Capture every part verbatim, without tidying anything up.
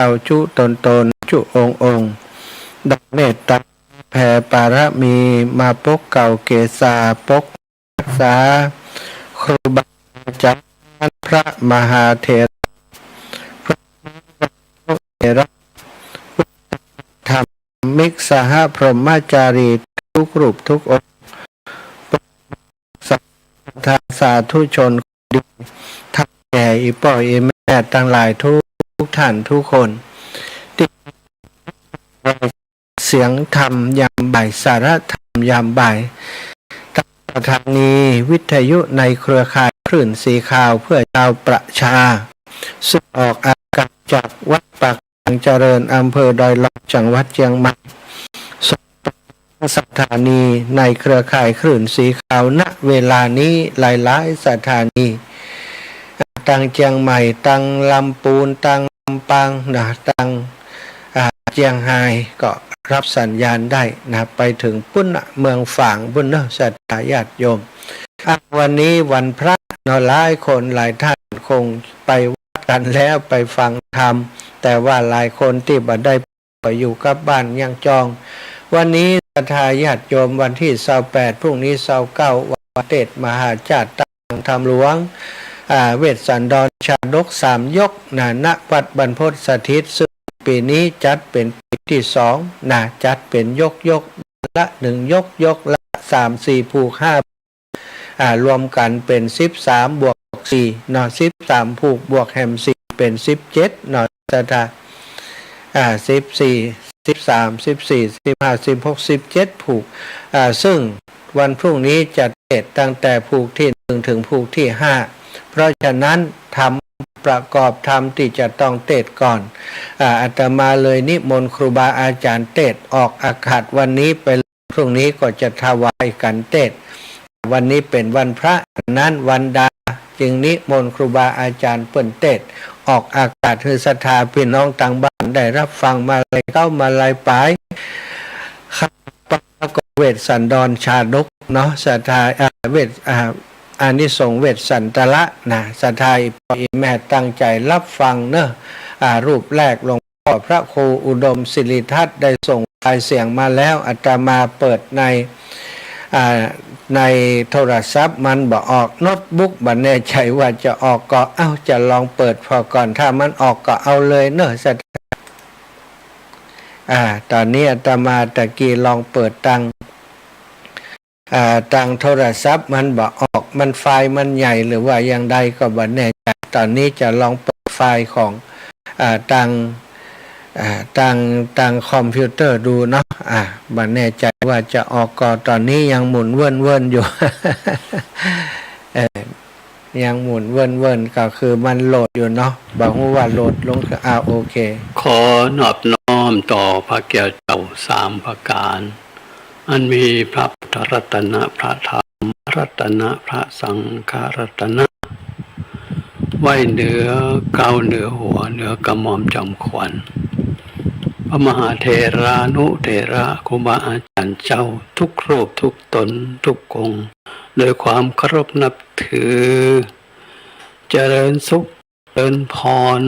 ราจุตนตน จุองค์องค์ ได้เมตตาแผ่ปารมีมาปกเกล้าเกศา ปกรักษาครูบาอาจารย์ พระมหาเถระ พระเถระ ธรรมิกสหพรหมจารีทุกรูปทุกองค์ ศรัทธาสาธุชนดี ทั้งแก่อี่ป้ออี่แม่ตังหลายทุกท่านทุกคน ตี้เสียงธรรมยามบ่าย สาระธรรมยามบ่าย ตางสถานีวิทยุในเครือข่ายคลื่นสีขาวเพื่อชาวประชา ซึ่งออกอากาศจากวัดปาก เจริญ อำเภอดอยหล่อ จังหวัดเจียงใหม่ ส่งสถานีในเครือข่ายคลื่นสีขาว ณ เวลานี้หลายๆ สถานี ตังเจียงใหม่ ตังลำปูน ตังลำปางนะ ตัง อ่า เจียงฮาย ก็รับสัญญาณได้นะ ไปเถิงปุ้นนะ เมืองฝางปุ้นเนาะ ศรัทธาญาติโยม อ่ะ วันนี้วันพระเนาะ หลายคนหลายท่านคงไปวัดกั๋นแล้ว ไปฟังธรรม แต่ว่าหลายคนตี้บ่ได้ไปอยู่กับบ้านยังจอง วันนี้ศรัทธาญาติโยม วันตี้ซาวแปด พรุ่งนี้ซาวเก้า วันเตสน์มหาชาติ ตางธรรมหลวง อ่า เวสสันดรชาดกสามยกนะ ณ วัดบรรพตสถิต ซึ่งปี๋นี้จัดเป๋นปี๋ตี้สองนะ จัดเป๋นยกยก ละหนึ่งยก ยกละสามสี่ผูก ห้า อ่า รวมกั๋นเป๋นสิบสามบวกสี่เนาะ สิบสามผูกบวกแหมสี่เป๋นสิบเจ็ดเนาะ ศรัทธา อ่า สิบสี่ สิบสาม สิบสี่ สิบห้า สิบหก สิบเจ็ดผูก อ่า ซึ่งวันพรุ่งนี้จะเตสน์ตั้งแต่ผูกตี้หนึ่งเถิงผูกตี้ห้า เพราะฉะนั้นธรรม ประกอบธรรมตี้จะต้องเตสน์ก่อน อ่า อาตมาเลยนิมนต์ครูบาอาจารย์เตสน์ออกอากาศวันนี้ไป พรุ่งนี้ก็จะถวายกั๋นเตสน์ วันนี้เป๋นวันพระ นั้นวันดาจึงนิมนต์ครูบาอาจารย์เปิ้นเตสน์ออกอากาศหื้อศรัทธาพี่น้องตางบ้านได้รับฟัง มาลัยเก๊า มาลัยป๋าย ข้าพเจ้าก็เวสสันดรชาดกเนาะ ศรัทธา อ่า เวส อ่า อานิสงส์เวสสันตละนะ ศรัทธาอี่ป้ออี่แม่ตั้งใจ๋รับฟังเนาะ อ่า รูปแรกหลวงพ่อพระครูอุดมสิริทัศน์ได้ส่งไฟล์เสียงมาแล้ว อาตมาเปิดใน อ่า ในโทรศัพท์มันบ่ออก โน้ตบุ๊กบ่แน่ใจ๋ว่าจะออกก่อ เอ้า จะลองเปิดผ่อก่อน ถ้ามันออกก็เอาเลยเนาะ ศรัทธา อ่า ต๋อนนี้อาตมาตะกี้ลองเปิดตัง อ่า ตังโทรศัพท์มันบ่ออก มันไฟล์มันใหญ่หรือว่าอย่างใดก็บ่แน่ใจ๋ ต๋อนนี้จะลองเปิดไฟล์ของ อ่า ตัง อ่า ตัง ตังคอมพิวเตอร์ดูเนาะ อ่า บ่แน่ใจ๋ว่าจะออกก่อ ต๋อนนี้ยังหมุนเวิ้นๆ อยู่ เออ ยังหมุนเวิ้นๆ ก็คือมันโหลดอยู่เนาะ บ่ฮู้ว่าโหลดลง อ่า โอเค ขอนอบน้อมต่อพระแก้วเจ้าสามประก๋าน อันมีพระพุทธรัตนะ พระธรรมรัตนะ พระสังฆรัตนะ ไว้เหนือเกล้าเหนือหัว เหนือกระหม่อมจอมขวัญ พระมหาเถรานุเถระครูบาอาจารย์เจ้าทุกรูปทุกต๋นทุกองค์ โดยความเคารพนับถือ เจริญสุข เจริญพร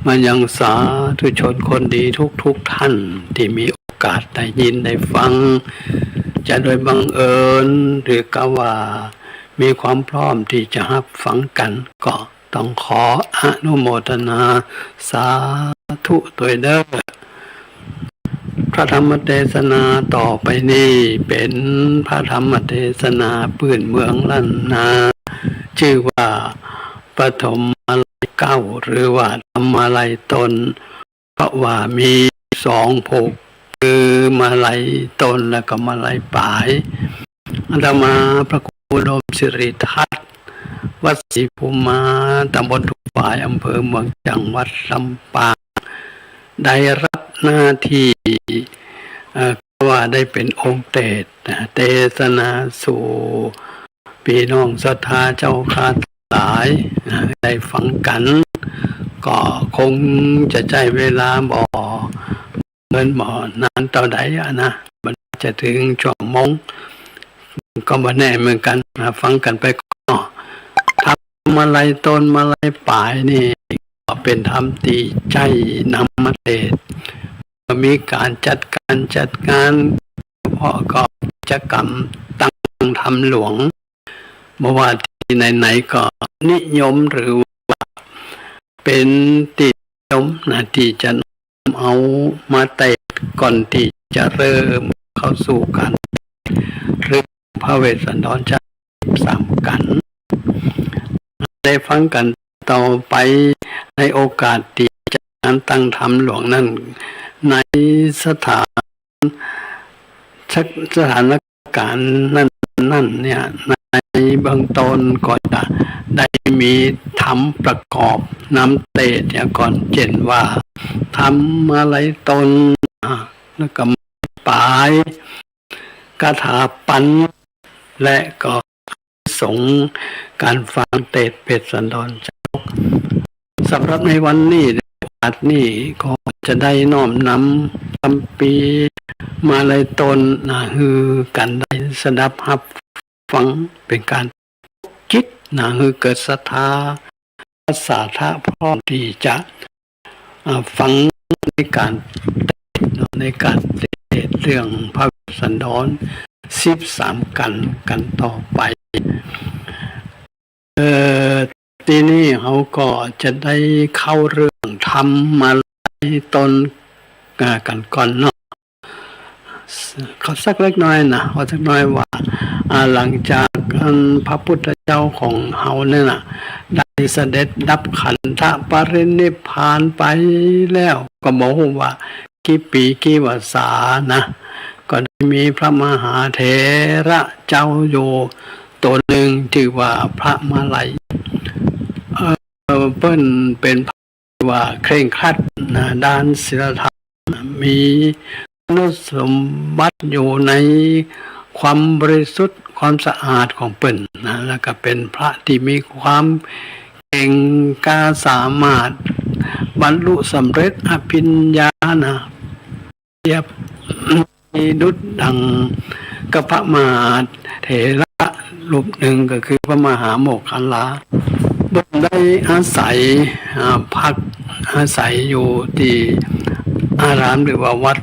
มายังสาธุชนคนดีทุกๆ ท่านที่มีโอกาสได้ยินได้ฟัง จะโดยบังเอิญหรือก็ว่ามีความพร้อมที่จะฮับฟังกั๋น ก็ต้องขออนุโมทนาสาธุตวยเด้อ พระธรรมเตสนาต่อไปนี้เป๋นพระธรรมเตสนาปื้นเมืองล้านนา จื้อว่าปฐมมาลัยเก๊า หรือว่าธรรมาลัยต้น เพราะว่ามีสองผูก คือมาลัยต้นและก็มาลัยป๋าย อาตมาพระครูอุดมสิริทัศน์ วัดศรีภูมิมา ตำบลทุ่งฝาย อำเภอเมือง จังหวัดลำปาง ได้รับหน้าที่ เอ่อ ว่าได้เป๋นองค์เตสน์นะ เตสนาสู่พี่น้องศรัทธาเจ้าข้าทั้งหลายนะ ได้ฟังกั๋น ก็คงจะใจ๊เวลาบ่ เมินบ่นานเต้าใดอะนะ มันจะเถิงชั่วโมง ก็บ่แน่เหมือนกั๋นนะ ฟังกั๋นไปก่อนเนาะ ธรรมาลัยต้นมาลัยป๋ายนี่ ก็เป๋นธรรมตี้ใจ๊นำ เตศน์ ก็มีก๋านจัดก๋านจัดงาน เฉพาะก็กิจกรรมตังธรรมหลวง บ่ว่าตี้ไหนๆ ก็นิยมหรือว่าเป๋นตี้นิยมนะ ตี้จะนำเอามาเตศน์ก่อนตี้จะเริ่มเข้าสู่ก๋านเตศน์เรื่องพระเวสสันดรชาดกสิบสามกัณฑ์ ได้ฟังกั๋นต่อไปในโอกาสตี้จะงานตังธรรมหลวงนั้น ในสถาน สถาน ก๋านนั้นๆ เนี่ย ในเบื้องต้นก็จะได้มีธรรมประกอบนำเตศน์เหียก่อน เจ้นว่า ธรรมาลัยตน อ่า แล้วก็ปาย คาถาปัณฑ์ และก็อานิสงส์ก๋านฟังเตศน์เวสสันดรชาดก สำหรับในวันนี้ ในโอกาสนี้ก็จะได้น้อมนำคำภีร์มาลัยตนนะ หื้อกั๋นได้สดับฮับฟัง เป๋นก๋านจิตนะ หื้อเกิดศรัทธา ศรัทธาพร้อมตี้จะ อ่า ฟังในก๋านเตศน์เนาะ ในก๋านเตศน์เรื่องพระเวสสันดรสิบสามกัณฑ์กั๋นต่อไป เอ่อ ตี้นี้เฮาก็จะได้เข้าเรื่องธรรมาลัยตน อ่า กั๋นก่อนเนาะ ขอสักเล็กน้อยนะ ขอสักน้อยว่า อ่า หลังจากอันพระพุทธเจ้าของเฮาเนี่ยนะ ได้เสด็จดับขันธปรินิพพานไปแล้ว ก็บ่ฮู้ว่า กี่ปี๋กี่วรรษานะ ก็ได้มีพระมหาเถระเจ้าอยู่ต๋นนึ่ง จื้อว่าพระมาลัย เอ่อ เปิ้นเป๋นพระตี้ว่าเคร่งครัดนะ ด้านศีลธรรม มีคุณสมบัติอยู่ในความบริสุทธิ์ ความสะอาดของเปิ้นนะ แล้วก็เป๋นพระตี้มีความเก่งกล้าสามารถ บรรลุสำเร็จอภิญญานะ เปรียบดุจดังกับพระมหาเถระรูปนึ่ง ก็คือพระมหาโมคคัลลา เปิ้นได้อาศัย อ่า พักอาศัยอยู่ตี้อารามหรือว่าวัด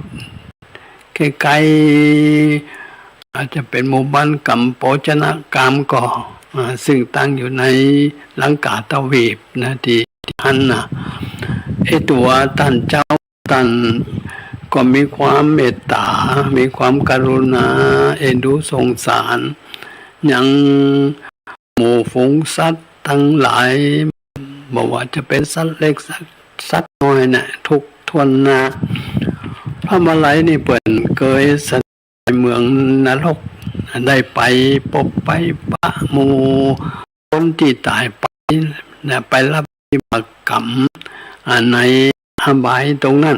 ใก้ๆ อาจจะเป๋นหมู่บ้านกัมโปชนกามก็ อ่า ซึ่งตั้งอยู่ในลังกาตวีปนะ ตี้ ตี้หั้นนะ ไอ้ตั๋วต้านเจ้า ต้านก็มีความเมตต๋า มีความกรุณา เอ็นดูสงสาร ยังหมู่ฝูงสัตว์ตังหลาย บ่ว่าจะเป๋นสัตว์เล็กสัตว์ สัตว์น้อยนะ ทุกถ้วนหน้า พระมาลัยนี่เปิ้นเกยเสด็จไปเมืองนรก ได้ไปปบไปปะหมู่คนตี้ต๋ายไปนะ ไปรับวิบากกรรม อ่า ในอบายตรงนั้น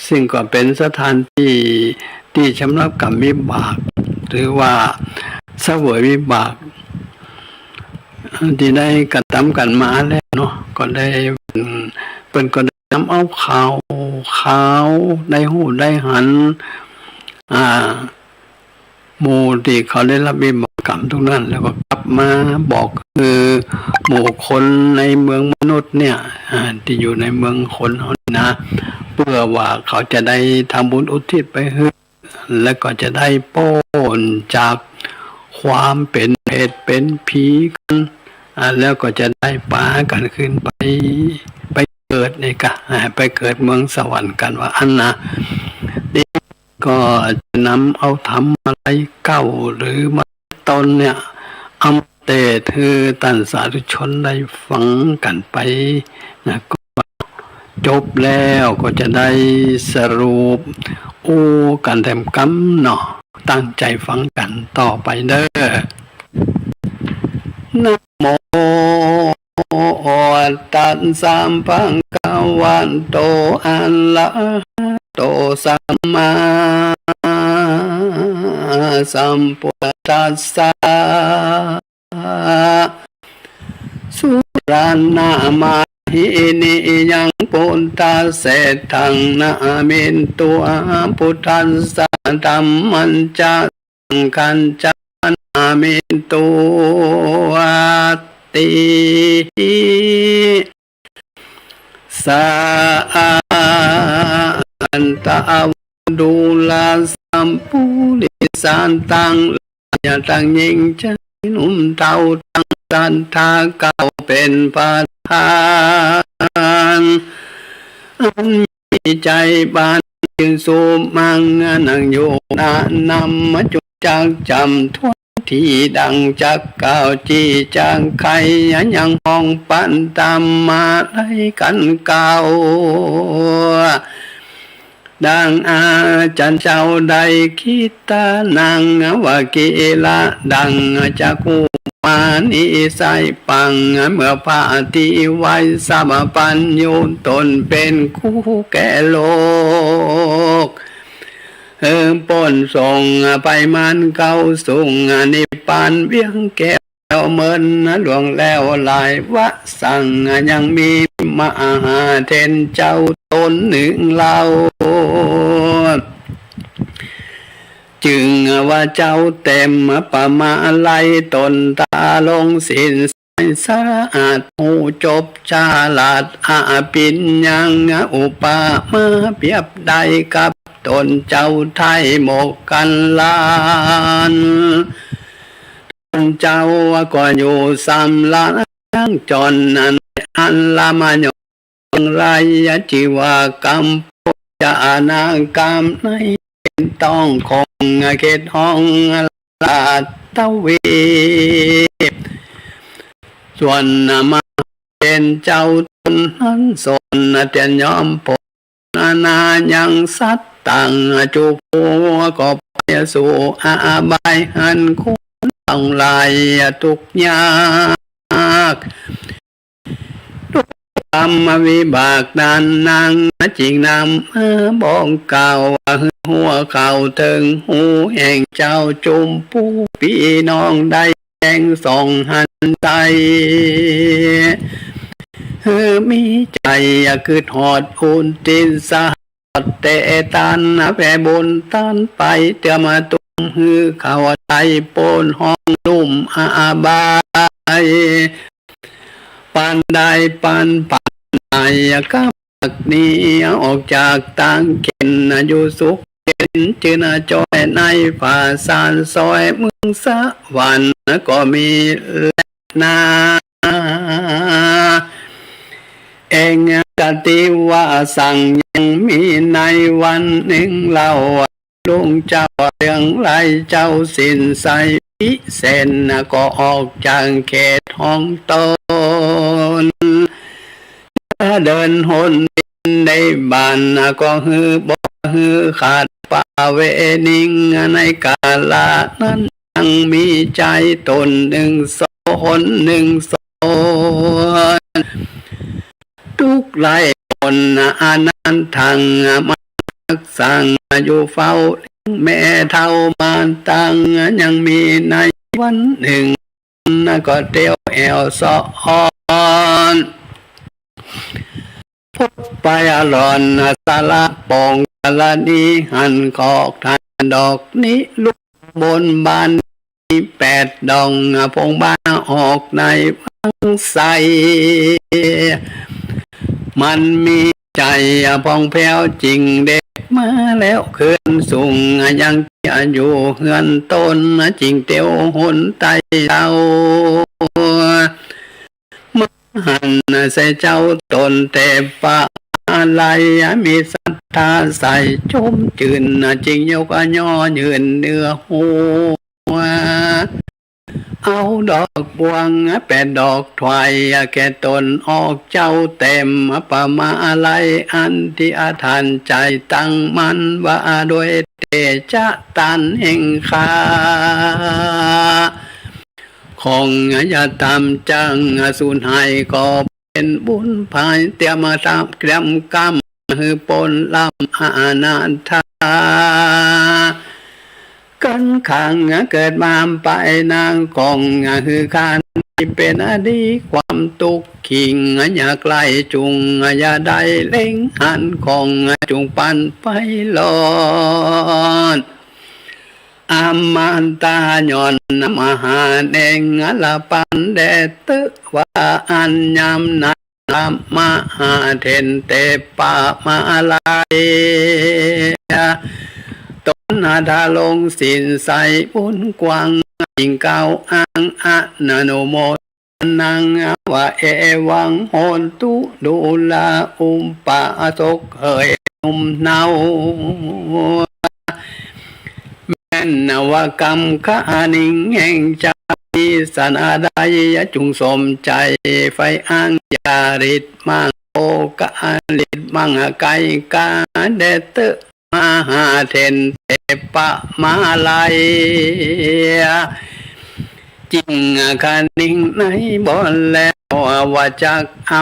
ซึ่งก็เป๋นสถานตี้ตี้ชำระกรรมวิบาก หรือว่าเสวยวิบาก ตี้ได้กระทำกั๋นมาแล้วเนาะ ก็ได้ เปิ้นก็ได้นำเอาข่าว ข่าวได้ฮู้ได้หัน อ่า หมู่ตี้เขาได้รับวิบากกรรมตรงนั้น แล้วก็กลับมาบอกคือหมู่คนในเมืองมนุษย์เนี่ย อ่า ตี้อยู่ในเมืองคนเฮานี่นะ เปื้อว่าเขาจะได้ทำบุญอุทิศไปหื้อ แล้วก็จะได้ป๊นจากความเป๋นเปรตเป๋นผีกั๋น อ่า แล้วก็จะได้ปากั๋นคืนไป ไปเกิดนี่กะ อ่า ไปเกิดเมืองสวรรค์กั๋นว่าอั้นนะ นี่ก็จะนำเอาธรรมาลัยเก๊าหรือมาลัยตนเนี่ย เอามาเตศน์หื้อต้านสาธุชนได้ฟังกั๋นไปนะ ก็ จบแล้วก็จะได้สรุปอู้กั๋นแถมกำเนาะ ตั้งใจ๋ฟังกั๋นต่อไปเด้อ นะโมตัสสะภะคะวะโต อะระหะโต สัมมาสัมพุทธัสสะ สุรานามาหิ นิยยังพุทธะเสฏฐัง นะมินตุอา พุทธัสสะ ธัมมัญจะ สังฆัญจะ นะมินตุอาติ สา นตะ ดูราสัมปุริสาตัง หลายตังหญิงชายหนุ่มเฒ่าตังศรัทธาเก่าเป็นประธาน อันมีใจ๋บานชื่นสุมัง นั่งอยู่หน้านำจุจักจ๋ำถ้วย ตี้ดั่งจักกล่าว ตี้จักไขยังห้องปันตามมาไล่กั๋นกล่าว ดั่งอาจารย์เจ้าได้คิดตานัง วากีละดั่งจักขุมานิไส้ปัง เมื่อพระตี้ไหว้สัพพัญญูต๋นเป๋นครูแก่โลก เออ โปรดส่งไปมันเข้าสุงนิพพานเวียงแก้ว เมินล่วงแล้วหลายวสัง ยังมีมหาเถรเจ้าต๋นนึ่งเล่า จึงว่าเจ้าเตมปะมาลัยต๋นตาลงศีล สะอาดฮู้จบฉลาดอภิญญา อุปมาเปรียบได้กับต๋นเจ้าไท้โมกขัลลา ต๋นเจ้าก็อยู่สำราญจรในอันละมะยอง ไรจื้อว่ากำปองจะอานากามในเป๋นต้องของเขตห้องราชทวีป ส่วนมหาเถรเจ้าต๋นนั้นสนเตียนยอมผลนานายังสัตว์ตังจุกหัวก็ไปสู่อบายหั้นคนตังหลายทุกข์ยาก กรรมวิบากนั้นนางจึงนำมาบอกกล่าว หื้อหัวเข้าเถิงหูแห่งเจ้าจุมผู้ปี้น้องได้แจ้งส่องหันใจ๋ หื้อมีใจ๋กึ๊ดฮอดอุทิศสะ แต่ตานแผ่บุญตานไปเตื้อมาตุ้มหื้อเข้าใต้โป๊นห้องลุ่มอบาย ปานได้ปานปานไหน กำบัดนี้ออกจากตางเข็ญอยู่สุขเย็น จื้นจ้อยในผาสานซอยเมืองสวรรค์ก็มีแลนา เองกติวสังยังมีในวันนึ่งเล่า ลุงเจ้าเรืองไร้เจ้าสินใสวิเศษก็ออกจากเขตห้องต๋น เดินหนดินในบ้านก็หื้อบ่หื้อขาดประเวณี ในกาละนั้นยังมีจายต๋นนึ่งสน นึ่งสน ทุกข์ไร้ผลอันนั้นทั้งมาสังอยู่เฝ้าแม่เฒ่ามาตัง ยังมีในวันนึ่ง ก็เตียวแอ่วสะออน พบไปอร่อนสละปองกรณีหันขอกทานดอกนี้ลุกบนบาน แปดดองพงบานออกในวังไส มันมีใจ๋ผ่องแผ้วจึงเด็กมาแล้วคืนสุง ยังเตี้ยอยู่เฮือนต๋นจึงเตียวหนใต้เต้า มาหันใส่เจ้าต๋นแต่ปะมาลัย มีศรัทธาใส่ชมจื่น จึงยกย่อยื่นเนื้อหัว เอาดอกบวงแปดดอกถวายแก่ต๋นออกเจ้าเตมปะมาลัย อันตี้อธิษฐานใจ๋ตั้งมั่นว่าโดยเตชะตานแห่งข้า ของยาธรรมจังสูญหายก็เป๋นบุญภาย เตรียมมาทำเตรียมกำหื้อป๊นลำอนาถา กั๋นขังเกิดมาไปนางของหื้อข้านี้เป๋นอดีความตุ๊กข์ขิง อย่าใก้จุ่ง อย่าได้เล็งหันของจุ่งปันไปรอด อมตะย้อนมหาแห่งละปันแด่เต๊อะว่าอันยามนั้น ลามหาเถรเตปะมาลัย ต๋นหาทรงศีลใสบุญกว้าง จึงกล่าวอ้างอนุโมทนาว่า เอวังโหนตุ ดูราอุปาสกเหยหนุ่มเนา แม่นว่ากำคะนิงแห่งเจ้า มีสันใดจุ่งสมใจ๋ ใฝ่อ้างจาริตมั่ง โอคะลิตมั่ง ไกลกาแด่เต๊อะ มหาเถรเตปะมาลัย จึงคะนิงในบ่อนแล้ว ว่าจักเอา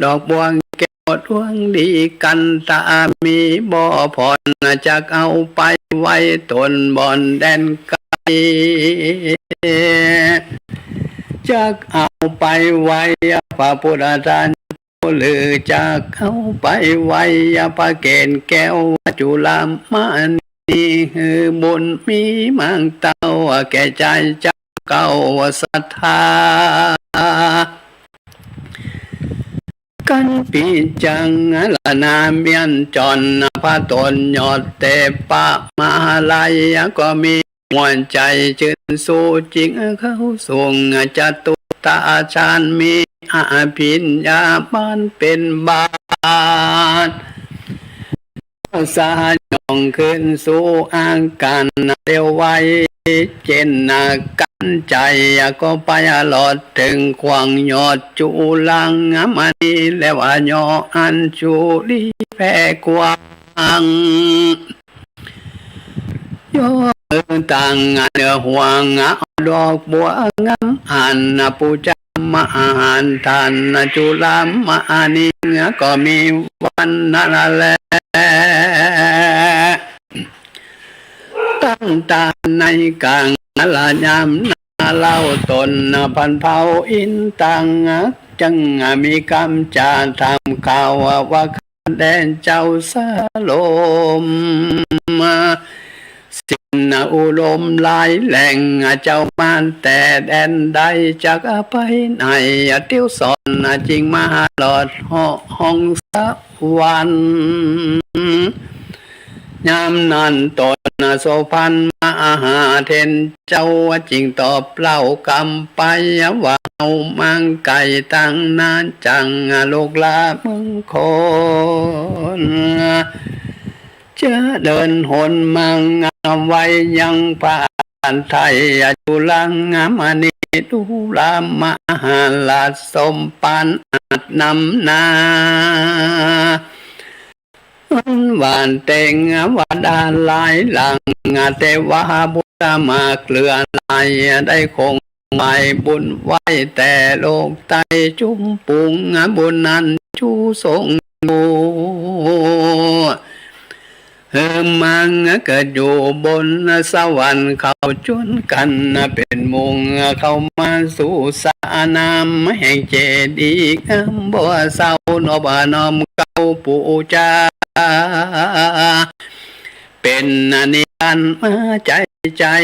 ดอกบัวแก้วดวงดี กันตามีบ่ผ่อน จักเอาไปไว้ตนบ่อนแดนไกล จักเอาไปไว้พระพุทธทาส หรือจักเอาไปไว้พระเกศแก้วจุลามณี หื้อบุญมีมั่งเต้าแก่ใจ๋เจ้าเก่าศรัทธา กันปิจังละนาเมียนจ่อน พระต๋นยอดเตปะมาลัย ก็มีหัวใจ๋จื้นสู้ จึงเข้าสูงจตุตถฌาน มีอภิญญาบานเป๋นบาท สยองขึ้นสู่อาการเลวไว เจนกันใจ๋ก็ไปหลอดเถิงขวางยอดจุลามณี แล้วย่ออัญชุลีแผ่กว้าง ยกมือตั้งเหนือหัว เอาดอกบัวงามอันปูชามหาทานจุลามณี ก็มีวันนั้นแล ตั้งตาในกลางละยามนั้นเล่า ต๋นผันเผ่าอินตัง จักมีกำจ๋าถามกล่าวว่า แด่เจ้าสโลม สิ้นอุดมหลายแหล่ง เจ้ามาแต่แดนใด จักไปไหน เตียวสอน จึงมาหลอดเหาะห้องสวรรค์ ยามนั้นต๋นโสภณมหาเถรเจ้า จึงตอบเล่ากำไปว่า เฮามาไกลตั้งนาน จักลุกลาเมืองคน เจริญหนมาไวยังพระทัย จุลามณี ดูรามาราชสมปานอาจนำหน้า หวานเตงวดาหลายหลัง แต่ว่าบุตรมากเหลือหลาย ได้คงไหว้บุญไหว้แต่โลกใต้ จุมปุงบุญนั้นจูทรงอยู่ หื้อมาเกิดอยู่บนสวรรค์ เขาจวนกั๋นเป๋นหมู่ เข้ามาสู่สระน้ำแห่งเจดีย์งามบ่เศร้า นอบน้อมเกล้าปู๋จา เป๋นนิทานมาใจ๋ใจ๋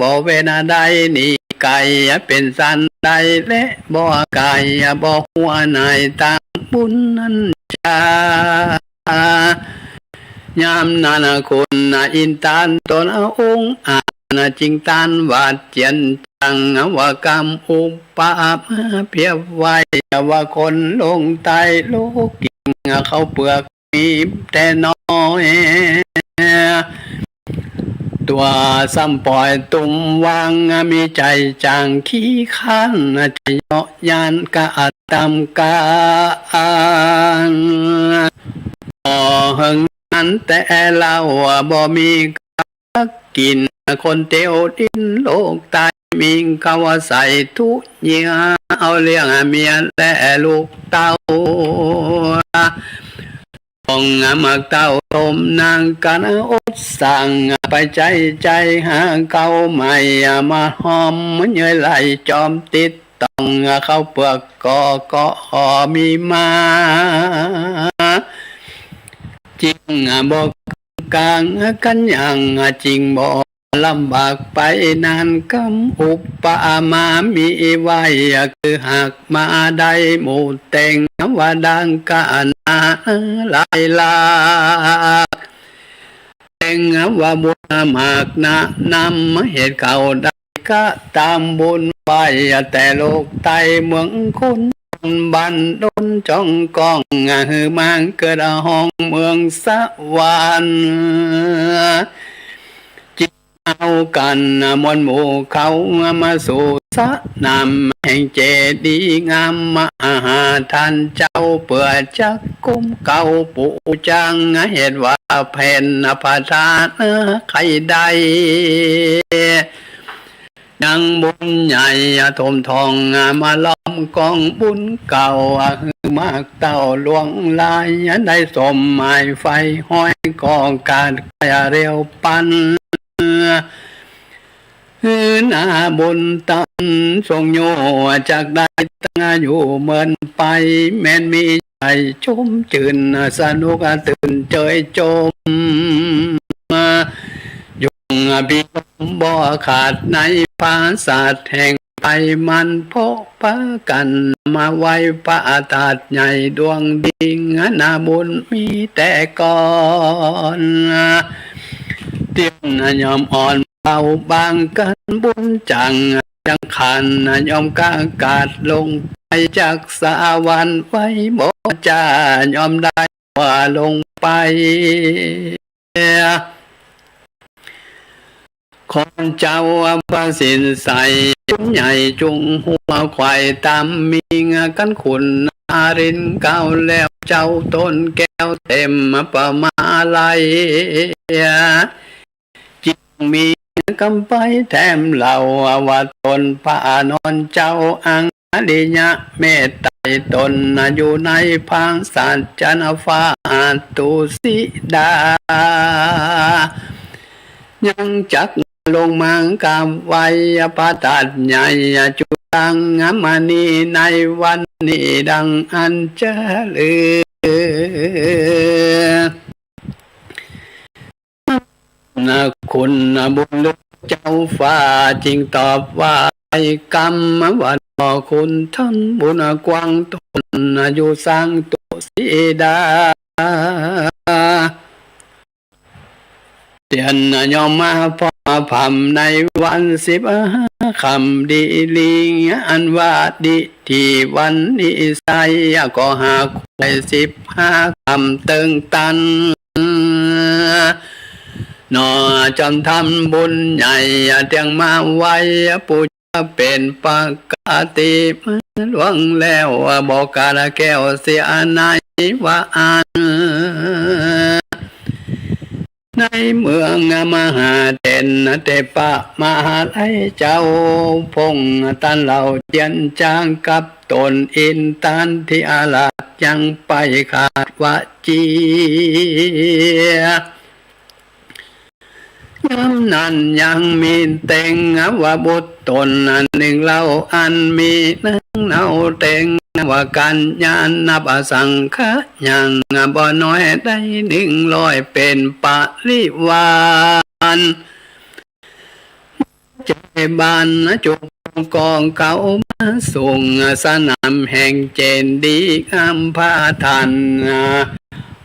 บ่เว้นได้หนีไก๋ เป๋นสันใดแลบ่ไก๋ บ่หัวหน้าตางบุญนั้นจา ยามนั้นคุณอินทานต๋นองค์อาจ จึงตรัสว่าเจียนจัง ว่ากำอุปมาเปรียบไว้ ว่าคนลงใต้โลกกิ๋งข้าวเปลือกมีแต่น้อย ตั๋วซ้ำป่อยตุ้มวาง มีใจ๋จ๋างขี้คร้าน จะเยาะยานกระตำก๋าน บ่เหิงนั้นแต่เล่า บ่มีกั๋นกิ๋น คนเตียวดินโลกใต้ มิ่งเข้าใส่ตู้เยื่อ เอาเลี้ยงเมียและลูกเต้า ของหมากเต้าต้มนางกั๋นอดสั่ง ไปใจ๊ใจ๋หาเกล้าใหม่ มาหอมเย้ยไหล่จอมติดต้อง ข้าวเปลือกก็ ก็มีมา จิ่งบ่กลางกั๋นยัง จิ่งบ่ ลำบากไปนานกำ อุปมามีไว้ คือหากมาได้หมู่เต็ง ว่าดังกานาหลายหลาก เต็งว่าบุญมากนะนำ เหตุเขาได้กระตำบุญไว้ แต่โลกใต้เมืองคน บันดลจ้องก้อง หื้อมาเกิดห้องเมืองสวรรค์ เอากั๋นมวลหมู่เขามาสู่สนามแห่งเจดีย์งาม มาหาต้านเจ้าเปื้อจักกุมเกล้าปู๋จ๋าง เหตุว่าแผ่นประทานใค่ได้ ยังบุญใหญ่ถมทอง มาล้อมกองบุญเกล้า หื้อมากเต้าหลวงหลาย ได้สมหมายใฝ่ห้อย ก็กาดใค่เร็วปัน หื้อนาบุญตันทรงอยู่ จักได้ตั้งอยู่เมินไป แม้นมีใจ๋ชุ่มจื้น สนุกตื่นเจิยจม อยู่พิรมบ่ขาดในปราสาทแห่งไปมัน เพราะปากั๋นมาไหว้พระธาตุใหญ่ดวงดี นาบุญมีแต่ก่อน เตียนยอมอ่อน เบาบางกั๋นบุญจ๋าง ยังขันยอมกล้ากาดลงไป จากสวรรค์ไว้บ่จ้า ยอมได้ว่าลงไป ขอเจ้าพระสินใส บุญใหญ่จุ่งหัวไขว่ต๋ามมี กั๋นขุนนรินทร์กล่าวแล้ว เจ้าต้นแก้วเต็มประมาลัย จึงมีกำไปแถมเล่า ว่าตนพระอานนท์เจ้าอังคริยะ เมตไตรตนอยู่ในปราสาทจันทร์ฟ้าตุสิดา ยังจักลงมากราบไหว้พระธาตุใหญ่จุฑังมณี ในวันนี้ดังอันจะลือ นะคุณบุญเลิศเจ้าฟ้าจึงตอบว่า ไอ้กำว่า ขอคุณท่านบุญกว้างตนอยู่สร้างตุสิดา เตียนยอมมาพร้อมพำในวันสิบห้าค่ำดีหลี อันว่าดีที่วันนี้ไซร้ ก็หากไว้สิบห้าค่ำเติงตัน หนอจอมทำบุญใหญ่เตียงมาไหว้ ปู๋จะเป๋นปกติ มาล่วงแล้วบ่กาดแก้วเสียในว่าอั้น ในเมืองมหาเถรเตปะมหาลัยเจ้า พงษ์ต้านเหล่าเจียนจางกับตน อินทร์ต้านทิอาราชยังไปขาดวจี ยามนั้นยังมีเต็งว่าบุตรตนหนึ่งเล่า อันมีนางเนาเต็งว่ากัญญา นับสังขะยังบ่น้อยได้หนึ่งร้อยเป๋นปริวาร เจบานจุกองเขามาสู่สนามแห่งเจดีย์งามพระธาตุ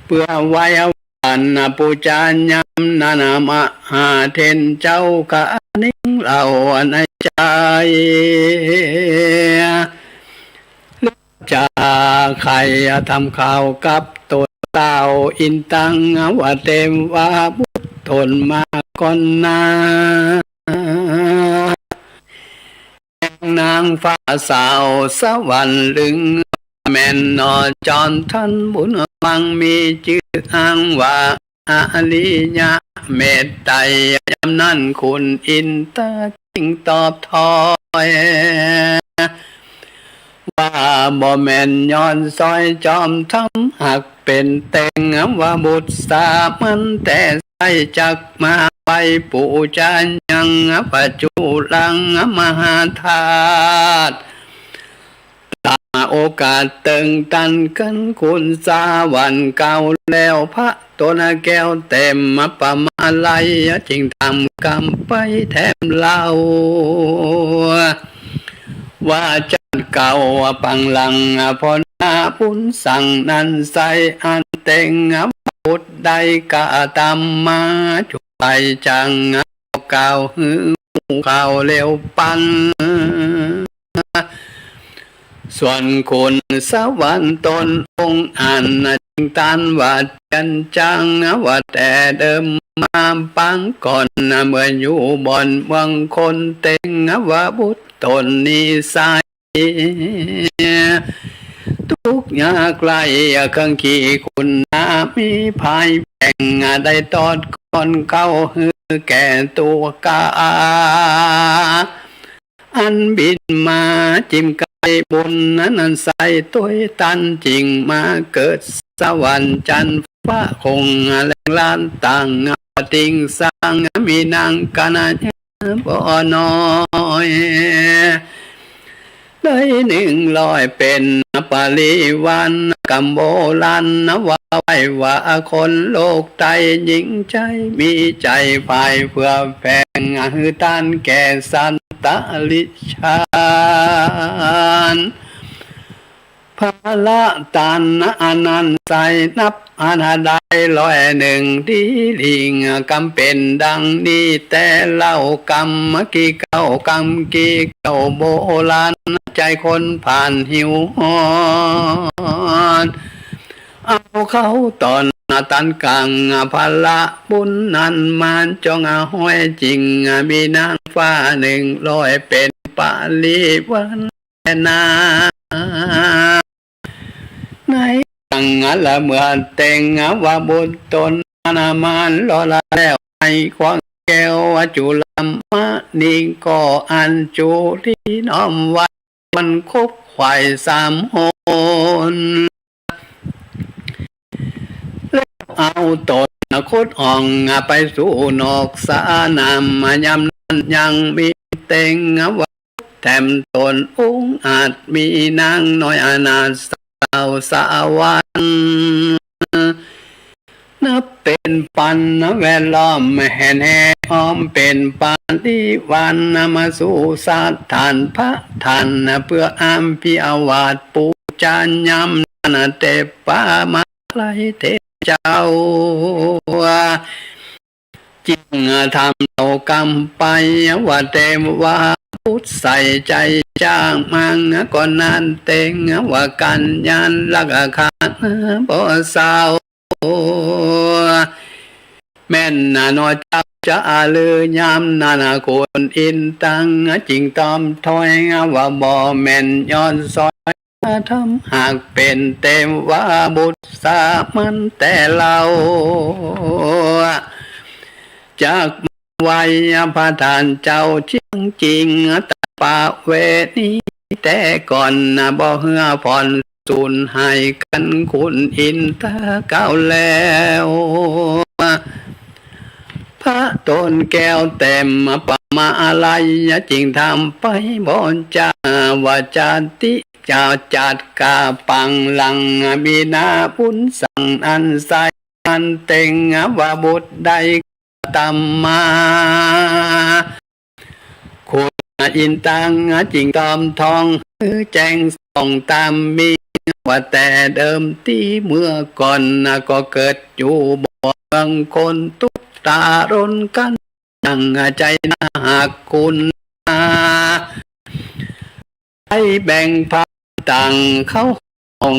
เปื้อไหว้วานปู๋จายามนั้น มหาเถรเจ้าก็นิ่งเล่าในใจ๋ จะใค่ทำข่าวกับตนเต้า อินตังว่าเตวาบุตรตนมาก่อนนา นางฟ้าสาวสวรรค์ลึง แม่นหนอจอมท่านบุญมัง มีจื้ออ้างว่า อริยะเมตไตร ยามนั้นขุนอินทร์จึงตอบถ้อย ว่าบ่แม่นย้อนซอยจอมธรรม หากเป๋นเต็งว่าบุตรสามัญแต๊ใส จักมาไหว้ปู๋จายังพระจุลังมหาธาตุ ต๋ามโอกาสเติงตัน กั๋นขุนสวรรค์กล่าวแล้ว พระ ตนแก้วเต็มประมาลัย จึงทำกำไปแถมเล่า ว่าจันเก่าปางหลัง พ่อหน้าบุญสั่งนั้นไส้ อันเต็งบุตรได้กระทำมา จุไลจังกล่าวหื้อข่าวเร็วปัน ส่วนคุณสวรรค์ตนองค์อัน จึงตันว่าเตียนจัง ว่าแต่เดิมมาปางก่อน เมื่ออยู่บ่อนเมืองคน เต็งว่าบุตรตนนี้ไส้ ทุกข์ยากไร้เครื่องขี่คุณนา มีภัยแบ่งได้ตอดก่อน เข้าหื้อแก่ตัวกา อันบินมาจิมไกลบุญนั้นไส้ ตวยตันจึงมาเกิดสวรรค์จันทร์ฟ้า คงแหล่งล้านต่าง ติงสร้างมีนางกัญญา บ่น้อย ได้หนึ่งร้อยเป๋นปริวาร กำโบราณว่าไว้ว่าคนโลกไต หญิงใจ๊มีใจ๋ฝ่ายเผื่อแผ่ หื้อตานแก่สัตว์ติรัจฉาน พละตานอันนั้นไส้ นับอันได้ร้อยหนึ่ง ดีหลิ่งกำเป๋นดังนี้ แต่เล่ากำกี่เก๊ากำกี่เก๊า โบราณใจ๋คนผ่านหิวฮ้อน เอาเข้าต๋อนตันกลาง พละบุญนั้นมาจ้องห้อย จึงมีนางฟ้าหนึ่งร้อยเป๋นปริวาร นา ในครั้งละเมื่อเต็งว่าบุตรตนมานรอแล้ว ในขว้างแก้วจุลมณี ก็อัญจุลีน้อมไหว้ มันคบขวายสามหน แล้วเอาต๋นคดอ่องไปสู่นอกสนาม ยามนั้นยังมีเต็งว่า แถมตนองอาจ มีนางน้อยอนาถสาวสวรรค์ นับเป๋นปันแวดล้อมแห่แน่ อ้อมเป๋นปริวารมาสู่สถานพระธาตุ เปื้ออภิวาทปู๋จายามนั้น เตปะมาลัยเทพเจ้า จึงทำเล่ากำไปว่าเตวบุตรใส่ใจ๋จ้างมัง ก็นั้นเต็งว่ากัญญาณรักขาบ่เศร้า แม่นหนอเจ้าจะลือ ยามนั้นคุณอินตังจึงตอบถ้อยว่าบ่แม่น ย้อนสอย ธรรมหากเป๋นเตวบุตรสามัญแต่เล่า จักไหว้พระธาตุเจ้าเจียงจิง ตปะเวณีแต่ก่อน บ่เหื้อผ่อนสูญหายกั๋น คุณอินตากล่าวแล้ว พระตนแก้วเตมประมาลัย จึงถามไปบ่จ๋าว่า จาติ จาจัดกาปางหลัง มีนาบุญสั่งอันไส้ อันเต็งว่าบุตรได้กระทำมา คุณอินตังจึงตอบถ้อยหื้อแจ้งส่องตามมี ว่าแต่เดิมตี้เมื่อก่อน ก็เกิดอยู่บ่อนเมืองคน ตุ๊กตาร้นกั๋น ตั้งใจ๋นาหากคุณนา ได้แบ่งพรรคต่างเข้าห้อง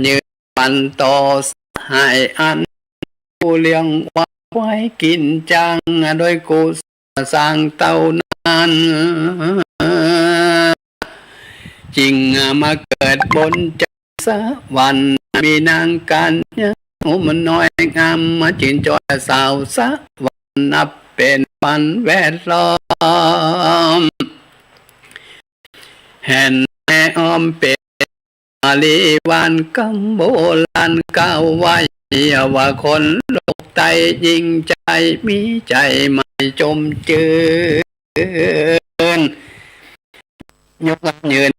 ยืนปันต่อสหายอัน ผู้เลี้ยงวัวควายกิ๋นจ้าง โดยกุศลสร้างเต้านั้น จึงมาเกิดบนจักรสวรรค์ มีนางกัญญาหนุ่มน้อยงาม มาจื้นจ้อยสาวสวรรค์ นับเป๋นปันแวดล้อม แห่แน่อ้อมเป๋นปริวาร กำโบราณกล่าวไว้ ว่าคนโลกไตยิ่งใจ๋ มีใจ๋ใหม่จมจื้น ยกยืน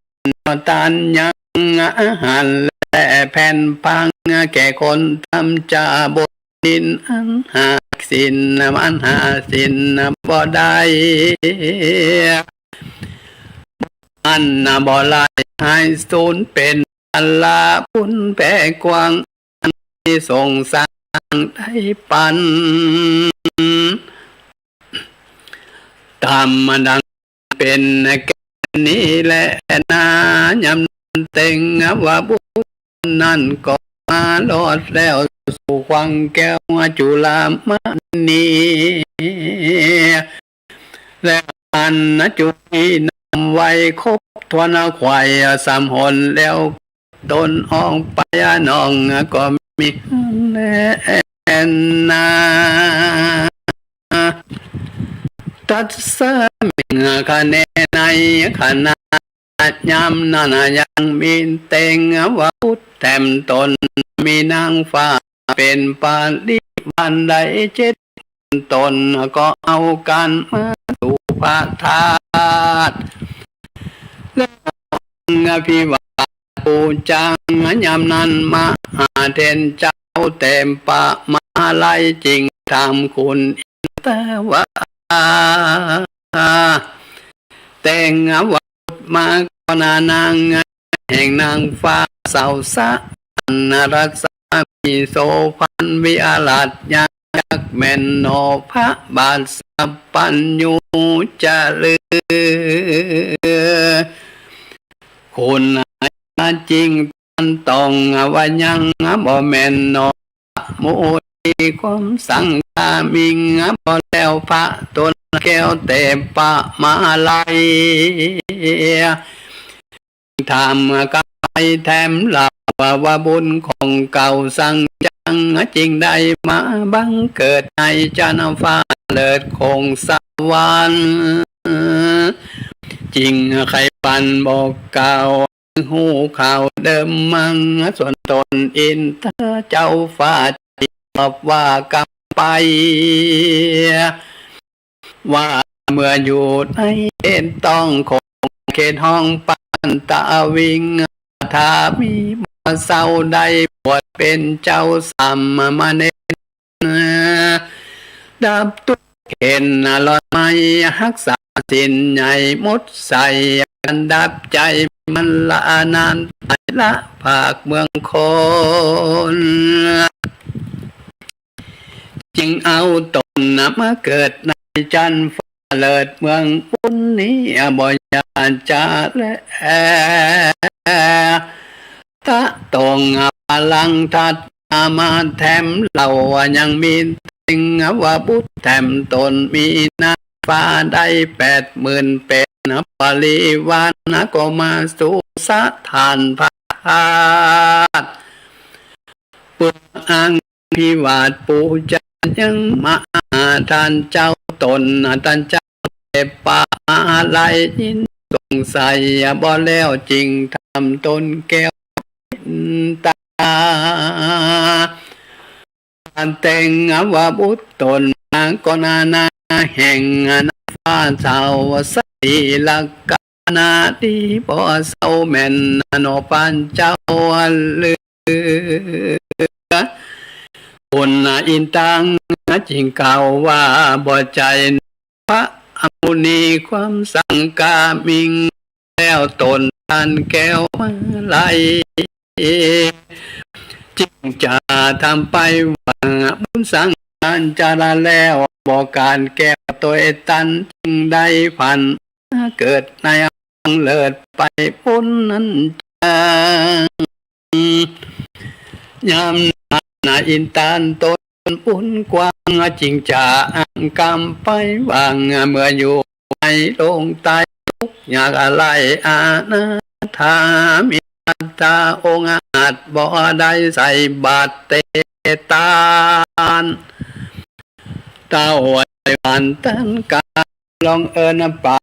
ต้านยังอาหาร และแผ่นพังแก่คนทำจาบน ศีลอันหาศีล อันหาศีลบ่ได้ อันบ่ไร้หายสูญ เป๋นพละบุญแผ่กว้าง อันที่สงฆ์สร้างได้ปัน ต๋ามดังเป๋นแก่นนี้แลนา ยามนั้นเต็งว่าบุตรนั้นก็มารอดแล้ว สู่ขวังแก้วจุลามณี และอันจุลีนำไว้ครบถ้วน ไขว่สามหนแล้ว ตนออกไปนอกก็มีแลนา ตัสสมิง คเณ ในขณะยามนั้นยังมีเต็งว่าบุตรแถมต๋น มีนางฟ้าเป๋นปริวารได้เจ็ด ตนก็เอากันมาสู่พระธาตุ และอภิวาทปูจา ยามนั้นมหาเถรเจ้าเตปะมหาลัย จึงถามคุณอินทว่า เต็งว่าบุตรมาก่อนนาง แห่งนางฟ้าสาวสะ อันรัศมีโสภณวิราช ยังจักแม่นหนอ พระบาทสัพพัญญูจะลือ คุณจริงต้านต้องว่ายังบ่แม่นหนอ มุนีความสังฆามิง บ่แล้วพระตนแก้วเตปะมหาลัย ถามกลับไปแถมเล่าว่าบุญของเก่าสังจัง จึงได้มาบังเกิดในจันทร์ฟ้าเลิศของสวรรค์ จึงใค่ปันบอกกล่าว ฮู้ข่าวเดิมมั่ง ส่วนตนอินทเจ้าฟ้า จึงตอบว่ากลับไป ว่าเมื่ออยู่ในเขตต้องของเขตห้องปันตะวิง ถ้ามีบ่เศร้าได้บวชเป๋นเจ้าสามเณร ดับทุกข์เข็ญร้อนไม้ ฮักษาศีลใหญ่หมดใส อันดับใจ๋มันละนานไปละภาคเมืองคน จึงเอาตนมาเกิดในจันทร์ฟ้าเลิศเมืองอุนนี้ บ่อย่าจะแล ตะตงพลังทัดมาแถมเล่า ยังมีเต็งว่าบุตรแถมตน มีนางฟ้าได้แปดหมื่นเป๋นบริวาร ก็มาสู่สถานพระธาตุ เปื้ออัง ภิวาทปูจายังมหาท่านเจ้าตน ท่านเจ้าเตปะมหาลัยยินสงสัยบ่แล้ว จึงถามตนแก้วอินตา เต็งว่าบุตรตนมาก่อนนา แห่งนางฟ้าสาวสรีลักษณะดีบ่เศร้าแม่นหนอปานเจ้าลือ คุณอินตังจึงกล่าวว่าบ่ใจ้ พระมุนีความสังฆามิง แล้วตนต้านแก้วมหาลัย จึงจะทำไปว่าบุญสังฆาจาระแล้ว บ่ขาดแก้วตวยตัน จึงได้ผันมาเกิดในห้องเลิศไปปุ้นนั้นจัง ยามนั้นอินตันตนปุ้นกว้าง จึงจะอังกำไปว่าเมื่ออยู่ในโลกใต้ทุกข์ยากไร้อนาถา มีอัตตาองอาจบ่ได้ใส่บาตรเตตาน เต้าไว้วันตันกา ลองเอิ้นเป่า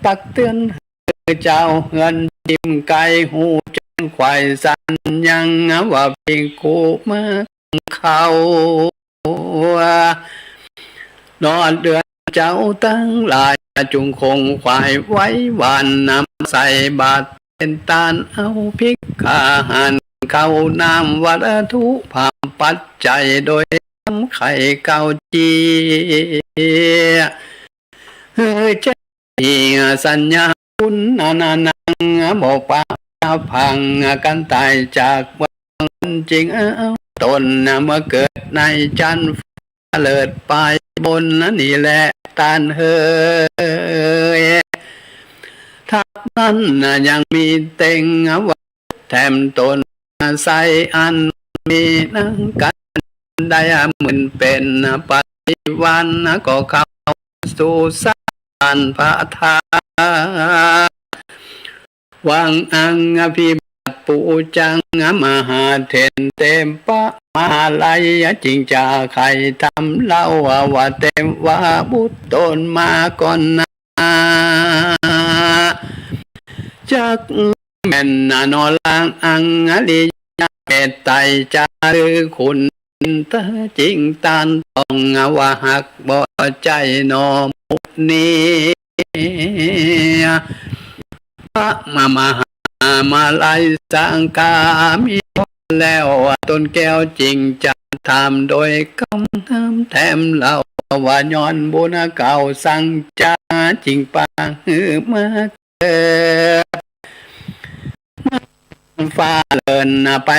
ตักเตือนหื้อเจ้าเฮือนจิมไกล ฮู้แจ้งไขว่สันยังว่าภิกขุมาเข้า นอดเดือนเจ้าตังหลาย จุ่งคงไขว่ไว้หว่าน นำใส่บาตรเตตาน เอาภิกขาหาร ข้าวน้ำวัตถุพราหมณ์ปัจจัยโดย ำไขเก่าเจีย หื้อเจ้า สัญญาบุญนานัง บ่ปาพัง กันต๋ายจากเมืองคน จึงเอาต๋นมาเกิดในจั๊นฟ้าเลิศไปบนนี้แลต้านเฮย ทักนั้นยังมีเต็งว่า แถมต๋นอาศัยอันมีนังกั๋น ได้หมื่นเป๋นปริวาร ก็เข้าสู่สถานพระธาตุ หวังอังอภิบาทปู๋จัง มหาเถรเตปะมหาลัย จึงจะใค่ถามเล่าว่า เตวบุตรต๋นมาก่อนนา จักแม่นหนอลางอังอริยะ เมตไตรจารึกคุณ จึงต้านต้องว่า หากบ่ใจ้หนอมุนี พระมหามาลัยสังฆามีแล้ว ต๋นแก้วจึงจะถามโดยกำถามแถมเล่าว่า ย้อนบุญเก่าสังจา จึงปางหื้อมาเกิด ฟ้าเลินไป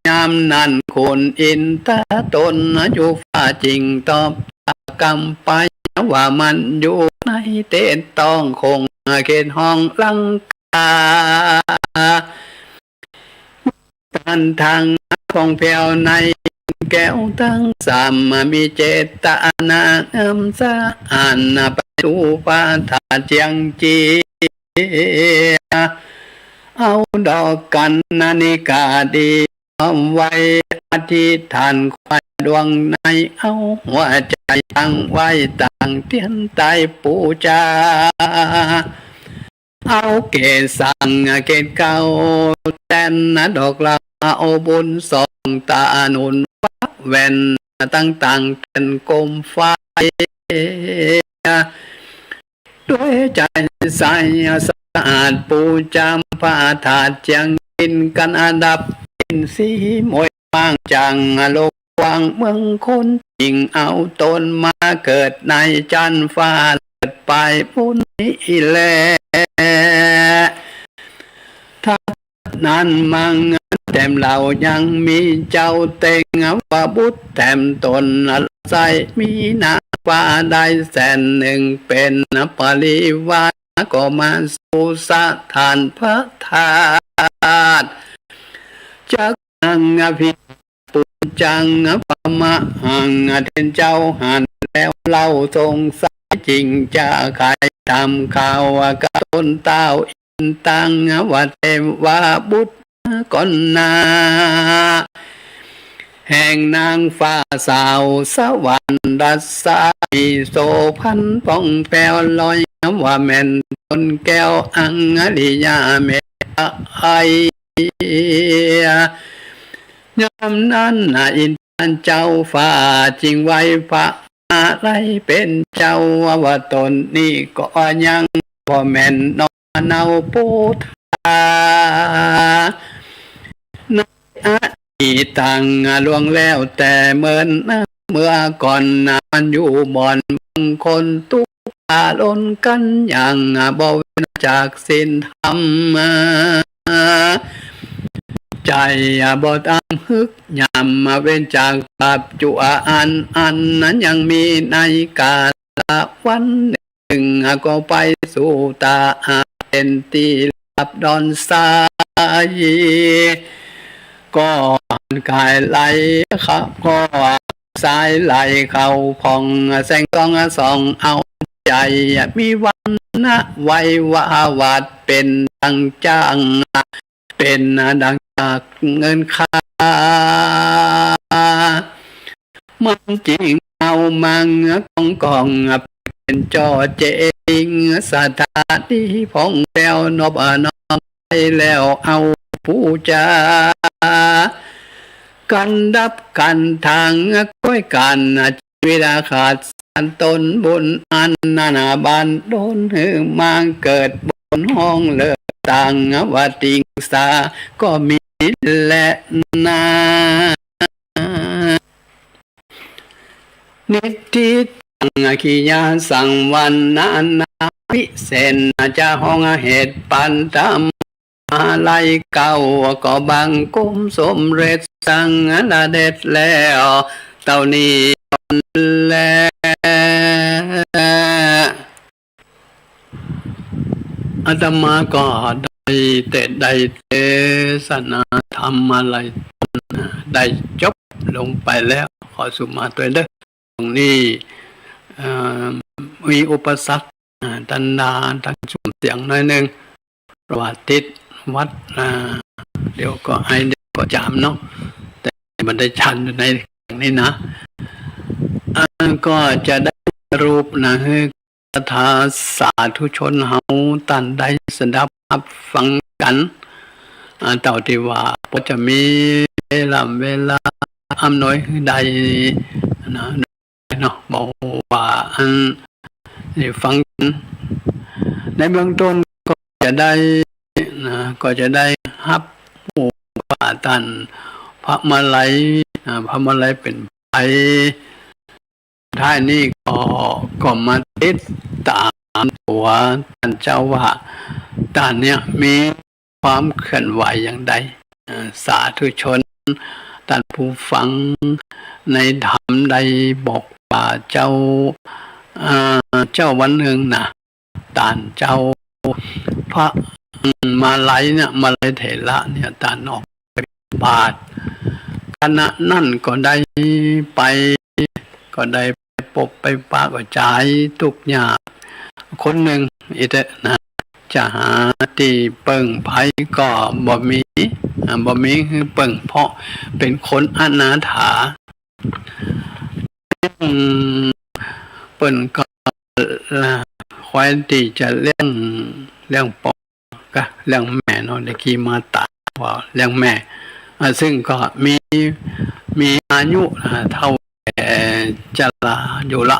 ยามนั้นคุณอินทร์ต๋นอยู่ฟ้า จึงตอบกำไปว่า มันอยู่ในเตตองคงเขตห้องลังกา ต้านทางผ่องแผ้วในแก้วตังสาม มีเจตนางามสะอาด ไปสู่พระธาตุเจียงจี เอาดอกกัณฑิกาดี น้อมไว้อธิษฐาน ใฝ่ดวงในเอาหัวใจ๋ตั้งไว้ ตั้งเตียนไต้ปู๋จา เอาเกศสังเกศเก่าแตน ดอกลาเอาบุญส่องตาหนุน ฟ้าแว่นต่างๆ แตนโกมไฟ ด้วยใจ๋ใสสะอาด ปู๋จาพระธาตุเจียงจีน กันอันดับอินทรีย์มวย ว่างจากโลกกว้างเมืองคน จึงเอาต๋นมาเกิดในจั๊นฟ้าเลิศไปบนนี้แล ทัดนั้นมาแถมเล่ายังมีเจ้าเต็งว่า บุตรแถมต๋นอาศัยมีนางฟ้าได้แสนนึ่ง เป๋นปริวาร ก็มาสู่สถานพระธาตุ จักอังอภิปู๋จัง ปะมะหัง เถรเจ้าหันแล้วเล่า สงสัยจึงจะใค่ถามข่าว กับต๋นต้าวอินตังว่า เตวบุตรก่อนนา แห่งนางฟ้าสาวสวรรค์ รัศมีโสภณผ่องแผ้วลอย ว่าแม่นต๋นแก้วอังอริยะเมตไตร ยามนั้นอินทร์เจ้าฟ้าจึงไหว้พระมาลัยเป๋นเจ้า ว่าต๋นนี้ก็ยังบ่แม่นหนอ เนาโพธา ในอดีตังล่วงแล้วแต่เมินนาน เมื่อก่อนนามันอยู่บ่อนเมืองคน ตุ๊กข์ทรนกั๋นอย่างบ่เว้นจากศีลธรรม ใจ๋บ่ต๋ามฮึกยาม เว้นจากบาปจั่วอันอั้น นั้นยังมีในกาละวันนึ่ง ก็ไปสู่ตาอาเป๋นตี้ราบดอนทราย ก็หันก๋ายไหลเข้า ก็สายไหลเข้าผ่อง แสงส่องส่องเอาใจ๋ มีวรรณะไววาวัดเป๋นดังจ้าง เป๋นดังจากเงินค่า มันจึงเอามังกรกองเป๋นจ้อเจ๋ง สถานีผ่องแผ้วนอบน้อมไปแล้วเอาปู๋จา กันดับกันทางก้อยกั๋น ชีวิตขาดสานต๋นบุญอันนานาบันดล หื้อมาเกิดบนห้องเลิศต่าง ว่าติงสาก็มีแลนา นิทธิตัง อคิยะสังวัณณนา วิเศษณาจะ ฮ้องเหตุปันธรรมมาลัยเก้า ก็บังคมสมเร็จสังฆเดชแล้ว เต้านี้ก่อนแล อาตมาก็ได้เตสน์ได้เตสนาธรรมมาลัยต๋นได้จบลงไปแล้ว ขอสุมาตวยเด้อ ตรงนี้ เอ่อ มีอุปสรรค อ่า ตันดาตันสุมเสียงหน้อยนึ่ง เพราะว่าติดหวัด อ่า เดี๋ยวก็ไอ เดี๋ยวก็จามเนาะ แต่บ่ได้ฉันอยู่ในตรงนี้นะ อ่า ก็จะได้สรุปนะ หื้อศรัทธาสาธุชนเฮาต้านได้สดับฮับฟังกั๋น อ่า เต้าตี้ว่าปอจะมีเวลา เวลาอำนวยหื้อได้นะ เนาะ บ่ว่าอันได้ฟังกั๋น ในเบื้องต้นก็จะได้นะ ก็จะได้ฮับฮู้ว่าต้านพระมาลัย อ่า พระมาลัยเป๋นใผ ท้ายนี้ก็ ก็มาติดต๋ามตั๋วต้านเจ้าว่า ต้านเนี่ยมี ความเคลื่อนไหวอย่างใด เอ่อ สาธุชนต้านผู้ฟังในธรรมได้บอกว่าเจ้า เอ่อ เจ้าวันนึ่งนะ ต้านเจ้าพระมาลัยเนี่ย มาลัยเถระเนี่ย ต้านออกไปบิณฑบาต ขณะนั้นก็ได้ไป ก็ได้ไปปบไปปะกับจายตุ๊กยากคนนึ่ง อิเตอะนะ จะหาตี้เปิ้งใผก็บ่มี อ่า บ่มีหื้อเปิ้ง เพราะเป๋นคนอนาถา อืม เปิ้นก็ อ่า ควายตี้จะเลี้ยง เลี้ยงปอ กะเลี้ยงแม่เนาะ ได้กี้มาต๋ามว่าเลี้ยงแม่ อ่า ซึ่งก็มี มีอายุ อ่า เฒ่าแก่ชราอยู่ละ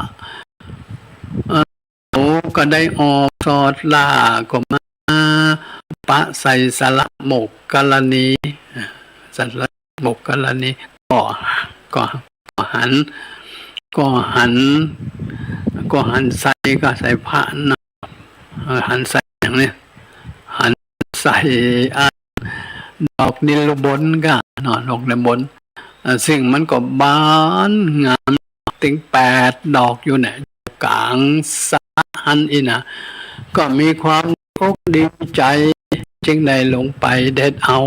เอ่อ เขาก็ได้ออกสอดล่า ก็มาปะใส่สระโมคคัลลานี อ่า สระโมคคัลลานี ก็ ก็ ก็หัน ก็หัน ก็หันใส่ ก็ใส่พระนะ เอ่อ หันใส่อย่างนี้ หันใส่อันดอกนิลบนกะเนาะ ดอกนิลบน เอ่อ ซึ่งมันก็บานงามเต็งแปดดอกอยู่เนี่ย ก๋างสระหั้นอี้นะ ก็มีความดีอกดีใจ๋ จึงได้ลงไปเด็ดเอา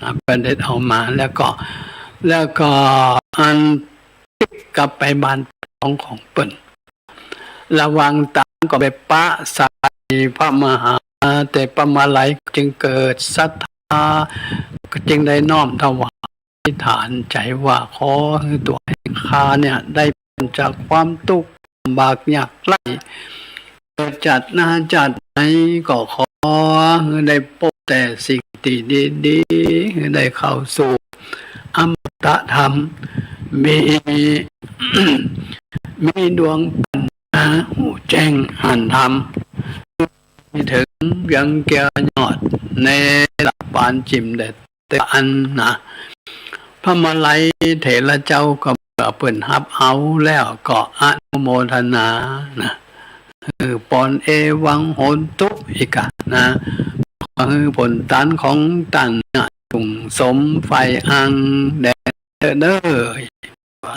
อ่า เปิ้นเด็ดเอามา แล้วก็ แล้วก็อันปิ๊กกลับไปบ้านของ ของเปิ้น ระหว่างตางก็ไปปะใส่พระมหา แต่พระมาลัยจึงเกิดศรัทธา ก็จึงได้น้อมถวายอธิษฐานใจ๋ว่า ขอหื้อตั๋วแห่งข้าเนี่ยได้ป๊นจากความตุ๊กข์ลำบากยากไร้ เกิดจาติหน้าจาติไหนก็ขอหื้อได้ปบแต่สิ่งตี้ดีๆ หื้อได้เข้าสู่อมตะธรรม มี มีดวงปัญญาฮู้แจ้งอ่านธรรม หื้อเถิงเยียงแก้วยอดในระดับปานจิ่มแดด แต่อันนะ พระมาลัยเถระเจ้าก็เมื่อเปิ้นฮับเอาแล้วก็อนุโมทนานะ เออ ปอนเอวังโหนตุ อีกอะนะ ขอหื้อผลตานของต้านเนี่ยสุขสมใฝ่อังแด่เถิดเน่อ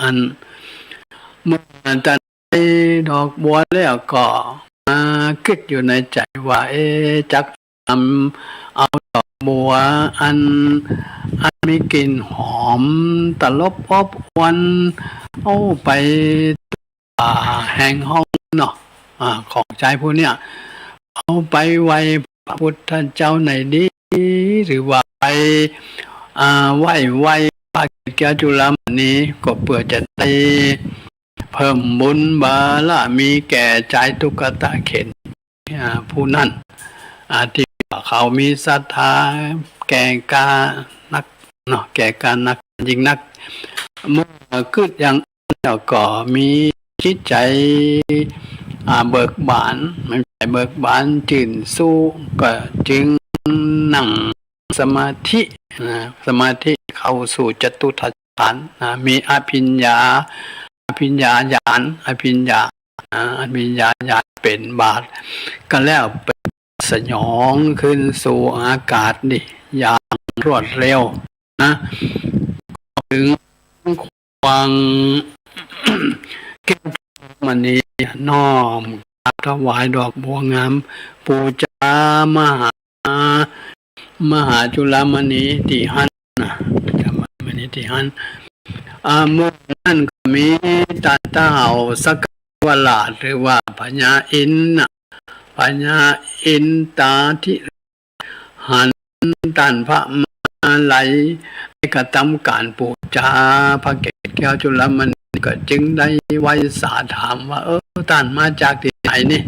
อัน เมื่อต้านได้ดอกบัวแล้วก็มาคิดอยู่ในใจ๋ว่า เอ๊ะ จักนำเอาดอกบัวอัน อันมีกลิ่นหอมตลบอบอวล เอาไป อ่า แห่งห้องเนาะ อ่า ของจายผู้เนี่ย เอาไปไหว้พระพุทธเจ้าไหนดี หรือว่าไป อ่า ไหว้ ไหว้พระเกศจุลามณี ก็เปื้อจะได้เพิ่มบุญบารมีแก่จายตุ๊กตาเข็ญ อ่า ผู้นั้น อ่า ตี้ว่าเขามีศรัทธาแก่กล้านักเนาะ แก่กล้านักยิ่งนัก เมื่อคิดอย่างนั้นแล้วก็มีจิตใจ๋ อ่า เบิกบาน มันใจ๋เบิกบานจื้นชู้ ก็จึงนั่งสมาธินะ สมาธิเข้าสู่จตุตถฌานนะ มีอภิญญา ภิญญาญาณ อภิญญา อ่า อภิญญาญาณเป๋นบาท ก็แล้วเป๋นสยองขึ้นสู่อากาศนี่อย่างรวดเร็วนะ เถิง ควางแก้วมณี น้อมกราบถวายดอกบัวงาม ปู๋จามหา มหาจุลมณีตี้หั้นนะ จุลมณีตี้หั้น อ่า เมื่อนั้นก็มีต้านต้าวสักกะวราช หรือว่าพญาอินทร์นะ พญาอินทาธิ หันต้านพระมาลัยได้กระตำก๋านปู๋จาพระเกศแก้วจุลมณี ก็จึงได้ไหว้สาถามว่า เออ ต้านมาจากตี้ไหนนี่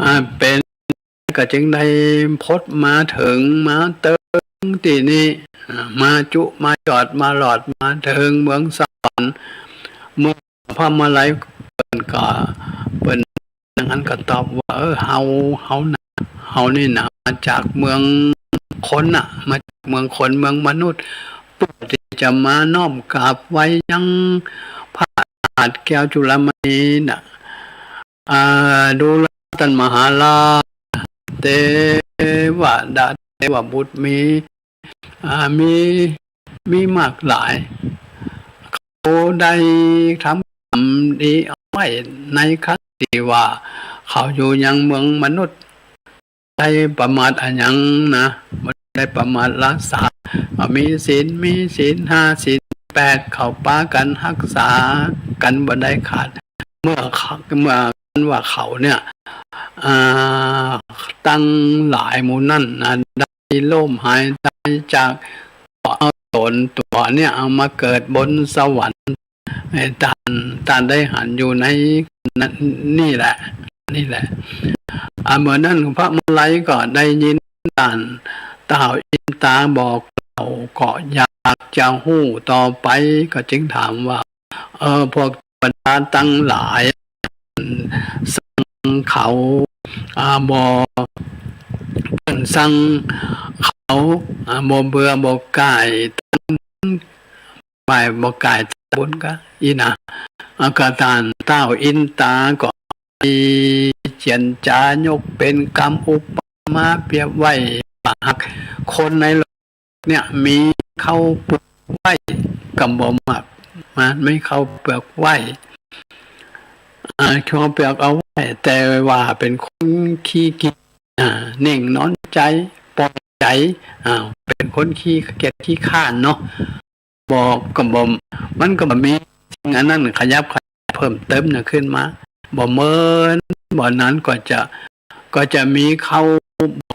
อ่า เป๋น ก็จึงได้พดมาเถิง มาเติงตี้นี่ อ่า มาจุมาจอดมาหลอดมาเถิงเมืองสวรรค์ เมื่อ พระมาลัยเปิ้นก็ เปิ้นอย่างนั้นก็ตอบว่า เออ เฮา เฮานะ เฮานี่นะ มาจากเมืองคนน่ะ มาจากเมืองคน เมืองมนุษย์ เปื้อตี้จะมาน้อมกราบไหว้ยังพระอาจารย์แก้วจุลมณีน่ะ อ่า ดูราต้านมหาราช เตวดา เตวบุตรมี อ่า มี มีมากหลาย เขาได้ทำกรรมดีเอาไว้ในครั้งตี้ว่าเขาอยู่ยังเมืองมนุษย์ ได้ประมาทอะหยังนะ บ่ได้ประมาทละสา อ่า มีศีล มีศีลห้า ศีลแปด เขาปากั๋นฮักษากั๋นบ่ได้ขาด เมื่อเขา เมื่อว่าเขาเนี่ย อ่า ตังหลายหมู่นั้นนะ ได้ล้มหายต๋ายจาก ก็เอาต๋นตั๋วเนี่ยเอามาเกิดบนสวรรค์ ให้ต้าน ต้านได้หันอยู่ในนี่แหละ นี่แหละ อ่า เมื่อนั้นพระมาลัยก็ได้ยินต้านต้าวอินทาบอกเล่า ก็อยากจะฮู้ต่อไป ก็จึงถามว่า เออ พวกเทวดาตังหลาย สังเขา อ่า บ่ เปิ้นสังเขา อ่า บ่เบื่อบ่ก่าย บ่ายบ่ก่ายบุญก็อี้นะ อ่า ก็ต้านต้าวอินทาก็มีเจียรจายกเป๋นกำอุปมาเปรียบไว้ว่า หากคนในโลก เนี่ย มีข้าวเปลือกไหว้ ก็บ่มาก มันมีข้าวเปลือกไหว้ อ่า ข้าวเปลือกเอาไหว้ แต่ว่าเป๋นคนขี้เกียจ อ่า นิ่งนอนใจ๋ ปล่อยใจ๋ อ่า เป๋นคนขี้เกียจขี้คร้านเนาะ บอกก็บ่ มันก็บ่มีสิ่งอันนั้นขยับขยายเพิ่มเติมเนี่ยขึ้นมา บ่เหมือน บ่นั้นก็จะ ก็จะมีข้าว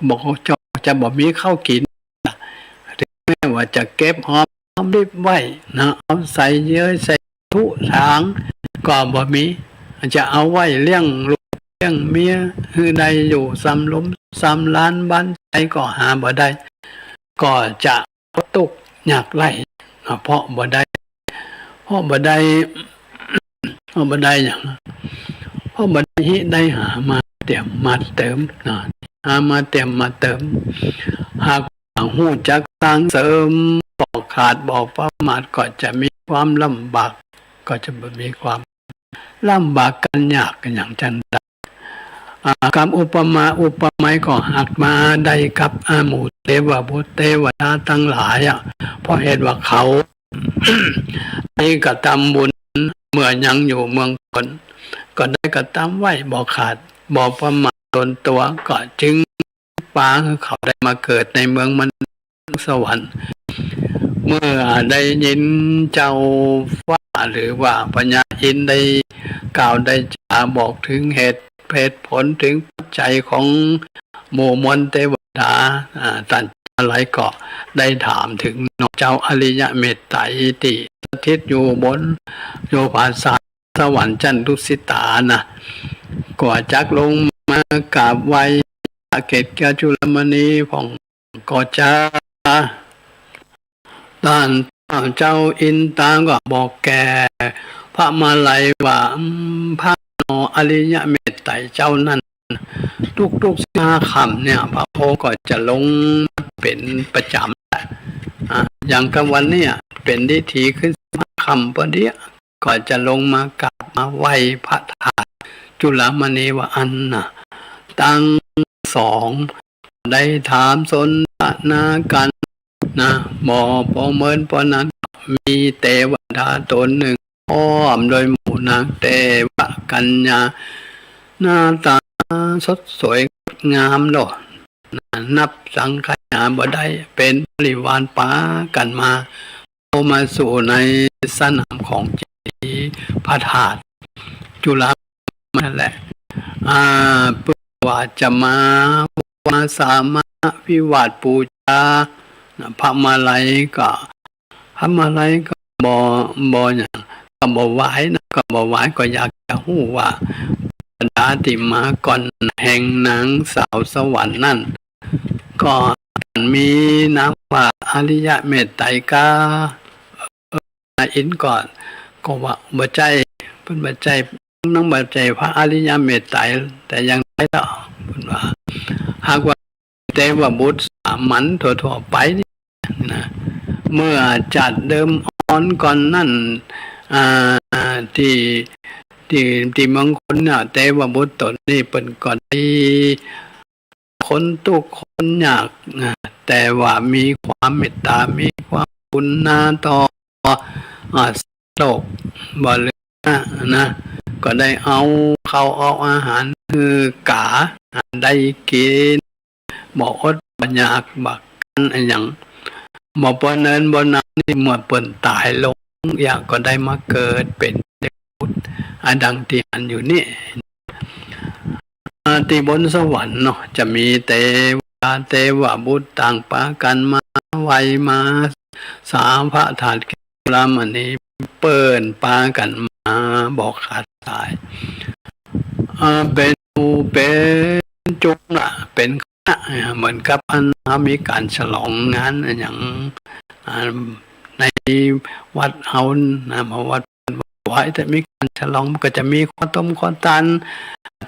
บอกจะ จะบ่มีข้าวกิ๋น ถึงแม้ว่าจะเก็บหอมรอมริบไว้นะ เอาใส่เยอะใส่ถุงถาง ก็บ่มี จะเอาไว้เลี้ยงลูกเลี้ยงเมีย หื้อได้อยู่ส่ำหลุมส่ำลานบ้านใจ๋ก็หาบ่ได้ ก็จะตุ๊กข์ยากไร้ อ่า เพราะบ่ได้ เพราะบ่ได้ เพราะบ่ได้หยัง เพราะบ่ได้ฮิได้หามาเตรียมมาเติมนะ หามาเตรียมมาเติม หากฮู้จักสร้างเสริม บ่ขาดบ่ประมาท ก็จะมีความลำบาก ก็จะบ่มีความลำบากกั๋นยากกั๋นหยังจั้นใด อ่า กำอุปมาอุปไมยก็หากมาได้กับ อ่า หมู่เตวบุตรเตวดาตังหลายอะ เพราะเหตุว่าเขา ได้กระตำบุญเมื่อยังอยู่เมืองคน ก็ได้กระตำไว้บ่ขาด บ่ประมาทต๋นตั๋ว ก็จึงปาหื้อเขาได้มาเกิดในเมืองมนุษย์สวรรค์ เมื่อได้ยินเจ้าฟ้าหรือว่าพญาอินทร์ได้กล่าวได้จ๋าบอกถึงเหตุ เหตุผลถึงปัจจัยของหมู่มวลเตวดา อ่า ต้านมาลัยก็ได้ถามถึงเนาะ เจ้าอริยะเมตไตรตี้สถิตอยู่บน อยู่ผาสาทสวรรค์จั้นดุสิตานะ ก็จักลงมากราบไหว้พระเกศแก้วจุลมณีพ่อง ก็จะ ต้านเจ้าอินทาก็บอกแก่พระมาลัยว่า อืม พระหนออริยะเมตไตรเจ้านั้น ทุกๆ สิบห้าค่ำเนี่ย พระองค์ก็จะลงมาเป๋นประจ๋ำ อ่า อย่างกลางวันเนี่ย เป๋นดิถีขึ้นสิบห้าค่ำปอดี ก็จะลงมากราบมาไหว้พระธาตุจุลามณีว่าอั้นนะ ตังสองได้ถามสนทนากั๋นนะ บ่ปองเมินปอนั้น มีเตวดาต๋นนึ่ง พร้อมโดยหมู่นางเตวกัญญา หน้าต๋าสดสวยงดงามโลด นับสังขยาบ่ได้ เป๋นบริวารปากั๋นมา เข้ามาสู่ในสนามของเจดีย์พระธาตุจุลามณีนั่นแหละ อ่า เปื้อว่าจะมา มาสามาวิวาทปู๋จา พระมาลัยก็ พระมาลัยก็บ่ บ่หยัง ก็บ่ไหว้นะ ก็บ่ไหว้ ก็อยากจะฮู้ว่า บรรดาตี้มาก่อนแห่งนางสาวสวรรค์นั้น ก็มีนามว่าอริยะเมตไตรกา เออ อินก็ ก็ว่าบ่ใจ้ เปิ้นบ่ใจ้ นางบ่ใจ้พระอริยะเมตไตร แต่อย่างใดแล้ว เปิ้นว่า หากว่า เตวบุตรสามัญทั่วๆ ไปนี่นะ เมื่อจัดเดิมอ่อนก่อนนั้น อ่า ตี้ ตี้ ตี้เมืองคนเนี่ย เตวบุตรต๋นนี้เปิ้นก็ได้คนตุ๊กข์คนยากนะ แต่ว่ามีความเมตต๋า มีความกรุณาต่อ อ่า โลกบ่เหลือนะ ก็ได้เอาข้าวเอาอาหารหื้อกาได้กิ๋น บ่อดบ่อยากบ่คันอะหยัง บ่ปอเนินบ่นานนี่เมื่อเปิ้นต๋ายลง เยียะก็ได้มาเกิดเป๋นเตวบุตร อะดังตี้หันอยู่นี่ อ่า ตี้บนสวรรค์เนาะ จะมีเตวดาเตวบุตรต่างปากั๋นมาไหว้มาสาพระธาตุแก้วจุลามณี เปิ้นปากั๋นมาบ่ขาดสาย อ่า เป๋นหมู่เป๋นจุมละ เป๋นคณะ เหมือนกับอันเฮามีก๋านฉลองงานอะหยัง อ่า ในวัดเฮานะ มาวัด ไหว้ แต่มีก๋านฉลอง มันก็จะมีข้าวต้มข้าวตาล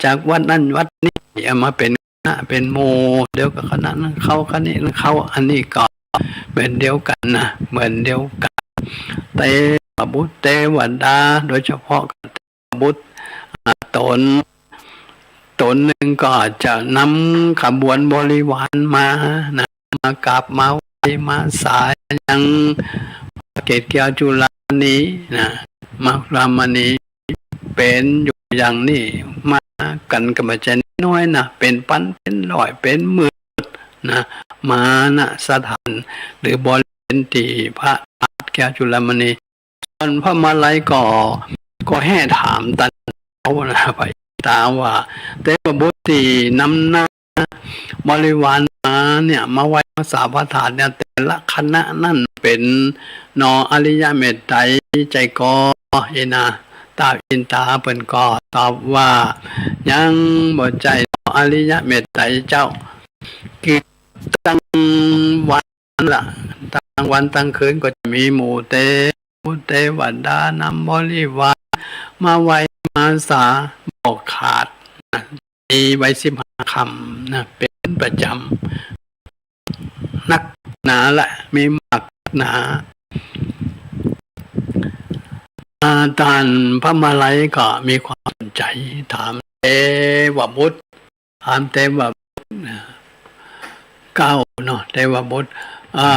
จากวัดนั้นวัดนี้ เอามาเป๋นคณะเป๋นหมู่เดียวกับคณะนั้นเข้า คณะนี้เข้า อันนี้ก็เหมือนเดียวกั๋นนะ เหมือนเดียวกั๋น เตวบุตรเตวดา โดยเฉพาะเตวบุตร อ่า ต๋น ต๋นนึ่งก็จะนำขบวนบริวารมานะ มากราบมาไหว้มาสายังพระเกศแก้วจุลามณีนะ มหาจุลามณีเป๋นอยู่อย่างนี้ มากั๋นก็บ่ใจ้น้อยนะ เป๋นปัน เป๋นร้อย เป๋นหมื่นนะ มา ณ สถาน หรือบริเวณตี้พระธาตุแก้วจุลามณี ส่วนพระมาลัยก็ ก็แห่ถามตันเอานะ ไปตามว่า เตวบุตรตี้นำหน้าบริวารมาเนี่ย มาไหว้มาสาพระธาตุเนี่ย แต่ละคณะนั้นเป๋นหนออริยะเมตไตรใจ้ก่อ อินนะ ท้าวอินตาเปิ้นก็ตอบว่า ยังบ่ใจ้หนออริยะเมตไตรเจ้า คือตั้งวัน นั่นละ ตั้งวันตั้งคืนก็จะมีหมู่เตวบุตรเตวดานำบริวารมาไหว้มาสาบ่ขาดนะ มีไว้สิบห้าค่ำนะ เป๋นประจ๋ำ นักหนาละ มีมากหนา อ่า ต้านพระมาลัยก็มีความสนใจ๋ ถามเตวบุตร ถามเตวบุตรนะ เก้าเนาะ เตวบุตร อ่า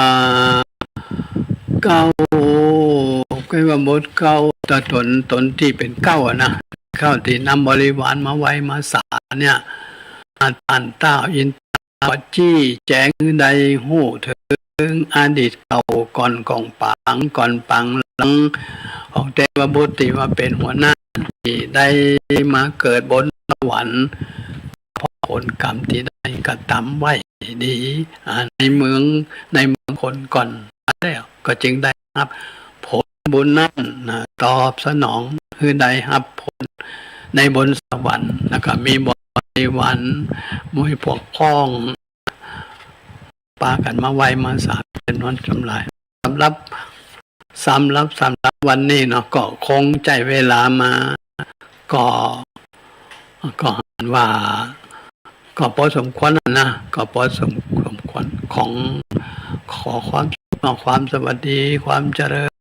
เก้า เตวบุตรเก้า ต๋น ต๋นตี้เป๋นเก้าอะนะ เก้าตี้นำบริวารมาไหว้มาสาเนี่ย อ่า ต้านท้าวอินตาก็จี้แจ๋งหื้อได้ฮู้เถิงอดีตเก่าก่อนก่องป๋าง ก่อนป๋างหลัง ของเตวบุตรตี้ว่าเป๋นหัวหน้า ตี้ได้มาเกิดบนสวรรค์ เพราะผลกรรมตี้ได้กระตำไว้ดี อ่า ในเมือง ในเมืองคนก่อนแล้ว ก็จึงได้ฮับผลบุญนั้นนะ ตอบสนอง คือได้ฮับผลในบนสวรรค์ แล้วก็มีบริวาร หมู่พวกพ้อง ปากั๋นมาไหว้มาสาเป๋นอันจำหลาย สำหรับ สำหรับ สำหรับวันนี้เนาะ ก็คงใจ๊เวลามา ก็ ก็หันว่า ก็ปอสมควรแล้วนะ ก็ปอสม สมควร ของ ขอความสุข ความสวัสดี ความเจริญ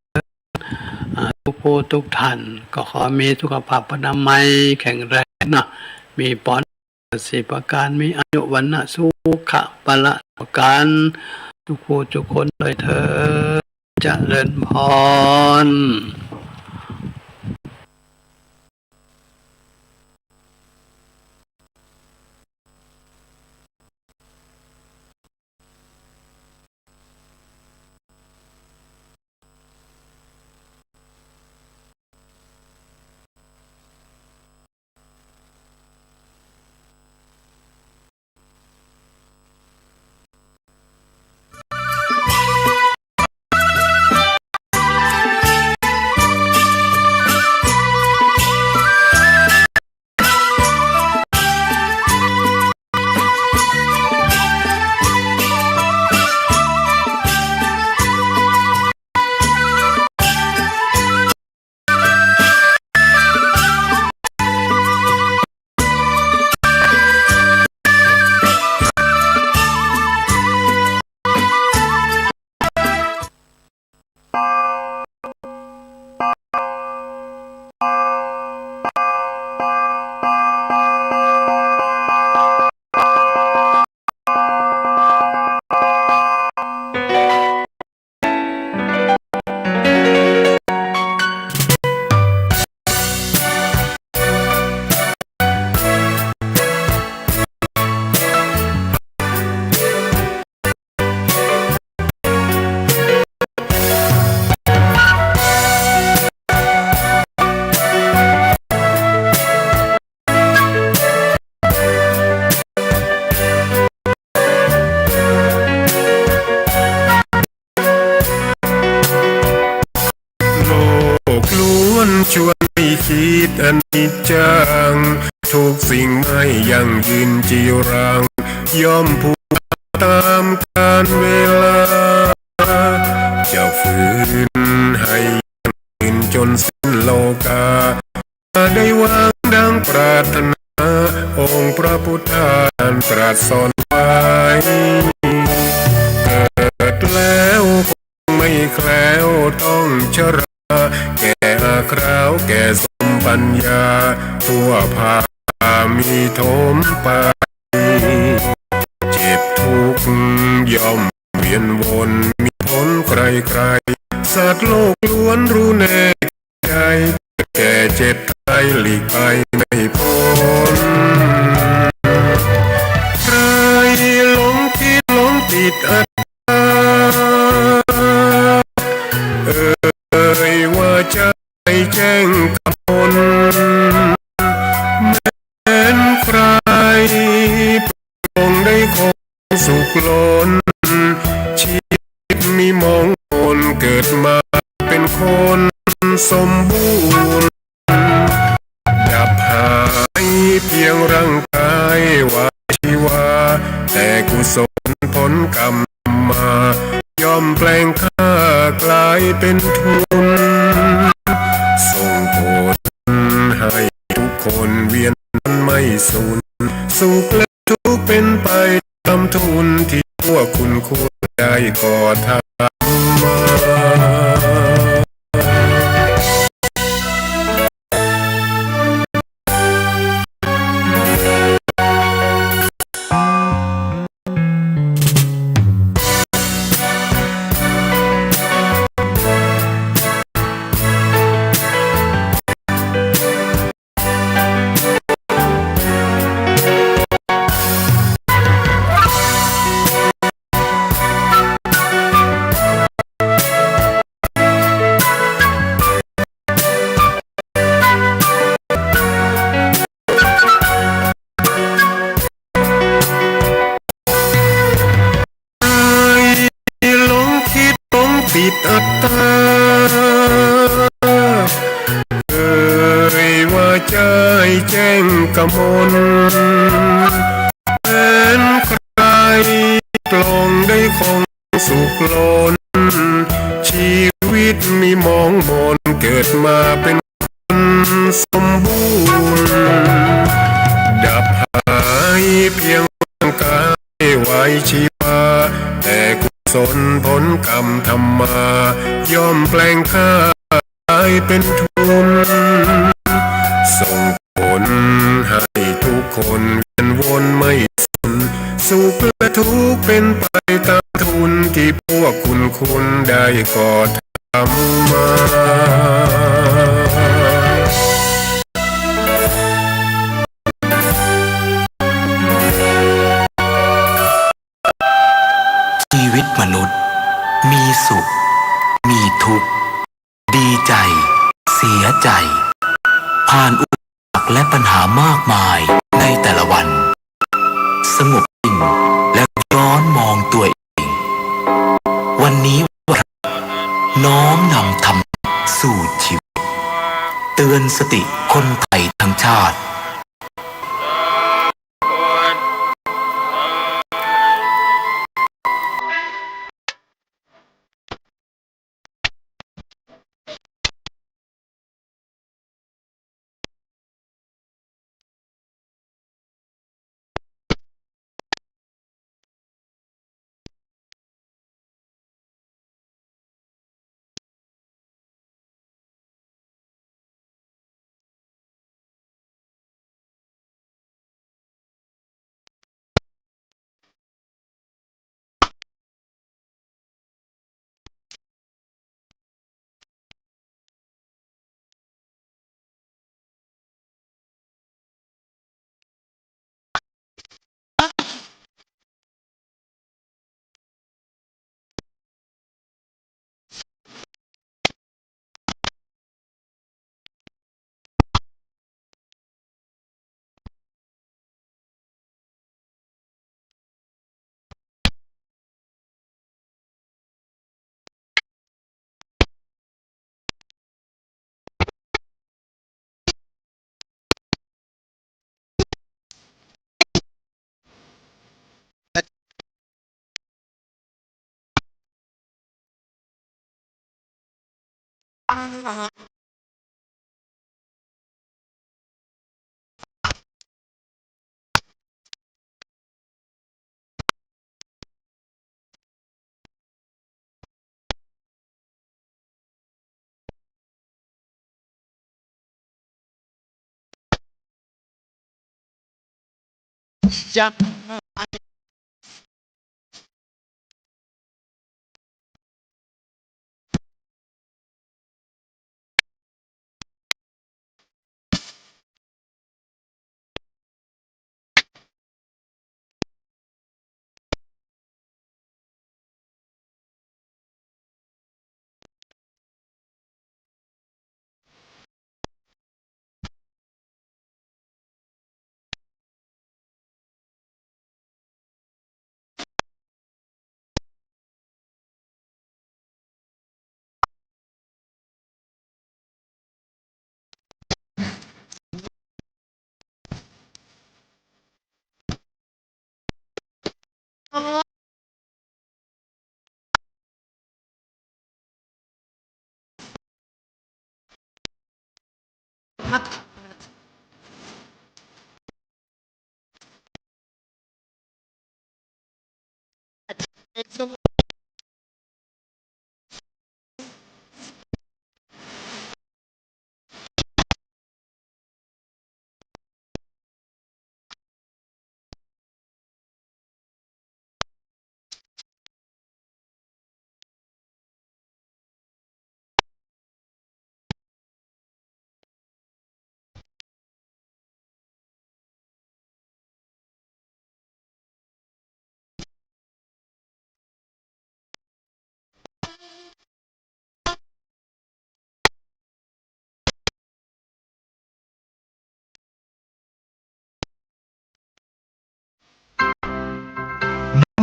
อ่า ทุ ทุกผู้ทุกท่าน ก็ขอมีสุขภาพอนามัยแข็งแรงเนาะ มีปลอด สี่ประการ มีอายุ วรรณะ สุขะ พละ ประการ ทุกผู้ทุกคนด้วยเทอญ เจริญพรโลกล้วนชวนให้คิดอนิจจัง ทุกสิ่งไม่ยั่งยืนจีรัง ย่อมผุพังต๋ามกาลเวลา จะฝืนให้ยั่งยืนจ๋นสิ้นโลกา ได้หวังดังปรารถนา องค์พระพุทธาตรัสสอนไว้ เกิดแล้วคงไม่แคล้วต้องชรา แก่อาคราวแก่สมปัญญา ทั่วพามีโทมไป เจ็บทุกข์ย่อมเวียนวน มีผลใครๆ สัตว์โลกล้วนรู้แน่ ใจ แก่เจ็บต๋ายหลีกไปไม่พ้น ใครหลงคิดหลงติดอัตตา เอ่ยว่าใจ้แจ้งกมล แม้นใครปรองได้คง สุขล้น ชีวิตมีหมองหมน เกิดมาเป็นคนสมบูรณ์ ดับหายเพียงร่างกายวาชีวา แต่กุศลผลกรรมมา ย่อมแปลงค่ากลายเป็นทุน ส่งผลให้ทุกคนเวียนไม่สูญ สุขและทุกข์เป็นไปต๋ามทุน ที่พวกคุณควรได้ก่อทำมา หลงคิดหลงติดอัตตา เอ่ยว่าใจ้แจ้งกมล แม้นใครปรองได้คงสุขล้น ชีวิตมีหมองหมน เกิดมาเป็น สมบูรณ์ ดับหายเพียงร่างกายวาชีวา แต่กุศลผลกรรมทำมา ย่อมแปลงค่ากลายเป็น เป็นไปตามทุนที่พวกคุณคุณได้ก่อทำมา ชีวิตมนุษย์ มีสุข มีทุกข์ ดีใจ เสียใจ ผ่านอุปสรรคและปัญหามากมายในแต่ละวัน สงบนิ่งแล้วย้อนมองตัวเอง วันนี้วันพระ น้อมนำธรรมะสู่ชีวิต เตือนสติคนไทยทั้งชาติ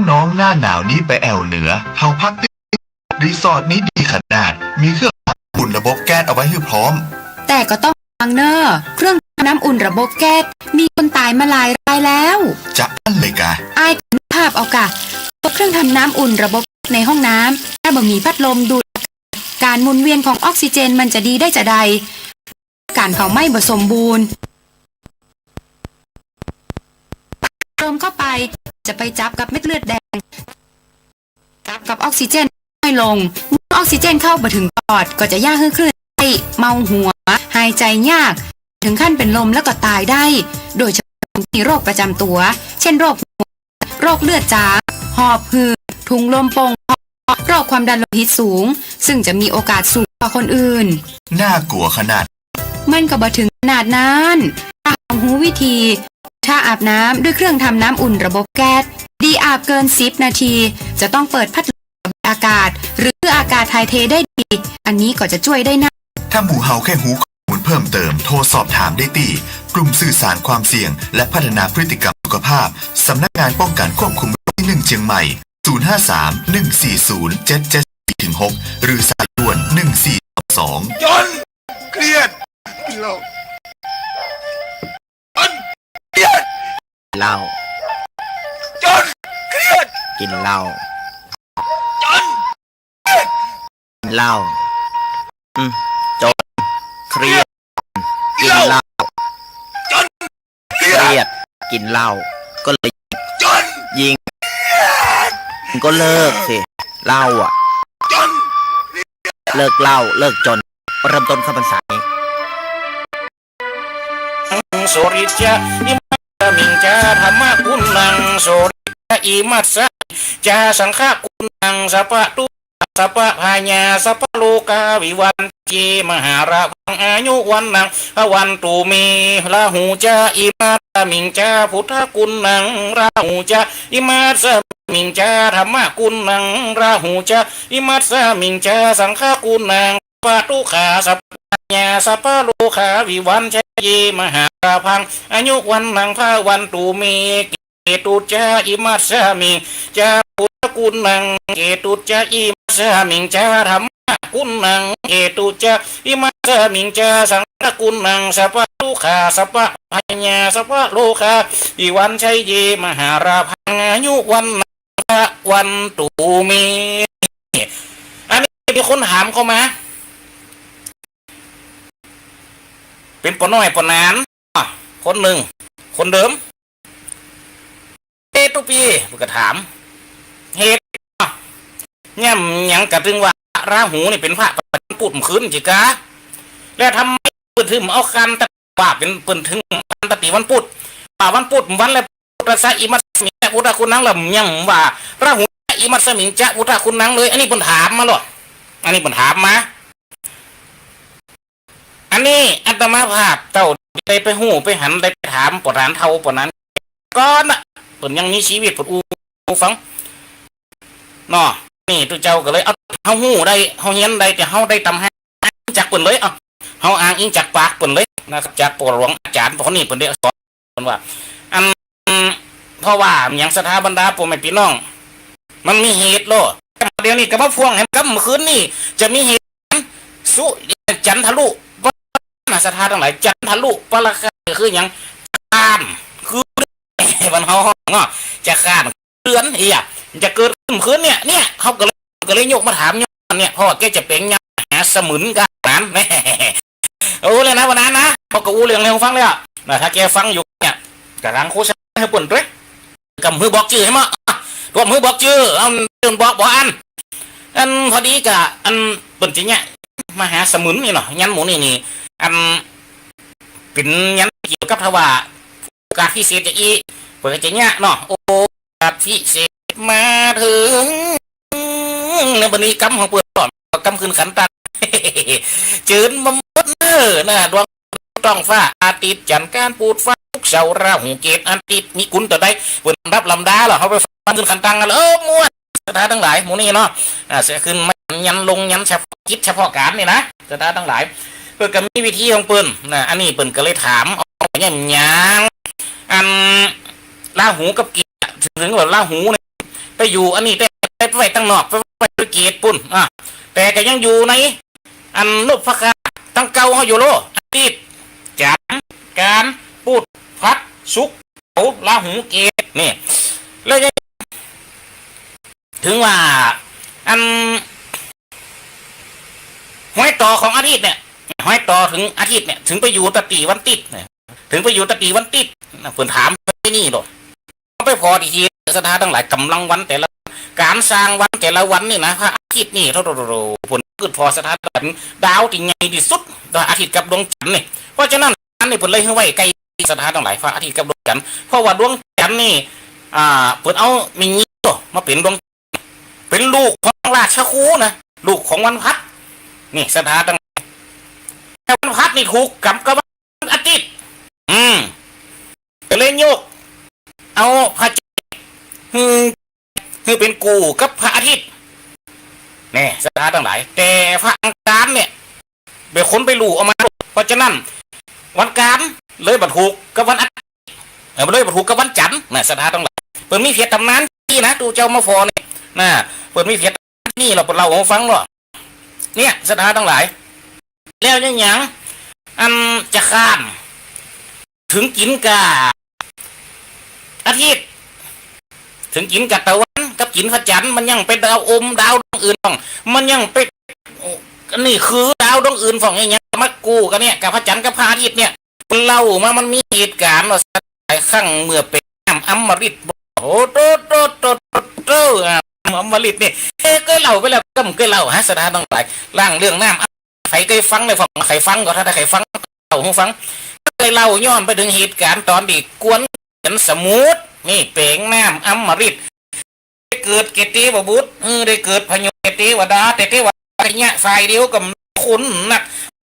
น้องๆ หน้าหนาวนี้ไปแอ่วเหนือ เฮาพักตี้รีสอร์ทนี้ดีขนาด มีเครื่องทำน้ำอุ่นระบบแก๊สเอาไว้หื้อพร้อม แต่ก็ต้องระวังเน่อ เครื่องทำน้ำอุ่นระบบแก๊ส มีคนต๋ายมาหลายรายแล้ว จะอั้นเลยกา อ้ายก็นึกภาพเอากา เครื่องทำน้ำอุ่นระบบในห้องน้ำ ถ้าบ่มีพัดลมดูดอากาศ ก๋านหมุนเวียนของออกซิเจนมันจะดีได้จาใด ก๋านเผาไหม้บ่สมบูรณ์ ลมเข้าไปจะไปจับกับเม็ดเลือดแดง จับกับออกซิเจนน้อยลง เมื่อออกซิเจนเข้าบ่เถิงปอด ก็จะเยียะหื้อคลื่นไส้ เมาหัว หายใจ๋ยาก เถิงขั้นเป๋นลมแล้วก็ต๋ายได้ โดยเฉพาะคนตี้มีโรคประจ๋ำตั๋ว เช่น โรคหัว โรคเลือดจ๋าง หอบหืด ถุงลมโป่งพอง โรคความดันโลหิตสูง ซึ่งจะมีโอกาสสูงกว่าคนอื่น น่ากลัวขนาด มันก็บ่เถิงขนาดนั้น ถ้าหากฮู้วิธี ถ้าอาบน้ำด้วยเครื่องทำน้ำอุ่นระบบแก๊ส ดีอาบเกินสิบนาที จะต้องเปิดพัดลมระบายอากาศ หรืออากาศถ่ายเทได้ดี อันนี้ก็จะจ้วยได้นัก ถ้าหมู่เฮาแค่ฮู้ข้อมูลเพิ่มเติม โทรสอบถามได้ตี้กลุ่มสื่อสารความเสี่ยง และพัฒนาพฤติกรรมสุขภาพ สำนักงานป้องกันควบคุมโรคที่หนึ่งเชียงใหม่ ศูนย์ห้าสาม หนึ่งสี่ศูนย์ เจ็ดเจ็ดสี่ ถึง หก หรือสายด่วน หนึ่งสี่สองสอง จนเครียด กินเหล้า จนเครียด เหล้า จนเครียด กินเหล้า จนเครียด เหล้า อืม จนเครียด กินเหล้า จนเครียด เครียด กินเหล้า ก็เลย จน ยิง ก็เลิกสิ เหล้าอะ จน เลิกเหล้า เลิกจน เริ่มต้นเข้าพรรษานี้ โสริจจะอิมัสสมิงจาธัมมะกุณัง โสริจจะอิมัสสมิงจาสังฆะกุณัง สัพพะทุกขะสัพพะพยา สัพพะโรคาวิวัชชันตุ เต มหาราหัง อายุวัณณัง ภะวันตุ เม ราหูจะอิมัสสมิงจาพุทธะกุณัง ราหูจะอิมัสสมิงจาธัมมะกุณัง ราหูจะอิมัสสมิงจาสังฆะกุณัง สัพพะทุกขะสัพพะพยา สัพพะโรคาวิวัชชันตุ เต มหาราหัง อายุวัณณัง ภะวันตุ เม เกตุจจะอิมัสสมิงจาพุทธะกุณัง เกตุจจะอิมัสสมิงจาธัมมะกุณัง เกตุจจะอิมัสสมิงจาสังฆะกุณัง สัพพะทุกขะสัพพะพยา สัพพะโรคาวิวัชชันตุ เต มหาราหัง อายุวัณณัง ภะวันตุ เม อันนี้มีคนถามเข้ามา เป๋นป้อน้อยป้อหนาน คนนึ่ง คนเดิม เอ๊ะ ตุ๊ปี้ เปิ้นก็ถาม เหตุ เนี่ย หยังกะตึงว่า ราหูนี่เป๋นพระประจ๋ำวันพุธเมื่อคืนจิกา แล้วทำไมเปิ้นถึงเอาคันตะ ว่าเป๋น เปิ้นถึงคันตะตี๋วันพุธ ว่าวันพุธวันแล้ว พุทธัสสะอิมัสสมิงจะพุทธะกุณัง แล้วยังว่า ราหูจะอิมัสสมิงจะพุทธะกุณังเลย อันนี้เปิ้นถามมาลอ อันนี้เปิ้นถามมา อันนี้อาตมาภาพเต้าได้ไปฮู้ไปหันได้ไปถามป้อหนานเฒ่าป้อหนานก่อนน่ะ เปิ้นยังมีจีวิตเปิ้นอู้ฟังเนาะ นี่ตุ๊เจ้าก็เลย เอา เฮาฮู้ได้ เฮาเฮียนได้ แต่เฮาได้ตำหา จักเปิ้นเลย เอา เฮาอ้างอิงจากปากเปิ้นเลยนะครับ จากป้อหลวงอาจ๋ารย์ป้อคนนี้เปิ้นได้สอน เปิ้นว่า อัน เพราะว่าหยังศรัทธาบรรดาป้อแม่ปี้น้อง มันมีเหตุลอ เดี๋ยวนี้ก็มาพ่วงแหมกำเมื่อคืนนี่ จะมีเหตุสุ จันทรุปะ นะ ศรัทธาตังหลาย จันทรุปราคาคือหยัง จั๊กคาน คือ บ้านเฮาฮ้องเนาะ จั๊กคาน เดือนเอีย มันจะเกิดขึ้นคืนเนี่ย เนี่ย เขาก็เลย ก็เลยยกมาถามย้อนเนี่ย เพราะว่าแกจะเป๋นยามมหาสมึนกันนั้น โอ้ แล้วนะวันนั้นนะ เขาก็อู้เรื่องให้ฟังแล้วนะ ถ้าแกฟังอยู่เนี่ย ก็หลังโฆษณาหื้อเปิ้นตวย กำหื้อบอกจื้อหื้อหมด ทวมหื้อบอกจื้อ เอา เปิ้นบอกบ่อั้น อันพอดีกะ อันเปิ้นจะเนี่ย มหาสมึนนี่เนาะ ยันหมู่นี่นี่ อันเป๋นยันเกี่ยวกับถ้าว่า โอกาสพิเศษจะอี้ เปิ้นก็จะเนี่ยเนาะ โอกาสพิเศษมาเถิง ในบัดนี้กำของเปิ้นก่อน กำขึ้นขันตัง เจิญมาหมดเน้อนะ ดวงท้องฟ้า อาทิตย์ จันทร์ คาน พุธ ฟ้า ศุกร์ เสาร์ ราหู เกตุ อาทิตย์ มีกุลต่อใด เปิ้นลำดับลำดาเหรอ เขาไปฟังขึ้นขันตังกันเลย เออ ม่วน ศรัทธาตังหลาย หมู่นี้เนาะ อ่า เสียขึ้นมายันลงยันเฉพาะกิจเฉพาะการนี่นะ ศรัทธาตังหลาย เปิ้นก็มีวิธีของเปิ้นนะ อันนี้เปิ้นก็เลยถาม เอาเนี่ยมันหยัง อันราหูกับเกตุ ถึงว่าราหูเนี่ย ไปอยู่อันนี้ ไป ไปไว้ตังนอก ไปไว้เกตุปุ้น อ่ะ แต่ก็ยังอยู่ใน อันนพเคราะห์ตังเก่าเฮาอยู่โล อาทิตย์ จันทร์ คาน พุธ พฤหัส ศุกร์ เสาร์ ราหู เกตุ นี่ แล้วยัง ถึงว่า อัน ฮอยต่อของอาทิตย์เนี่ย ฮอยต่อถึงอาทิตย์เนี่ย ถึงไปอยู่ตะตี๋วันติ๊ดเนี่ย ถึงไปอยู่ตะตี๋วันติ๊ดนะ เปิ้นถามไปนี่โลด เอาไปผ่อดีๆ ศรัทธาตังหลาย ก๋ำลังวันแต่ละ ก๋านสร้างวันแต่ละวันนี่นะ พระอาทิตย์นี่ โธ่ๆๆๆ เปิ้นกึ๊ดผ่อ ศรัทธาตังหลาย ดาวตี้ใหญ่ตี้สุด ดาวอาทิตย์กับดวงจันทร์นี่ เพราะฉะนั้น อันนี้เปิ้นเลยหื้อไว้ใก้ ศรัทธาตังหลาย พระอาทิตย์กับดวงจันทร์ เพราะว่าดวงจันทร์นี่ อ่า เปิ้นเอาแม่ญิง มาเป๋นดวง เป๋นลูกของราชครูนะ ลูกของวันพัด นี่ศรัทธาตังหลาย แต่วันพัดนี่ถูกกำกับวันอาทิตย์ อืม ก็เลยยกเอาพระจันทร์หื้อ หื้อเป๋นกู้กับพระอาทิตย์ นี่ศรัทธาตังหลาย แต่พระอังคารเนี่ย เป๋นคนไปลู่เอามา เพราะฉะนั้น วันอังคารเลยบ่ถูกกับวันอาทิตย์ เออ เลยบ่ถูกกับวันจันทร์นะ ศรัทธาตังหลาย เปิ้นมีเปียงต๋ำนานนี่นะ ตุ๊เจ้ามาฟอเนี่ยนะ เปิ้นมีเปียงต๋ำนานนี่ เฮาบ่เล่าหื้อฟังเนาะ เนี่ยศรัทธาตังหลาย แล้วยังหยัง อันจะข้าม เถิงกิ๋นก้าอาทิตย์ เถิงกิ๋นก้าตะวันกับกิ๋นพระจันทร์ มันยังไปดาวอมดาวดวงอื่นพ่อง มันยังไป อันนี้คือดาวดวงอื่นพ่อง ยังมากู้กั๋นเนี่ย กับพระจันทร์กับพระอาทิตย์เนี่ย เล่ามามันมีเหตุก๋ารณ์ว่า สมัยครั้งเมื่อเป๋นน้ำอมฤต โอ้โตโตโตโตโต อ่า น้ำอมฤตนี่ เอ๊ะ เกยเล่าไปแล้ว ก็บ่เกยเล่า ฮะ ศรัทธาตังหลาย ล่างเรื่องน้ำ ใผเกยฟังได้พ่อง ใผฟังก็ ถ้าใผฟัง เล่าหื้อฟัง เกยเล่าย้อนไปเถิงเหตุก๋ารณ์ต๋อนตี้กวนเขียนสมุทรนี่ แป๋งน้ำอมฤต ได้เกิดแก่เตวบุตร เออ ได้เกิดผโยชน์แก่เตวดา แต่เตวดาก็เยียะฝ่ายเดียวก็คนนัก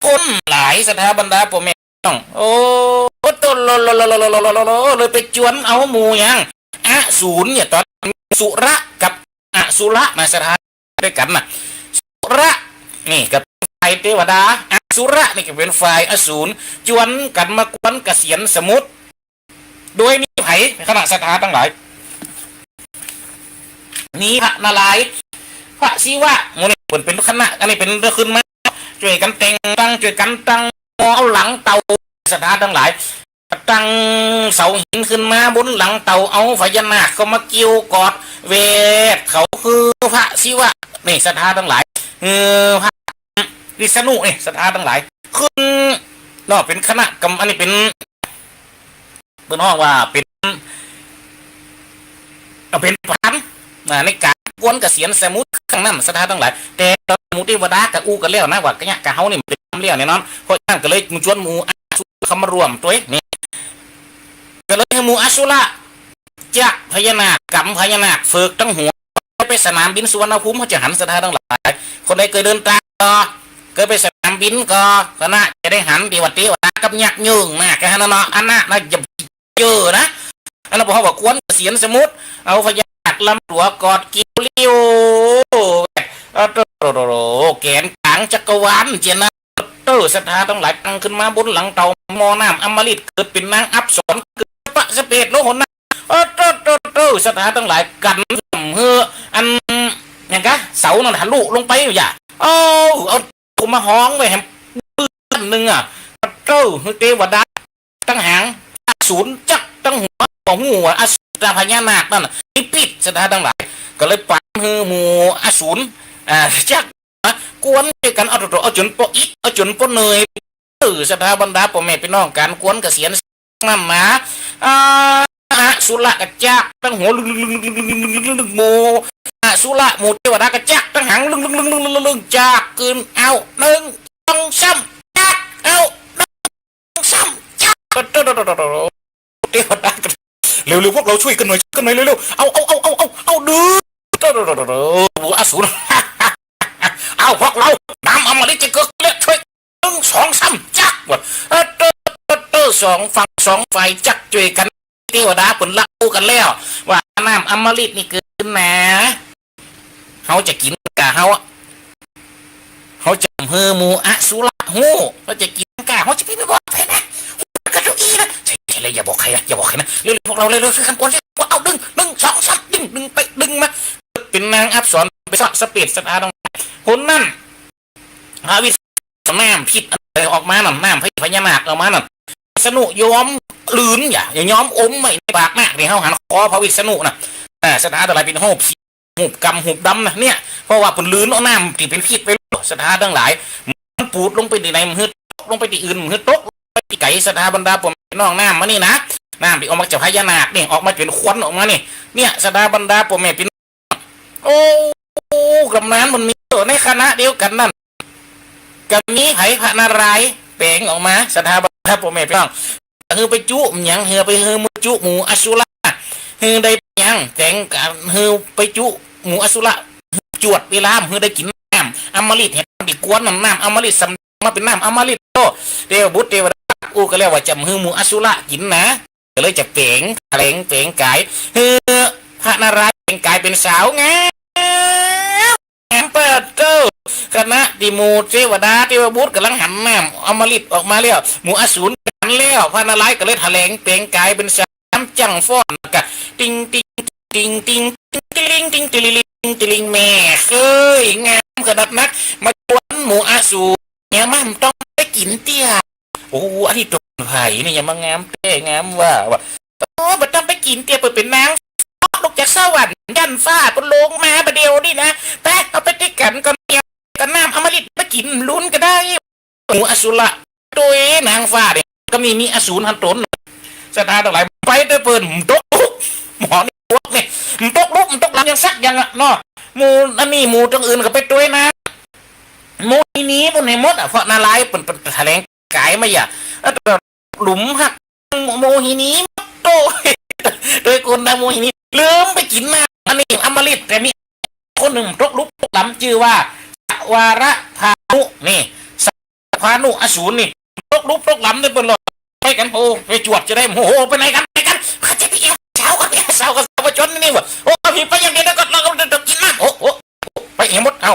คนหลาย ศรัทธาบรรดาป้อแม่น้อง โอ้ โตโลโลโล เลยไปจวนเอาหมู่หยัง อสูรเนี่ย ต๋อนสุระกับอสุระนะ ศรัทธา ตวยกั๋นนะ สุระนี่ก็ฝ่ายเตวดา อสุระนี่ก็เป๋นฝ่ายอสูร จวนกั๋นมากวนเกษียณสมุทร โดยมีใผ คณะศรัทธาตังหลาย มีพระนารายณ์ พระศิวะ หมู่นี้เปิ้นเป๋นคณะ อันนี้เป๋นขึ้นมา จ้วยกั๋นแต่งตั้ง จ้วยกั๋นตั้งหม้อเอาหลังเต่า ศรัทธาตังหลาย ตั้งเสาหินขึ้นมาบนหลังเต่า เอาพญานาคเข้ามาเกี่ยวกอด แวดเขาคือพระศิวะ นี่ศรัทธาตังหลาย เออ พระวิษณุนี่ศรัทธาตังหลาย ขึ้นเนาะ เป๋นคณะกรรม อันนี้เป๋น เปิ้นฮ้องว่าเป๋น เป๋นประธาน อ่า ในก๋านกวนเกษียณสมุทรครั้งนั้น ศรัทธาตังหลาย แต่หมู่เตวดาก็อู้กั๋นแล้วนะ ว่าเยียะกับเฮานี่มันเป๋นกรรมแล้วแน่นอน เพราะฉะนั้นก็เลยจวนหมู่อสุรเข้ามาร่วมตวยนี่ ก็เลยหื้อหมู่อสุรจักพญานาค กำพญานาคเผิกตึงหัว ไปสนามบินสุวรรณภูมิ เฮาจะหัน ศรัทธาตังหลาย คนใดเกยเดินตางก็ เกยไปสนามบินก็ ก็น่าจะได้หัน ตี้ว่าเตวดากับยักษ์เยิงนะ ก็หันเนาะ อันนั้นนะ อย่าเจอนะ อันนั้นบ่าฮ้องว่ากวนเกษียณสมุทร เอาพญานาคลำตั๋วกอดเกลียวเลี้ยว เออ โตโตโตโต แกนกลางจักรวาลเจียนะ เตอ ศรัทธาตังหลาย ตั้งขึ้นมาบนหลังเต่า หม้อน้ำอมฤต เกิดเป๋นนางอัปสร เกิดเป๋นพระสเปดโลหนนะ เออ โตโตโต ศรัทธาตังหลาย กั๋นหื้ออัน หยังกะ เสานั่นทะลุลงไปอย่า เอา เอา มาฮ้องไว้แหม ปืนหนึ่งอะ เตอ หื้อเตวดา ตึงหาง อสูรจักตึงหัว บ่ฮู้ว่าอสูรตาพญานาคนั่นน่ะ มีปิ๊ด ศรัทธาตังหลาย ก็เลยปันหื้อหมู่อสูร อ่า จัก กวนตวยกั๋น เอาโต เอาจ๋นป้ออิด เอาจ๋นป้อเหนื่อย เออ ศรัทธาบรรดาป้อแม่ปี้น้อง ก๋านกวนเกษียณนั่นนะ อ่า อสุรก็จักตึงหัว หมู่อสุร หมู่เตวดาก็จักตึงหาง จักกึ๊น เอา นึ่ง สอง สาม จัก เอา นึ่ง สอง สาม จัก โตโตโตโตโต เตวดา เร็วๆ พวกเราช่วยกันหน่อย ช่วยกันหน่อย เร็วๆ เอา เอา ดึง โตโตโตโตโต หมู่อสูร เอา พวกเรา น้ำอมฤตจะเกิดแล้ว ช่วย นึ่ง สอง สาม จัก ว่า เออ โตโตโต สองฝั่งสองฝ่ายจักจ้วยกั๋น เตวดาเปิ้นละอู้กั๋นแล้ว ว่าน้ำอมฤตนี่เกิดขึ้นมา เฮาจะกิ๋นก้าเฮาอะ เฮาจะหื้อหมู่อสุรฮู้ เฮาจะกิ๋นก้า เฮาจะไปบอกใผนะ ฮู้กั๋นทุกอี้นะ ใช่ ใช่แล้ว อย่าบอกใผนะ อย่าบอกใผนะ เร็วๆ พวกเรา เร็วๆ ช่วยกั๋นกวน ช่วยกั๋นกวน เอา ดึง นึ่ง สอง สาม ดึง ดึงไป ดึงมา เป๋นนางอัปสร เป๋นพระสเปด ศรัทธาตังหลาย หนนั้น พระวิษณุ น้ำพิษอันใดออกมานั่น น้ำพญานาคออกมานั่น วิษณุยอมกลืน อย่า อย่ายอมอมไว้ในปากนาค ตี้เฮาหันคอพระวิษณุน่ะ อ่า ศรัทธาตังหลาย เป๋นฮูปสี ฮูปกำ ฮูปดำนะเนี่ย เพราะว่าเปิ้นกลืนเอาน้ำตี้เป๋นพิษไปแล้ว ศรัทธาตังหลาย มันปูดลงไปตี้ใด มันหื้อตกลงไปตี้อื่น มันหื้อตกลงไปตี้ไก๋ ศรัทธาบรรดาป้อแม่น้อง น้ำมานี่นะ น้ำตี้ออกมาจากพญานาคนี่ ออกมาเป๋นควันออกมานี่ เนี่ย ศรัทธาบรรดาป้อแม่ปี้น้อง โอ้ ต๋ำนานมันมีอยู่ในขณะเดียวกั๋นนั่น ก็มีไผ พระนารายณ์แป๋งออกมา ศรัทธาบรรดาป้อแม่ปี้น้อง หื้อไปจุ๊หยัง หื้อไปหื้อหมู่จุ๊หมู่อสุร หื้อได้หยัง แสง หื้อไปจุหมู่อสุระ จวดเวลาหื้อได้กิ๋นน้ำอมฤต แหมตี้กวนน้ำ น้ำอมฤตสำมาเป๋นน้ำอมฤต โอ้ เทวบุตรเทวดาอู้กั๋นแล้วว่าจะหื้อหมู่อสุระกิ๋นนะ ก็เลยจะแป๋ง แถลงแป๋งก๋าย หื้อพระนารายณ์แป๋งก๋ายเป๋นสาวงาม งามเปิดโต ขณะตี้หมู่เทวดาเทวบุตรก่ำลังหันน้ำอมฤตออกมาแล้ว หมู่อสูรหันแล้ว พระนารายณ์ก็เลยแถลงแป๋งก๋ายเป๋นสาว จ๋ำฟ้อนกะ ติ๊งติ๊ง ติ๊งติ๊ง ติ๊งติ๊ง ติ๊งติ๊ง ติ๊งติ๊ง ติ๊งติ๊ง แม่เอ้ย งามขนาดนัก มาจวนหมู่อสูร เนี่ยมันต้องไปกิ๋นเตี้ย โอ้ อันนี้ตนไผนี่ ยังมางามแต๊งามว่า ว่า โอ้ บ่ต้องไปกิ๋นเตี้ย เปิ้นเป๋นนาง ตกจากสวรรค์ยันฟ้า เปิ้นลงมาบ่าเดี่ยวนี่นะ ไป เอาไปตี้กั๋นก่อนเนี่ย กั๋นน้ำอมฤตไปกิ๋นลุนก็ได้ หมู่อสุระ โตยนางฟ้าเนี่ย ก็มี มีอสูรหันต๋น ศรัทธาตังหลาย ไปเต๊อะเปิ้น ตกลุก หมอนี่พวกนี่ ตกลุก ตกลำยังสักอย่างอะเนาะ หมู่อันนี้ หมู่ตรงอื่นก็ไปโตยนะ โมหินีเปิ้นให้หมดอะ เพราะนารายณ์เปิ้น เปิ้นแถลงก๋ายมาอย่า เอ้อ หลุมฮักโมหินีหมดโต โดยคนนางโมหินี ลืมไปกิ๋นน้ำอันนี้อมฤต แต่มีคนนึ่งตกลุกตกลำ จื้อว่า สวรพานุ นี่ สวรพานุอสูรนี่ ตกลุกตกลำเนี่ยเปิ้นหลอดไปกั๋น โอ้ ไปจวดจะได้ โอ้โห ไปไหนกั๋น ไปกั๋น ข้าจะไปเอวสาวกั๋น สาวกั๋น สาวประชนนี่ว่ะ โอ้ พี่ไปอย่างเดียวนะ ก็เราก็ต้องกิ๋นน้ำ โอ้โห ไปเอวหมด เอ้า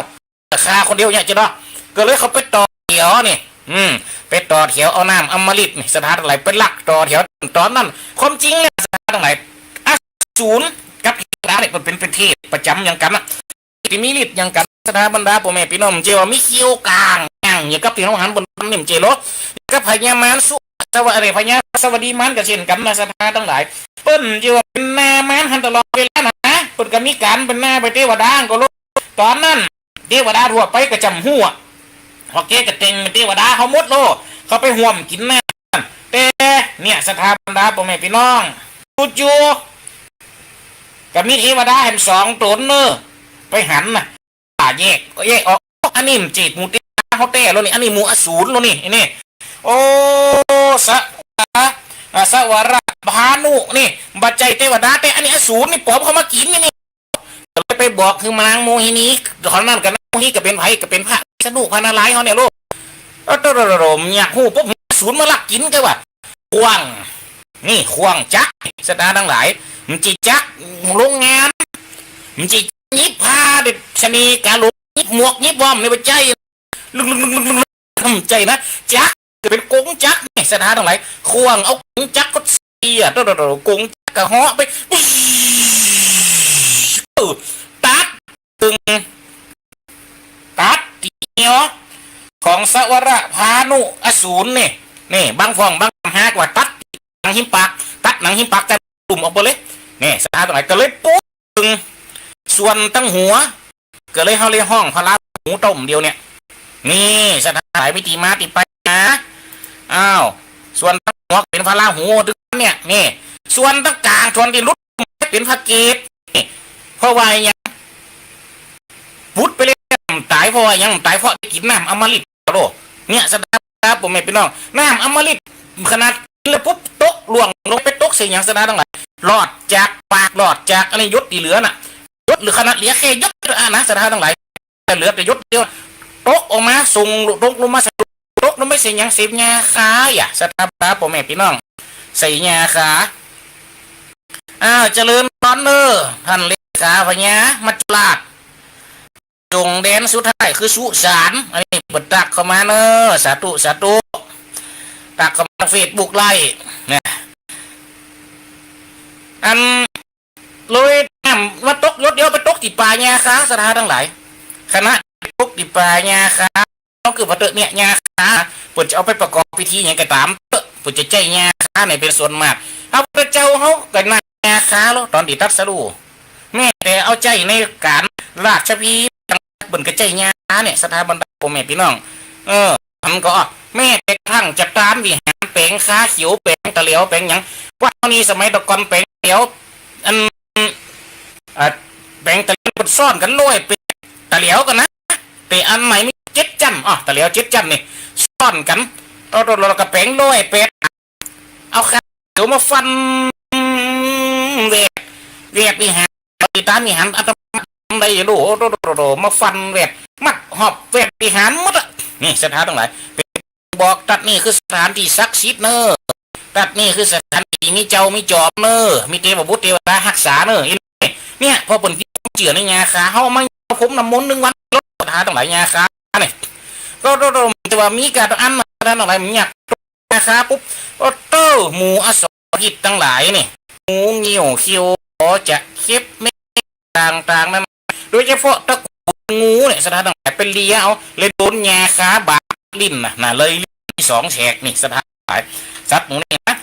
แต่ข้าคนเดียวเนี่ยจะเนาะ ก็เลยเข้าไปต่อแถวนี่ อืม ไปต่อแถวเอาน้ำอมฤตนี่ ศรัทธาตังหลาย ไปลักต่อแถวต๋อนนั้น ความจริงแล้ว ศรัทธาตังหลาย อสูรกับเทวดาเนี่ย มันเป๋น เป๋นเทพประจ๋ำอย่างกั๋นนะ ตี้มีฤทธิ์อย่างกั๋น ศรัทธาบรรดาป้อแม่ปี้น้อง เจ้าว่ามีเขี้ยวก้าง อย่าง อย่างกับตี้เฮาหันบนนี่ เจ้าโล กับพญามารสุ สวะ เอ่อ พญาสวัสดีมารก็เช่นกั๋นนะ ศรัทธาตังหลาย เปิ้นเจ้าว่าเป๋นหน้ามารหันตลอดเวลานะ เปิ้นก็มีก๋านเป๋นหน้าไปเทวดาก็โล ต๋อนนั้น เทวดาทั่วไปก็จ๋ำฮู้อะ เพราะแกก็แต่งเป๋นเทวดาเขาหมดโล เขาไปฮ่วมกิ๋นน้ำ แต่เนี่ย ศรัทธาบรรดาป้อแม่ปี้น้อง จู่ๆ ก็มีเทวดาแหมสองต๋นเน่อ ไปหันน่ะ อ่า แยก แยกออก อันนี้มันเจ้าหมู่เทวดาเขาแต๊โลนี่ อันนี้หมู่อสูรโลนี่ อันนี้ โอ้ สะ อ่า สวรพานุนี่ บ่ใจ้เทวดาแต๊ อันนี้อสูรนี่ ป๋อมเข้ามากิ๋นนี่ นี่ ก็เลยไปบอกหื้อนางโมหินี ต๋อนนั้นก็นางโมหินีก็เป๋นไผ ก็เป๋นพระวิษณุพระนารายณ์เขาเนี่ยโล เออ โตโตโตโต อยากฮู้ปุ๊บ อสูรมาลักกิ๋นก็ว่า ข่วง นี่ข่วงจักร ศรัทธาตังหลาย มันใจ้จักรโรงงาน มันใจ้หยิบผ้าเด็ดชะนีกาหลง หยิบหมวกหยิบว่าวในหัวใจ๋ ลึกๆๆๆๆ ใจ้นะ จักร เป๋นก๋งจักรนี่ ศรัทธาตังหลาย ข่วงเอาก๋งจักรก็เสีย โตๆๆ ก๋งจักรก็เหาะไป เออ ตัด ตึง ตัดตี้เหี่ยวของสวรพานุอสูรนี่ นี่ บางพ่องบางตำหากว่าตัดหนังหิมปาก ตัดหนังหิมปากแต่ลุ่มออกไปเลย นี่ ศรัทธาตังหลาย ก็เลยปุ๊บตึงส่วนตังหัว ก็เลยเฮาเลยฮ้องพระราหูต้มเดียวเนี่ย นี่ ศรัทธาตังหลาย มีตี้มาตี้ไปนะ อ้าว ส่วนตังหัวเป๋นพระราหูตึงเนี่ย นี่ ส่วนตังก๋าง ส่วนตี้หลุดเป๋นพระเกศ นี่ เพราะว่าหยัง บุตรไปแล้วต๋าย เพราะว่าหยังต๋าย เพราะได้กิ๋นน้ำอมฤตโล เนี่ย ศรัทธาป้อแม่ปี้น้อง น้ำอมฤตขนาดกิ๋นแล้วปุ๊บตกล่วงลงไปตกใส่หยัง ศรัทธาตังหลาย หลอดจากปาก หลอดจากอันนี้หยดตี้เหลือน่ะ หยดเหลือขนาดเหลือแค่หยดเดียวอะนะ ศรัทธาตังหลาย แต่เหลือแต่หยดเดียว ตกออกมาส่ง ตกลงมาใส่ ตกลงไปใส่หยัง ใส่หญ้าคาอะ ศรัทธาป้อแม่ปี้น้อง ใส่หญ้าคา อ้าว เจริญพรเน่อ ต้านเลขาพญามัจจุราช จ๋งแดนสุดท้ายคือสุสาน อันนี้เปิ้นตั๊กเข้ามาเน่อ สาธุ สาธุ ตั๊กเข้ามาเฟซบุ๊กไลฟ์นะ อัน เลยน้ำมาตกหยดเดียวไปตกตี้ป่าหญ้าคา ศรัทธาตังหลาย ขณะตกตี้ป่าหญ้าคา ก็คือว่าเต๊อะเนี่ย หญ้าคา เปิ้นจะเอาไปประกอบพิธีหยังก็ต๋ามเต๊อะ เปิ้นจะใจ๊หญ้าคาเนี่ยเป๋นส่วนมาก พระพุทธเจ้าเฮาก็นั่งหญ้าคาโล ต๋อนตี้ตรัสรู้ แม้แต่เอาใจ๊ในก๋านราชพิธี เปิ้นก็ใจ๊หญ้าคาเนี่ย ศรัทธาบรรดาป้อแม่ปี้น้อง เออ มันก็ แม้แต่กระทั่งจะตานวิหารแป๋งคาเขียว แป๋งตะแหลว แป๋งหยัง วัดเฮานี่สมัยตะก่อนแป๋งตะแหลว อัน อ่า แป๋งตะแหลวเปิ้นซ่อนกั๋นร้อยแปดตะแหลวกั๋นนะ แต่อันใหม่มีเจ็ดจั๊น อ้อ ตะแหลวเจ็ดจั๊นนี่ ซ่อนกั๋น เอา แล้วก็แป๋งร้อยแปด เอาคาเขียวมาฟันแหวก แวดวิหาร ไปต๋ามวิหารอาตมาได้โล โต โต โต โต มาฟันแวด มัดฮอบแวดวิหารหมดอะ นี่ศรัทธาตังหลาย เป๋นบอกตั๊ดนี่คือสถานตี้ศักดิ์สิทธิ์เน่อ ตั๊ดนี่คือสถานตี้มีเจ้ามีจอมเน่อ มีเตวบุตรเตวดาฮักษาเน่อ เนี่ย พอเปิ้นเจื้อในหญ้าคา เฮามาพรมน้ำมนต์หนึ่งวัน ศรัทธาตังหลาย หญ้าคาเนี่ย ก็โต โต แต่ว่ามีก๋านอันมาตังหลาย มันหยาบ หญ้าคาปุ๊บ โอ้โต หมู่อสรพิษตังหลายนี่ งูเงี้ยวเขี้ยวขอจะเข็บแม่ต่างๆ นั้น โดยเฉพาะตระกูลงูเนี่ย ศรัทธาตังหลาย ไปเลียเอา เลยโดนหญ้าคาบาดลิ้นน่ะ น่ะ เลยลิ้นสองแฉกนี่ ศรัทธาตังหลาย สัตว์หมู่นี้นะ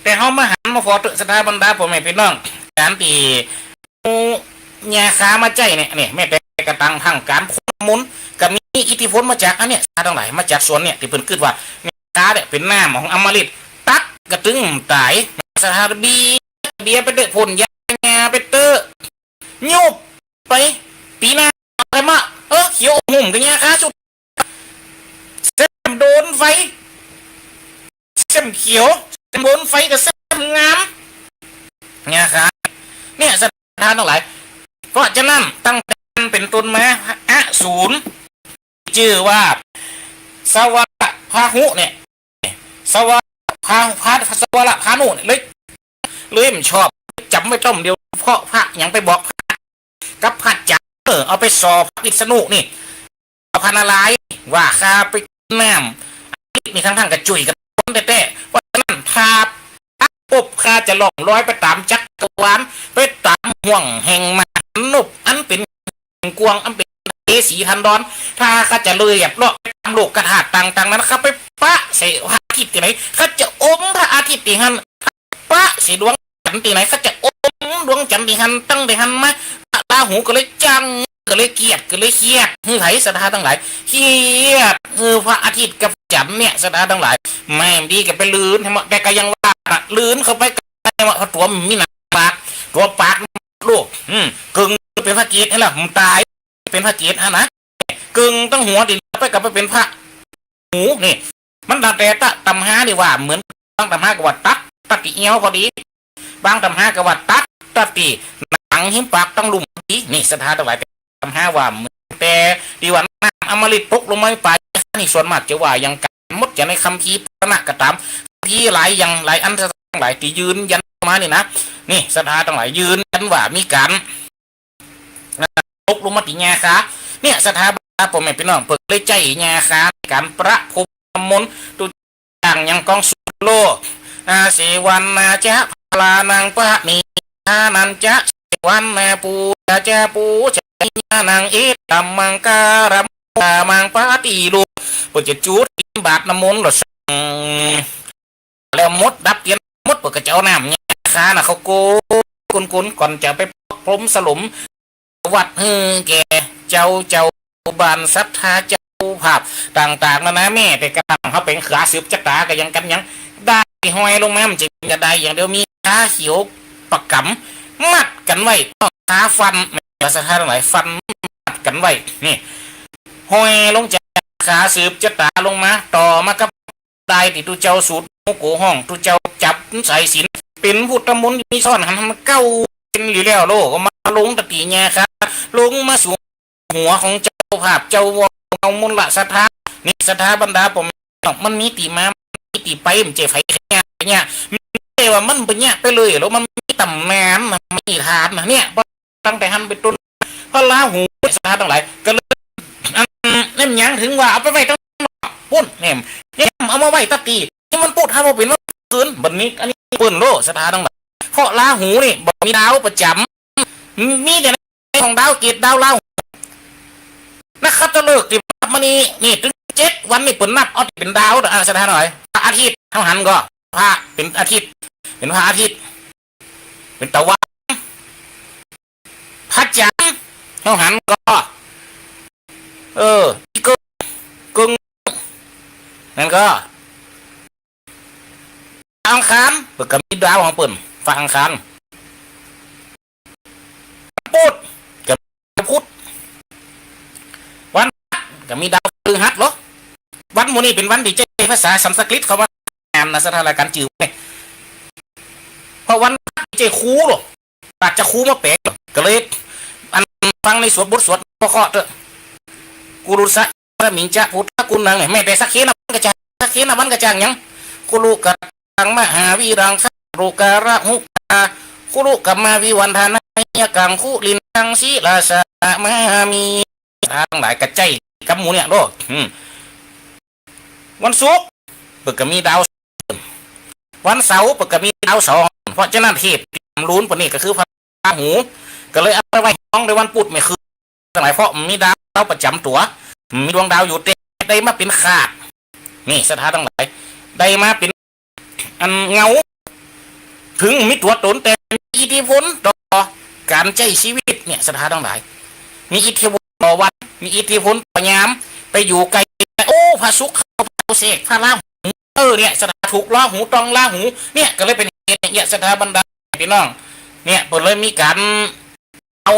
แต่เฮามาหันมาผ่อเต๊อะ ศรัทธาบรรดาพ่อแม่พี่น้อง ก๋านตี้ หญ้าคามาใจ๊เนี่ย เนี่ย แม้แต่กระตังก๋านพรมน้ำมนต์ ก็มีอิทธิพลมาจากอันเนี้ย ศรัทธาตังหลาย มาจากส่วนเนี่ย ตี้เปิ้นกึ๊ดว่า หญ้าคาเนี่ยเป๋นน้ำของอำมฤต ตั๊ดก็ตึงต๋าย ศรัทธาเบียด เบียดไปเต๊อะ พ่นยาหญ้าไปเต๊อะ ยุบไป ปี๋หน้าเอาไปมา เออ เขียวอมหุ่มกับหญ้าคาสุด แซ่มโดนไฟ แซ่มเขียว แซ่มโดนไฟก็แซ่มงาม เนี่ยครับ เนี่ยศรัทธาตังหลาย เพราะฉะนั้นตั้งแต่นั้นเป๋นต้นมา อสูรจื้อว่า สวรพาหุเนี่ย สวรพา พา สวรพาหุเนี่ย เลย เลยบ่ชอบ จ๋ำไว้ต้นเดียว เพราะพระหยังไปบอกพระ กับพระจ๋า เออ เอาไปส่อพระวิษณุนี่ พระนารายณ์ว่าข้าไปกิ๋นน้ำ นี่ทั้งๆ ก็จุ้ยกั๋นแต๊ๆ เพราะฉะนั้นถ้าปุ๊บข้าจะล่องลอยไปต๋ามจักรวาล ไปต๋ามห้วงแห่งมหาสมุทรอันเป๋นกว้าง อันเป๋นเอสีทันดอน ถ้าข้าจะเลยแบบเลาะไปต๋ามโลกธาตุต่างๆ นั้น ข้าไปปะใส่พระอาทิตย์ตี้ไหน ข้าจะอมพระอาทิตย์ตี้หั้น ปะใส่ดวงจันทร์ตี้ไหน ข้าจะอมดวงจันทร์ตี้หั้น ตั้งแต่หั้นมา พระราหูก็เลยจัง ก็เลยเกลียด ก็เลยเคียด หื้อไผศรัทธาตังหลาย เคียด หื้อพระอาทิตย์กับจันทร์เนี่ย ศรัทธาตังหลาย แม่นดีก็ไปลื่นหื้อหมด แต่ก็ยังว่าน่ะ ลื่นเข้าไปก็ยังว่า เพราะตั๋วมันมีหนังปาก ตั๋วปากลูก อืม เกิ่งเป๋นพระเกศหั้นล่ะ มันต๋าย เป๋นพระเกศหั้นนะ เกิ่งตึงหัวตี้ไปก็ไปเป๋นพระ หูนี่ มันตั้งแต่ตะ ตำฮานี่ว่าเหมือน บางตำฮาก็ว่าตัด ตัดตี้เอี้ยวพอดี บางตำฮาก็ว่าตัด ตัดตี้หนังหิมปากตังลุ่มพอดี นี่ศรัทธาตังหลาย ตำฮาว่าเหมือน แต่ตี้ว่าน้ำอมฤตตกลงมาในป่านี่ ส่วนมากจะว่าอย่างกั๋นหมด จะในคัมภีร์พระนะก็ต๋าม คัมภีร์หลายอย่างหลายอันตังหลายตี้ยืนยันมานี่นะ นี่ศรัทธาตังหลายยืนยันว่ามีก๋าน ตกลงมาตี้หญ้าคา เนี่ยศรัทธาบรรดาพ่อแม่พี่น้อง เปิ้นเลยใจ๊หญ้าคาในก๋านประพรมน้ำมนต์ ตุ๊อย่างอย่างกองสูตรโล อา เสวนาจะ พลานัง ปะนิทานันจะ เสวนา ปูจาจะ ปูจานิยานัง เอตัมมังการัม มัง ปะติโล เปิ้นจะจุดบาตรน้ำมนต์แล้ว แล้วหมดดับเตียนหมด เปิ้นก็จะเอาน้ำหญ้าคาน่ะ เข้าโกน โกน โกน ก่อนจะเอาไปพรมสลม วัดหื้อแก่เจ้า เจ้าบ้านศรัทธาเจ้าภาพต่างๆ นานา แม้แต่กระทั่งเฮาแป๋งขาสืบจะต๋าก็ยังกั๋นยังได้ ห้อยลงมา มันจะมีกระไดอย่างเดียว มีขาเขียวประกำ มัดกั๋นไว้ ขาฟัน ศรัทธาตังหลาย ฟันมัดกั๋นไว้ นี่ ห้อยลงจากขาสืบจะต๋าลงมา ต่อมากับ ได้ตี้ตุ๊เจ้าสูดหมู่โกห้อง ตุ๊เจ้าจับสายศีล เป๋นพุทธมนต์มีซ้อนหัน หันเก้าเป๋นอยู่แล้วโล ก็มาลงตะตี้หญ้าคา ลงมาสู่หัวของเจ้าภาพ เจ้าวอ เอามนต์ละศรัทธา นี่ศรัทธาบรรดาพ่อแม่น้อง มันมีตี้มา มีตี้ไป มันเจ้าไผขะยะ ขะยะ มันบ่ใจ้ว่ามันบ่ยะไปเลย แล้วมันมีต๋ำนานนะ มีนิทานนะ เนี่ย ตั้งแต่หั้นเป๋นต้น พระราหู ศรัทธาตังหลาย ก็เลย อัน นั่นหยังถึงว่าเอาไปไว้ตังปุ้นเนี่ย เนี่ยเอามาไว้ตั๊ดตี้ นี่มันปุดหาบ่เป๋นวันคืน บัดนี้ อันนี้เปิ้นโล ศรัทธาตังหลาย เพราะราหูนี่บ่มีดาวประจ๋ำ มีแต่ในของดาวเกตดาวราหู นครฤกษ์ตี้นับมานี่ นี่ ตึงเจ็ดวันนี่เปิ้นนับเอาตี้เป๋นดาว อ่า ศรัทธาตังหลาย พระอาทิตย์ เฮาหันก่อ พระเป๋นอาทิตย์ เป๋นพระอาทิตย์ เป๋นตะวัน พระจันทร์ เฮาหันก่อ เออ อีกเกิ่ง เกิ่ง นั่นก่อ อังคาร เปิ้นก็มีดาวของเปิ้น ฟ้าอังคาร พุธ ก็มีพุธ วันพฤหัส ก็มีดาวพฤหัสเหรอ วันหมู่นี้เป๋นวันตี้ใจ๊ภาษาสันสกฤต เขาว่า อ่านนะ ศรัทธาตังหลาย กั๋นจื้อไว้ เพราะวันพฤหัส ใจ้ครูหรอก ปราชญ์จะครูมาแป๋ง ก็เลย อัน ฟังในสวด บทสวดพระเคราะห์เต๊อะ กุรุสสะ สมิงจะ พุทธะกุณัง เนี่ย แม้แต่สักเคนะวันกะจาง สักเคนะวันกะจางหยัง คุรุกะตังมหาวีรัง คารุการะหุกา คุรุกะมาวิวันทนายะกัง คุรินทังศิรสะมามิ ศรัทธาตังหลาย กะใจ้กำหมู่เนี่ยโลด อืม วันศุกร์เปิ้นก็มีดาว วันเสาร์เปิ้นก็มีดาวสอง เพราะฉะนั้นเทพที่หนุนเปิ้นนี่ก็คือพระราหู ก็เลยเอาไปไหว้ฮ้องในวันพุธแม่คืนตังหลาย เพราะมีดาวประจ๋ำตั๋ว มีดวงดาวอยู่ แต่ได้มาเป๋นคาด นี่ศรัทธาตังหลาย ได้มาเป๋น อันเงา เถิงมีตั๋วต๋นแต่มีอิทธิพลต่อก๋านใจ๊ชีวิตเนี่ย ศรัทธาตังหลาย มีอิทธิพลต่อวัน มีอิทธิพลต่อยาม ไปอยู่ไกล โอ้ พระศุกร์เข้า พระเสก พระราหู เออ เนี่ย ศรัทธาถูกราหู ต้องราหู เนี่ย ก็เลยเป๋นเหตุเนี่ย ศรัทธาบรรดาพี่น้อง เนี่ย เปิ้นเลยมีก๋าน เอา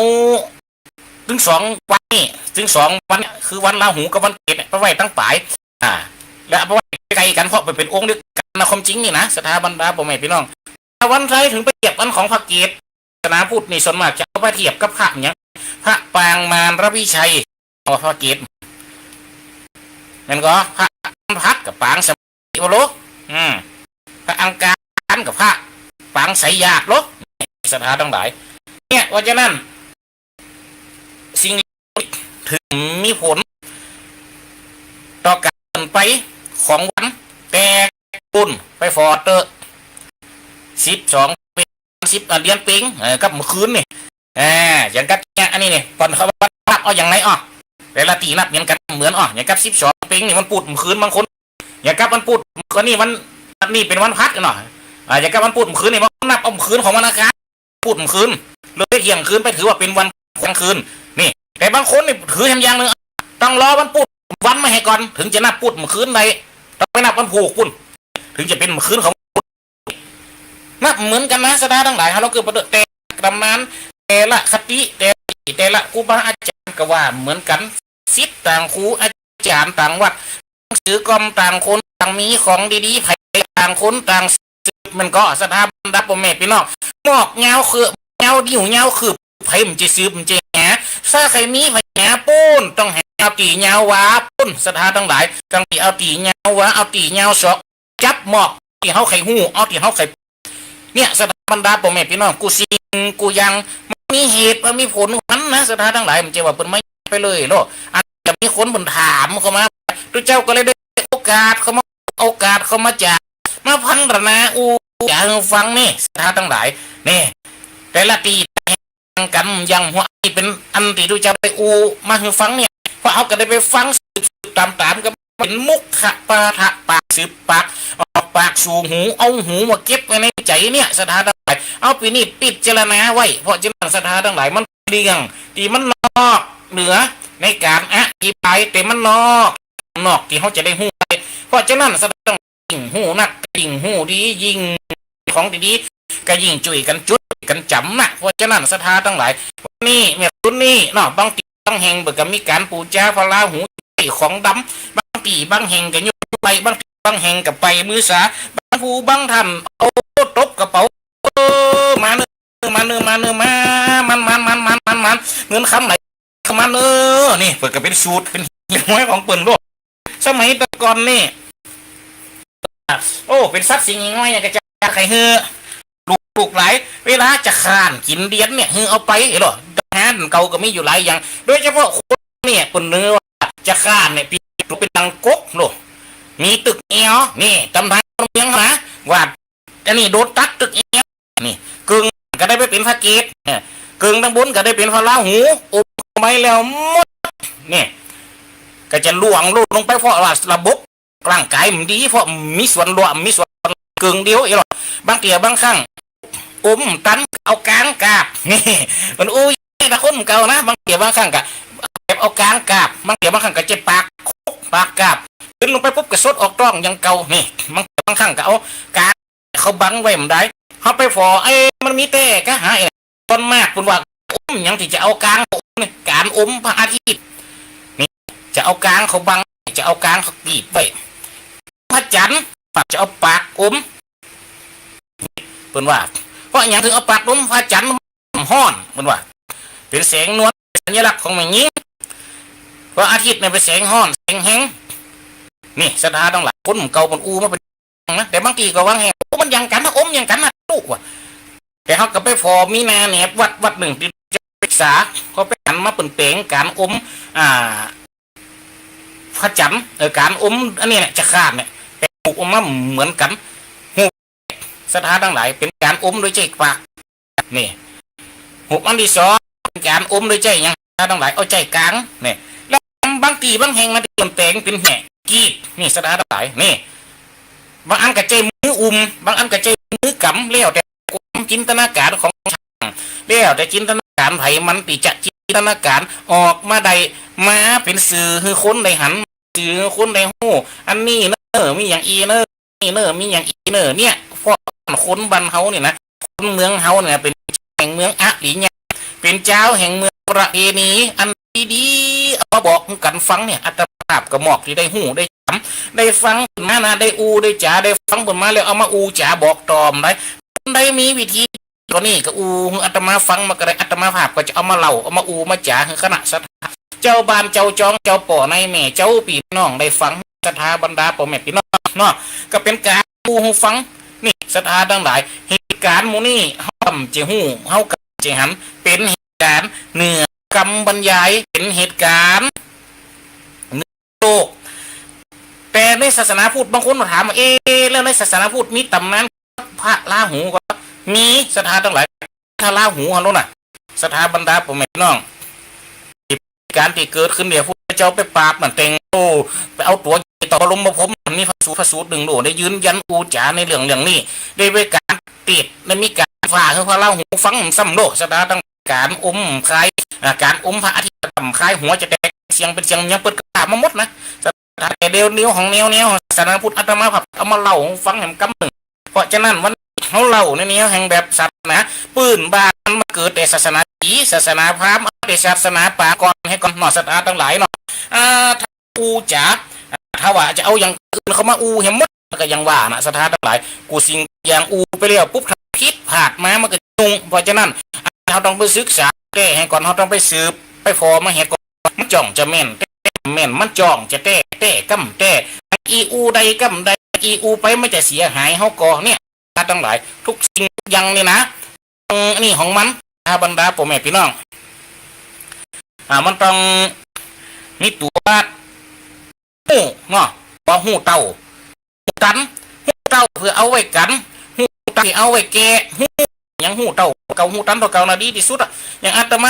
ตึงสองวันนี่ ตึงสองวันเนี่ย คือวันราหูกับวันเกตเนี่ย ไปไหว้ตังป๋าย อ่า แล้วเอาไปไหว้ใก้กั๋น เพราะมันเป๋นองค์เดียวกั๋นนะ ความจริงนี่นะ ศรัทธาบรรดาป้อแม่พี่น้อง ถ้าวันไทยเถิงไปเทียบอันของพระเกต ศาสนาพุทธนี่ส่วนมากจะเอาไปเทียบกับพระหยัง พระปางมารวิชัย เอาพระเกต แม่นก่อ พระพัดกับปางสมาธิโล อืม พระอังคารกับพระปางไสยศาสตร์โล ศรัทธาตังหลาย เนี่ย เพราะฉะนั้น สิ่งเหล่านี้เถิงมีผลต่อก๋านไปของวัน แต่ปุ้นไปฝ่อเต๊อะ สิบสองเป๋ง สิบ อ่ะ เดือนเป๋ง เออ กับเมื่อคืนนี่ อ่า อย่างกับเนี่ย อันนี้นี่ ก่อนเขาว่านับเอาอย่างไหนอ้อ แต่ละตี้นับเหมือนกั๋นเหมือนอ้อ อย่างกับสิบสองเป๋งนี่วันพุธเมื่อคืน บางคน อย่างกับวันพุธ อันนี้วัน อันนี้เป๋นวันพัดเนาะ อ่า อย่างกับวันพุธเมื่อคืนนี่ บางคนนับเอาเมื่อคืนของวันอังคาร พุธเมื่อคืน เลยเที่ยงคืนไปถือว่าเป๋นวันกลางคืน นี่ แต่บางคนนี่ถือแหมอย่างนึ่ง ต้องรอวันพุธวันมาแหมก่อน เถิงจะนับพุธเมื่อคืนได้ ต้องไปนับวันพูกปุ้น เถิงจะเป๋นเมื่อคืนของ นับเหมือนกั๋นนะ ศรัทธาตังหลาย เฮาลองกึ๊ดไปเต๊อะ แต่ละต๋ำนาน แต่ละคติ แต่ละ แต่ละครูบาอาจ๋ารย์ก็ว่าเหมือนกั๋น ศิษย์ต่างครูอาจ๋ารย์ต่างวัด หนังสือก็ต่างคนต่างมี ของดีๆ ไผต่างคนต่างสืบ มันก็ศรัทธาบรรดาป้อแม่พี่น้อง มอกยาวเคืบ ยาวนิ้ว ยาวคืบ ไผมันจะสืบ มันจะหา ถ้าใค่มีไผหาปุ้น ต้องหาเอาตี้ยาววาปุ้น ศรัทธาตังหลาย ต้องตี้เอาตี้ยาววา เอาตี้ยาวศอก จับมอกตี้เฮาใค่ฮู้ เอาตี้เฮาใค่ เนี่ย ศรัทธาบรรดาป้อแม่พี่น้อง กู้สิ่งกู้อย่าง มันมีเหตุ มันมีผลหันนะ ศรัทธาตังหลาย มันจะว่าเปิ้นมาไปเลยโลด อาจจะมีคนเปิ้นถามเข้ามา ตุ๊เจ้าก็เลยได้โอกาสเข้ามา โอกาสเข้ามาจาก มาพันรนาอู้จ๋าหื้อฟังนี่ ศรัทธาตังหลาย นี่ แต่ละตี้ กั๋น อย่างหัวนี่เป๋นอันตี้ตุ๊เจ้าได้อู้มาหื้อฟังเนี่ย เพราะเฮาก็ได้ไปฟังสืบๆต๋ามๆกั๋น เป๋นมุขปาฐะ ปากสืบปาก ออกปากสู่หู เอาหูมาเก็บไว้ในใจ๋เนี่ย ศรัทธาตังหลาย เอาไปนี่พิจารณาไว้ เพราะฉะนั้นศรัทธาตังหลาย มันเรื่องตี้มันนอกเหนือในก๋านอธิบาย แต่มันนอก นอกตี้เฮาจะได้ฮู้ได้ เพราะฉะนั้นศรัทธาตังหลาย ยิ่งฮู้นัก ยิ่งฮู้ดี ยิ่ง ของดีๆ ก็ยิ่งจุ้ยกั๋นจุดกั๋นจ๋ำนะ เพราะฉะนั้นศรัทธาตังหลาย วันนี้เมื่อคืนนี้เนาะ บางตี้บางแห่งเปิ้นก็มีก๋านปู๋จาพระราหู ใจ๊ของดำ บางตี้บางแห่งก็ยกไป บางตี้บางแห่งก็ไปมือสา บางผู้บางท่านเอาตบกระเป๋า เออ มาเน้อ มาเน้อ มาเน้อ มา มัน มัน เงินคำไหล มัน เออ นี่เปิ้นก็เป๋นสูตร เป๋นหิ่งห้อยของเปิ้นโลด สมัยแต่ก่อนนี่ โอ้ เป๋นสัตว์สิ่งหิ่งห้อยเนี่ย ก็จะใค่หื้อลูก ลูกหลาน เวลาจะคร้านกิ๋นเดียนเนี่ย หื้อเอาไป เห็นบ่ อาหารเก่าก็มีอยู่หลายอย่าง โดยเฉพาะคนเนี่ย เปิ้นเน้อว่าจะคร้านเนี่ย เป๋น เป๋นดังกกโลด มีตึกแอ่ว นี่ ต๋ำนานเมืองนะ ว่า อันนี้โดนตัดตึกแอ่ว นี่ เกิ่งก็ได้ไปเป๋นพระเกศ เนี่ย เกิ่งตังบนก็ได้เป๋นพระราหู อมเข้าไปแล้วหมด เนี่ย ก็จะล่วงหล่นลงไป เพราะว่าระบบร่างก๋ายมันดี เพราะมีส่วนร่วม มีส่วนเกิ่งเดียวเองหรอก บางเตื้อบางครั้ง อมตัน เอาก๋างกาบ นี่ มันอู้ยากนะคนเก่านะ บางเตื้อบางครั้งก็แบบเอาก๋างกาบ บางเตื้อบางครั้งก็จะปากคุก ปากกาบ ขึ้นลงไปปุ๊บก็สดออกต๊องอย่างเก่า นี่ บางเตื้อบางครั้งก็เอาก๋าง เขาบังไว้บ่ได้ เฮาไปฝ่อ เอ้ย มันมีแต๊กะหา เอ้ย ส่วนมากเปิ้นว่าอมหยังตี้จะเอาก๋างอมเนี่ย ก๋านอมพระอาทิตย์ นี่ จะเอาก๋างเขาบัง จะเอาก๋างเขากีบไว้ พระจันทร์ จะเอาปากอม เปิ้นว่า เพราะหยังเถิงเอาปากดมพระจันทร์ ฮ้อน เปิ้นว่า เป๋นแสงนวล สัญลักษณ์ของแม่ญิง พระอาทิตย์เนี่ยเป๋นแสงฮ้อน แสงแฮง นี่ ศรัทธาตังหลาย คนเก่าเปิ้นอู้มาเป๋น นะ แต่บางตี้ก็ว่าแฮง โอ้ มันหยังกั๋นนะ อมหยังกั๋นนะ ฮู้ว่า แต่เฮาก็ไปผ่อมีนาแหนบวัดวัดนึ่งตี้จะปรึกษา ก็ไปหันมาเปิ้นแป๋งก๋านอม อ่า พระจันทร์ เออ ก๋านอมอันนี้เนี่ย จะขาดเนี่ย แต่ฮูปออกมาเหมือนกั๋น ฮูป ศรัทธาตังหลาย เป๋นก๋านอมโดยใจ๊ปาก นี่ ฮูปอันตี้สอง เป๋นก๋านอมโดยใจ๊หยัง ศรัทธาตังหลาย เอาใจ๊กาง นี่ แล้วบางตี้บางแห่งมันเปิ้นแป๋งเป๋นแห่กีบ นี่ ศรัทธาตังหลาย นี่ บางอันก็ใจ๊มืออุ้ม บางอันก็ใจ๊มือกำ แล้วแต่ความจินตนาก๋านของช่าง แล้วแต่จินตนาก๋านไผมันตี้จะจินตนาก๋านออกมาได้ มาเป๋นสื่อหื้อคนได้หัน สื่อหื้อคนได้ฮู้ อันนี้เน่อ มีหยังอี้เน่อ นี่เน่อ มีหยังอี้เน่อ เนี่ย เพราะคนบ้านเฮานี่นะ คนเมืองเฮาเนี่ย เป๋นแห่งเมืองอริยะ เป๋นจาวแห่งเมืองประเพณี อันดีๆ เอามาบอกกั๋นฟังเนี่ย อาตมาภาพก็มอกตี้ได้ฮู้ได้จ๋ำ ได้ฟังมานะ ได้อู้ได้จ๋า ได้ฟังเปิ้นมาแล้วเอามาอู้จ๋าบอกต่อได้ เปิ้นได้มีวิธี ก็นี่ก็อู้หื้ออาตมาฟังมาก็ได้ อาตมาภาพก็จะเอามาเล่า เอามาอู้มาจ๋าหื้อคณะศรัทธา เจ้าบ้านเจ้าจอง เจ้าป้อเจ้าแม่ เจ้าปี้น้องได้ฟัง ศรัทธาบรรดาป้อแม่ปี้น้องเนาะ ก็เป๋นก๋านอู้หื้อฟัง นี่ ศรัทธาตังหลาย เหตุก๋ารณ์หมู่นี้ เฮาก่ำจะฮู้ เฮาก่ำจะหัน เป๋นเหตุก๋ารณ์เหนือคำบรรยาย เป๋นเหตุก๋ารณ์ โลก แต่ในศาสนาพุทธบางคนก็ถามว่า เอ๊ะ แล้วในศาสนาพุทธมีต๋ำนานพระราหูก่อ มี ศรัทธาตังหลาย พระราหูหั้นโลนะ ศรัทธาบรรดาป้อแม่ปี้น้อง ก๋านตี้เกิดขึ้นเนี่ย พุทธเจ้าไปปราบนั่นแต๊ง โอ้ ไปเอาตั๋วใหญ่ต่อพระพรหมพรหม มีพระสูตร พระสูตรนึ่งโล ได้ยืนยันอู้จ๋าในเรื่องเรื่องนี้ ได้มีก๋านติด ได้มีก๋านฝ่าหื้อพระราหูฟังซ้ำโล ศรัทธาตัง ก๋านอมคาย อ่า ก๋านอมพระอาทิตย์ก็ต้ำคายหัวจะแตก เสียงเป๋นเสียงหยังเปิ้นก็ว่ามาหมดนะ ศรัทธา แต่เดี๋ยวนี้ของแนวแนวศาสนาพุทธ อาตมาภาพเอามาเล่าหื้อฟังแหมกำนึ่ง เพราะฉะนั้นวันเฮาเล่าในแนวแห่งแบบศาสนาปื้นบ้าน มันมาเกิดแต่ศาสนาจีน ศาสนาพราหมณ์ เอาแต่ศาสนาปางก่อน หื้อก่อนเนาะ ศรัทธาตังหลายเนาะ อ่า ถ้าอู้จ๋า ถ้าว่าจะเอาอย่างอื่นเข้ามาอู้แหมหมด ก็อย่างว่านะ ศรัทธาตังหลาย กู้สิ่งอย่างอู้ไปแล้วปุ๊บ ถ้าผิดพลาดมามันก็ยุ่ง เพราะฉะนั้น เฮาต้องไปศึกษาแต๊หื้อก่อน เฮาต้องไปสืบ ไปผ่อมาหื้อก่อน มันจ้องจะแม่นแต๊แม่น มันจ้องจะแต๊แต๊ก้ำแต๊ อี้อู้ได้ก้ำได้ อี้อู้ไปมันจะเสียหายเฮาก่อ เนี่ย ศรัทธาตังหลาย ทุกสิ่งทุกอย่างนี่นะ อืม อันนี้ของมัน ศรัทธาบรรดาป้อแม่ปี้น้อง อ่า มันต้องมีตั๋ว ฮู้เนาะ ว่าฮู้เต้า ฮู้ตัน ฮู้เต้าเปื้อเอาไว้กั๋น ฮู้ตันเอาไว้แก่ ฮู้หยัง ฮู้เต้าเก่า ฮู้ตันเต้าเก่าน่ะดีตี้สุดอะ อย่างอาตมา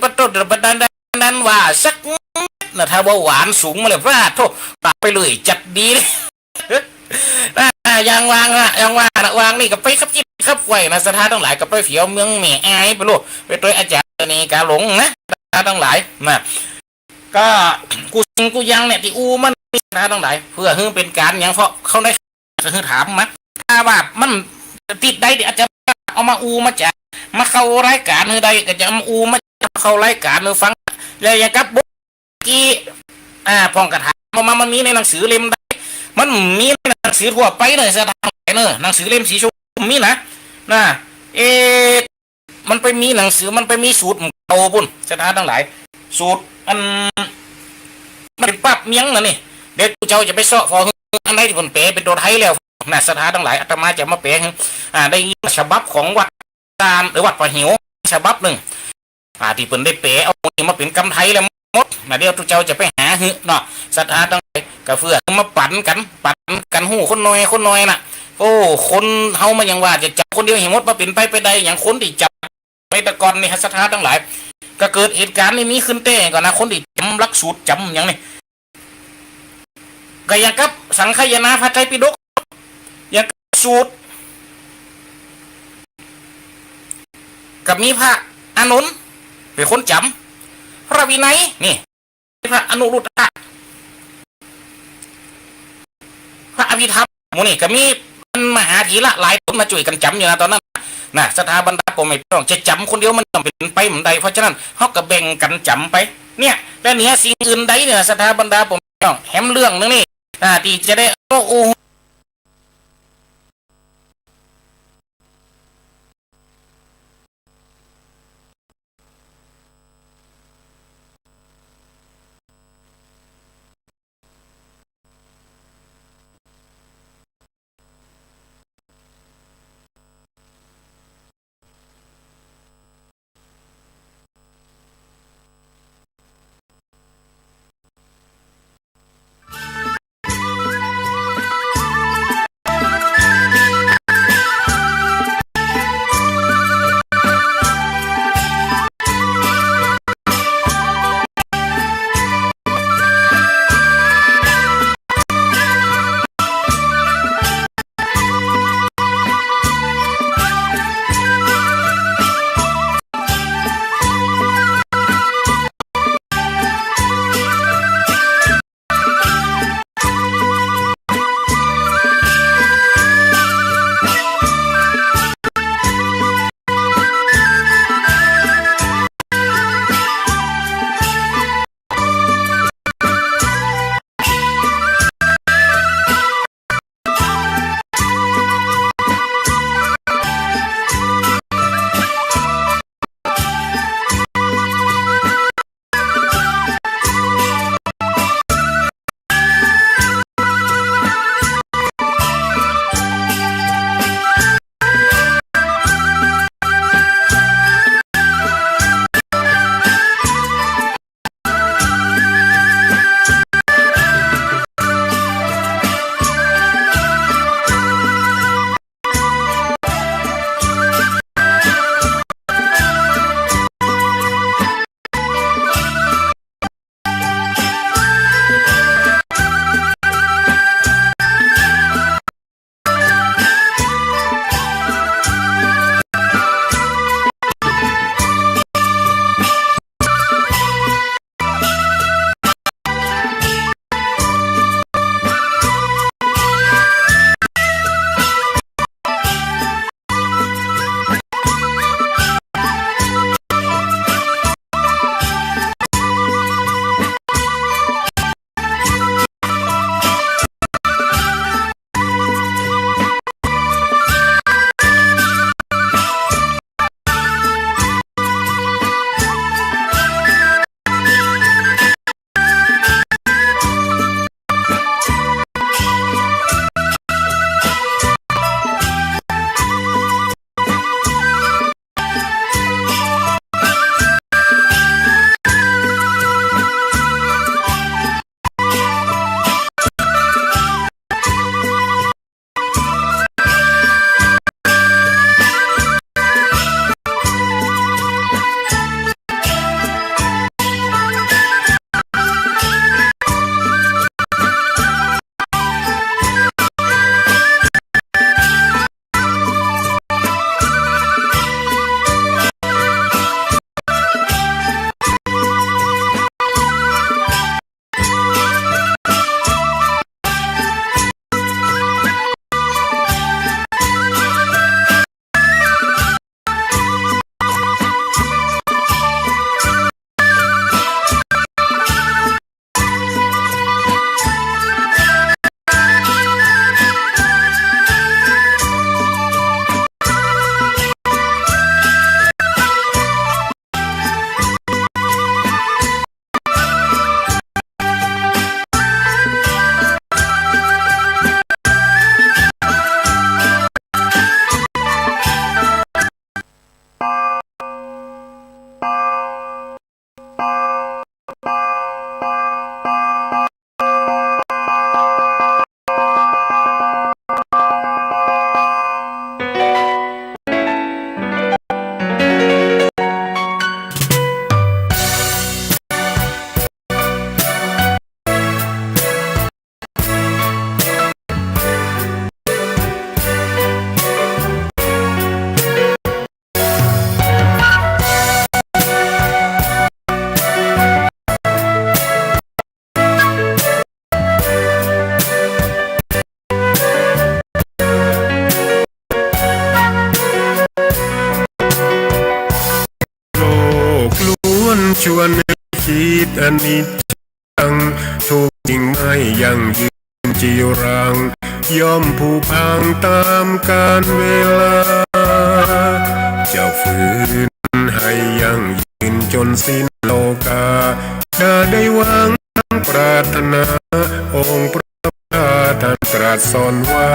ปะโต้ ปะดันดันดันว่าสักเม็ดนะ ถ้าเบาหวานสูงมาแล้ว ว่าโธ่ ตัดไปเลย จัดดีเลย อ่า อย่างวางนะ อย่างวางนะ วางนี่ก็ไปคับคิดคับไขว่นะ ศรัทธาตังหลาย ก็ไปเที่ยวเมืองแม่อายไปโลด ไปตวยอาจ๋ารย์เสน่ห์กาหลงนะ ศรัทธาตังหลายนะ ก็กู้สิ่งกู้อย่างเนี่ยตี้อู้มานี่ ศรัทธาตังหลาย เปื้อหื้อเป๋นก๋านหยัง เพราะเขาได้ ก็คือถามมา ถ้าว่ามันติดได้ เดี๋ยวอาจจะเอามาอู้มาจ๋า มาเข้ารายก๋านหื้อได้ ก็จะเอามาอู้มาจ๋า เข้ารายก๋านหื้อฟัง แล้วอย่างกับเมื่อกี้ อ่า พ่องก็ถามมา มันมีในหนังสือเล่มใด มันมีในหนังสือทั่วไปเน่อ ศรัทธาตังหลายเน่อ หนังสือเล่มสีชมพูมีนะ นะ เอ๊ะ มันไปมีหนังสือ มันไปมีสูตรเก่าปุ้น ศรัทธาตังหลาย สูตรอัน มันเป๋นปราบเมียงนะนี่ เดี๋ยวเจ้าจะไปเซาะผ่อหื้อ อันใดตี้เปิ้นแป๋เป๋นตั๋วไทยแล้วนะ ศรัทธาตังหลาย อาตมาจะมาแป๋หื้อ อ่า ได้ยินฉบับของวัดตาด หรือวัดป่าหิว ฉบับนึ่ง อ่า ตี้เปิ้นได้แป๋เอามาเป๋นกำไทยแล้วหมดนะ เดี๋ยวเจ้าจะไปหาหื้อเนาะ ศรัทธาตังหลาย ก็เปื้อมาปั๋นกั๋น ปั๋นกั๋นฮู้คนหน่อย คนหน่อยน่ะ โอ้ คนเฮามันยังว่าจะจ๋ำคนเดียวหื้อหมด บ่เป๋นไปไปได้ อย่างคนตี้จ๋ำ ไปแต่ก่อนนี่ ศรัทธาตังหลาย ก็เกิดเหตุก๋ารณ์นี้มีขึ้นแต๊ก่อนนะ คนตี้จ๋ำหลักสูตรจ๋ำหยังนี่ ก็อย่างกับสังคายนาพระไตรปิฎก อย่างกับสูตร ก็มีพระอานนท์เป๋นคนจ๋ำ พระวินัยนี่ พระอนุรุทธะ พระอภิธรรม หมู่นี้ก็มีมหาเถระหลายคนมาจ้วยกั๋นจ๋ำอยู่นะต๋อนนั้นนะ ศรัทธาบรรดาป้อแม่ปี้น้อง จะจ๋ำคนเดียวมันบ่เป๋นไปบ่ได้ เพราะฉะนั้นเฮาก็แบ่งกั๋นจ๋ำไป เนี่ย และเหนือสิ่งอื่นใดเนี่ย ศรัทธาบรรดาป้อแม่ปี้น้อง แหมเรื่องนึ่งนี่ อ่า ตี้จะได้เอาอู้ โอ้ ชวนให้คิดอนิจจัง ทุกสิ่งไม่ยั่งยืนจีรัง ย่อมผุพังต๋ามกาลเวลา จะฝืนให้ยั่งยืนจ๋นสิ้นโลกา อย่าได้หวังดังปรารถนา องค์พระพุทธาท่านตรัสสอนไว้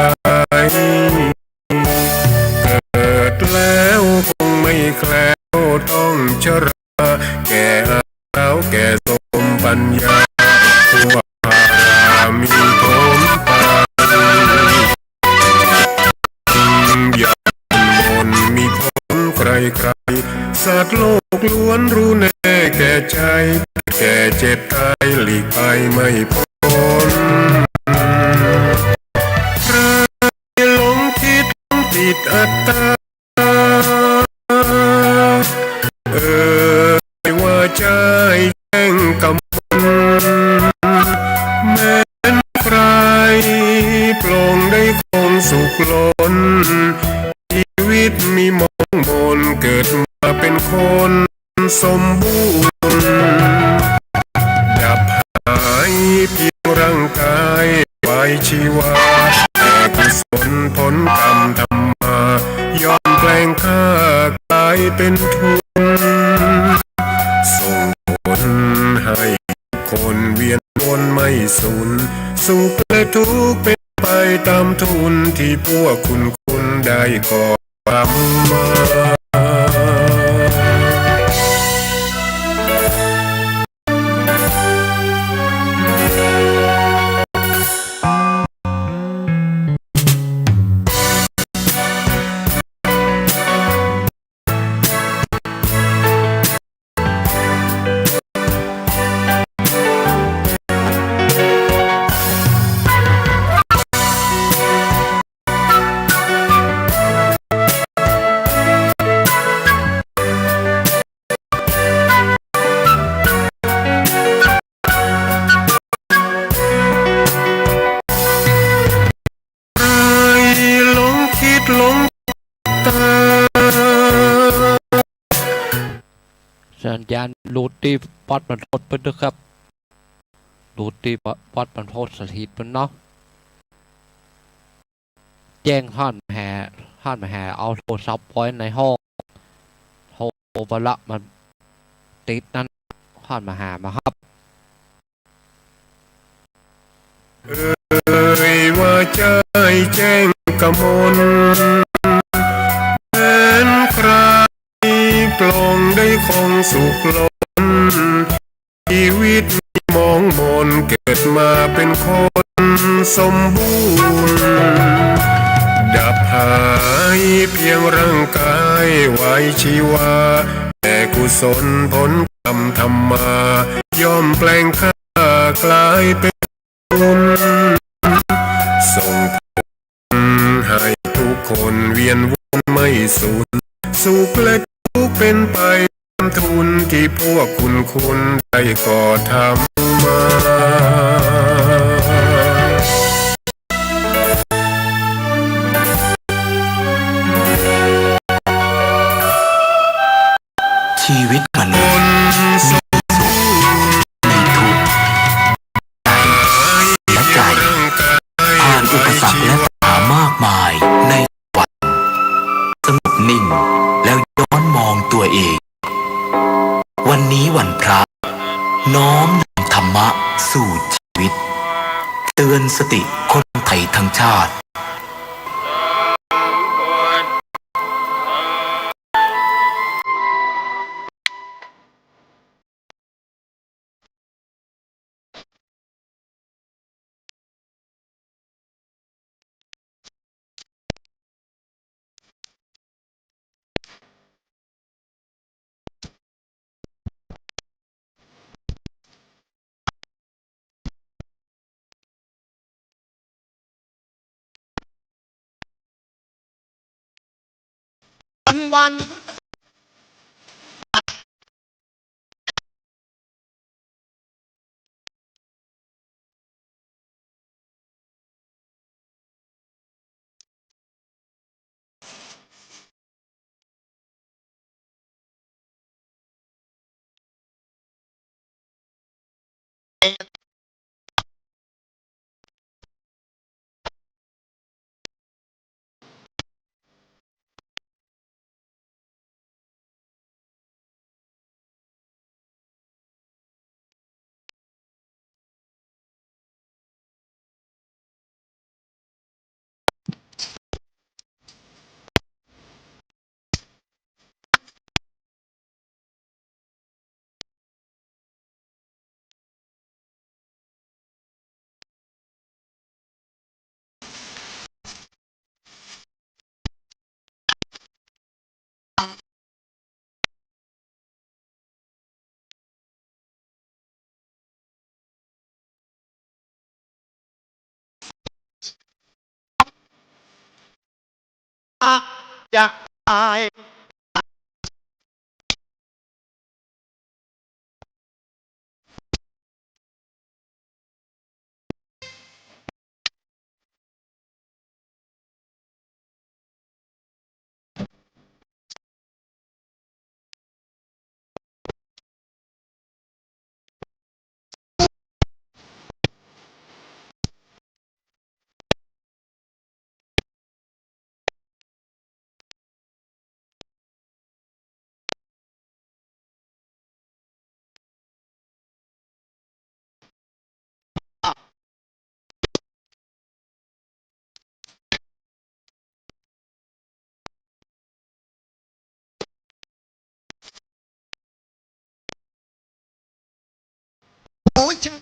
เกิดแล้วคงไม่แคล้วต้องชรา แก่อาวแก่โทรมปัญญา พวกพารามีถมไป อย่าหม่นมีผลใครๆ สัตว์โลกล้วนรู้แน่แก่ใจ แก่เจ็บตายหลีกไปไม่พ้น ใครหลงคิดหลงติดอัตตา เอ่ยว่าใจ้แจ้งกมล แม้นใคร่ปลงได้คงสุขล้น ชีวิตมีหมองหม่น เกิดมาเป็นคนสมบูรณ์ ดับหายเพียงร่างกายไว้ชีวา แต่กุศลผลกรรมทำมา ย่อมแปลงข้ากลายเป็นทุน ส่งผลให้คนเวียนวนไม่สูญ สุขและทุกข์เป็นไปต๋ามทุน ตี้พวกคุณคุณได้ก่อทำมา ใครหลงคิดหลงตา สัญญาณหลุดตี้วัดบรรพตเปิ้นเต๊อะครับ หลุดตี้วัดบรรพตสถิตเปิ้นเนาะ แจ้งต้านมหา ต้านมหาเอาโทรศัพท์ไว้ในห้อง โทรไปละมันติดนั้น ต้านมหามาฮับ เอ่ยว่าใจ้แจ้งกมล แม้นใคร่ปลงได้คงสุขล้น ชีวิตมีหมองหม่น เกิดมาเป็นคนสมบูรณ์ ดับหายเพียงร่างกายไว้ชีวา แต่กุศลผลกรรมทำมา ย่อมแปลงข้ากลายเป็นบุญ ส่งผลให้ทุกคนเวียนวนไม่สูญ สุขและทุกข์เป็นไปต๋ามทุน ตี้พวกคุณคุณได้ก่อทำมา ชีวิตมนุษย์มีสุข มีทุกข์ กายและใจ ผ่านอุปสรรคและปัญหามากมายในวัน สงบนิ่งแล้วย้อนมองตัวเอง วันนี้วันพระ น้อมนำธรรมะสู่ชีวิต เตือนสติคนไทยทั้งชาติวัน อา จะ อาย โอ้ย โอ้ย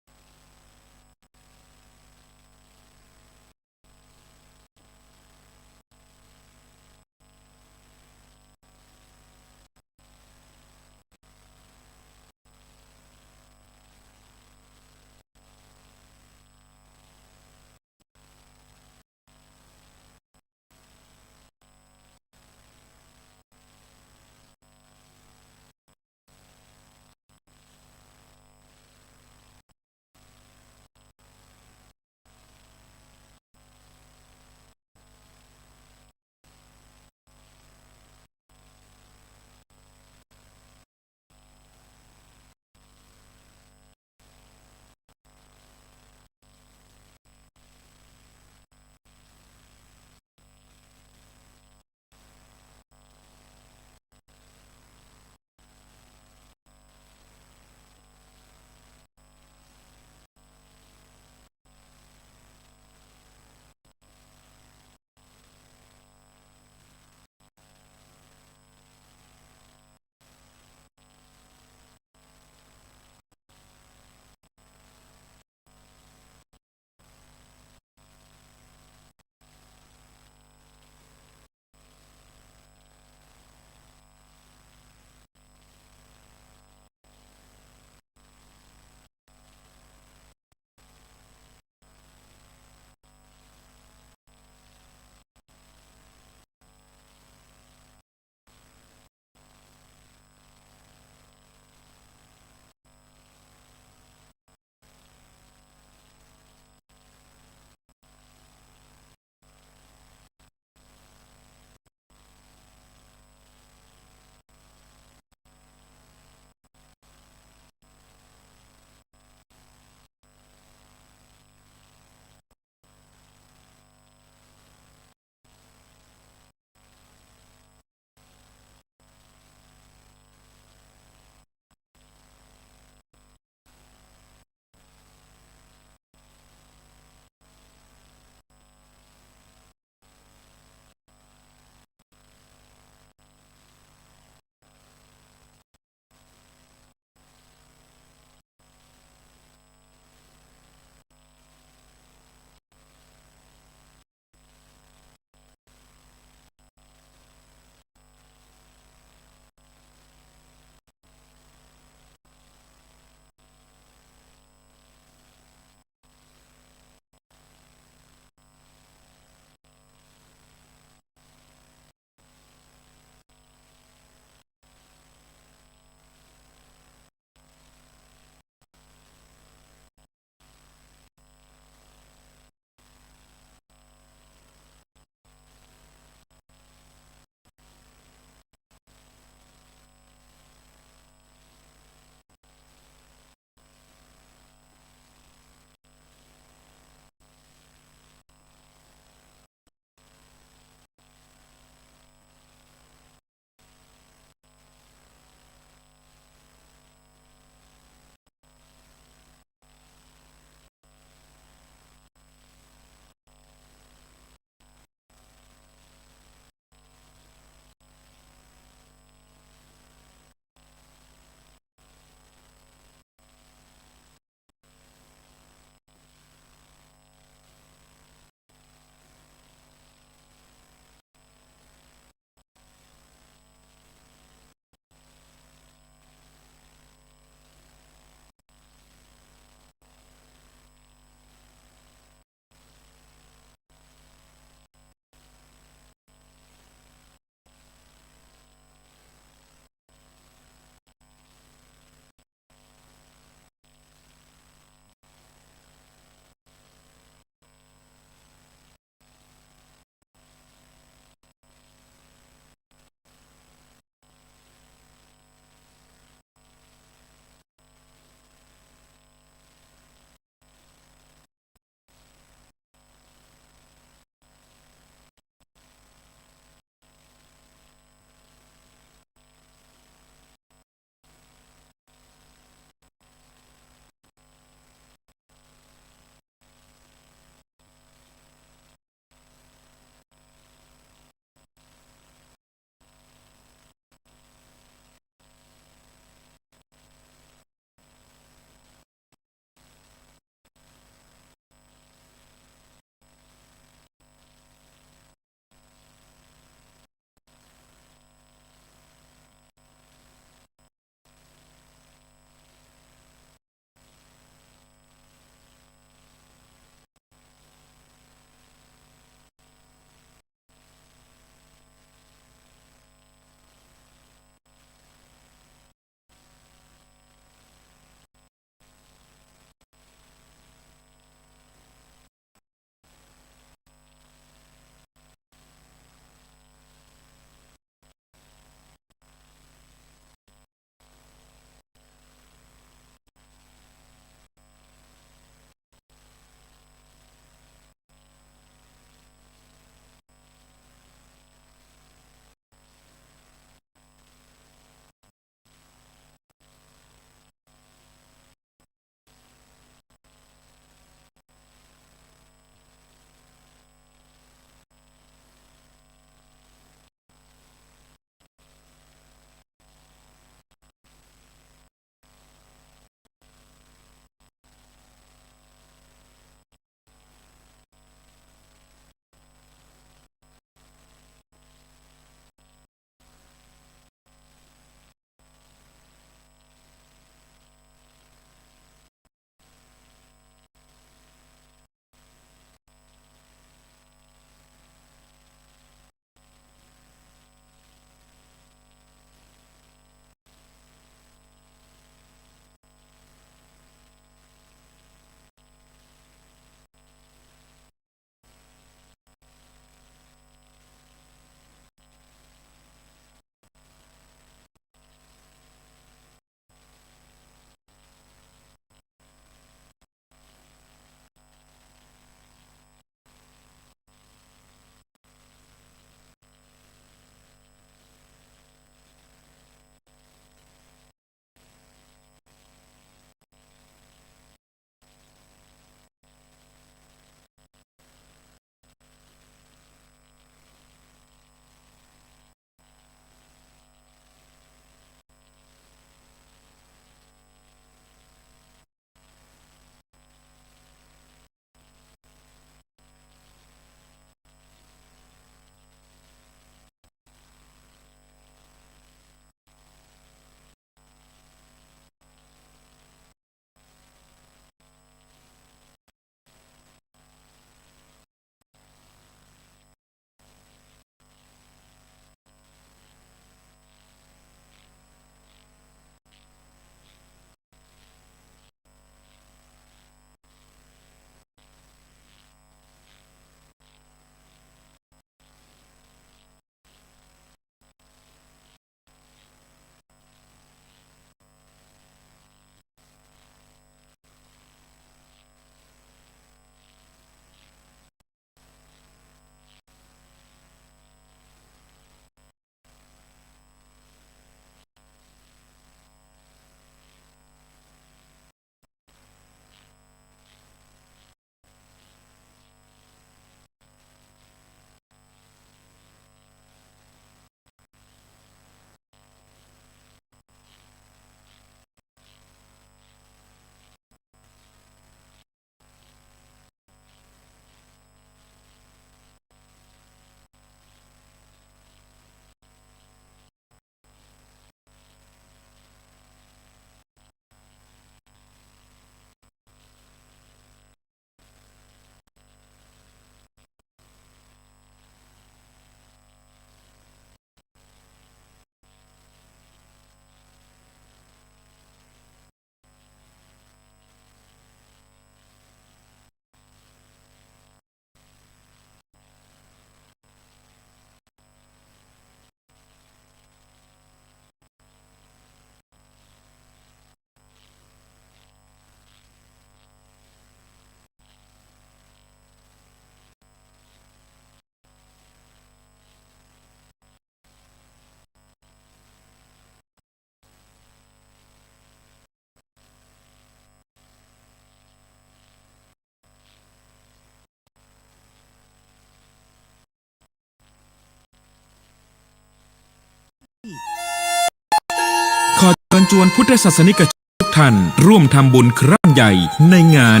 จวนพุทธศาสนิกชนทุกท่านร่วมทำบุญครั้งใหญ่ในงาน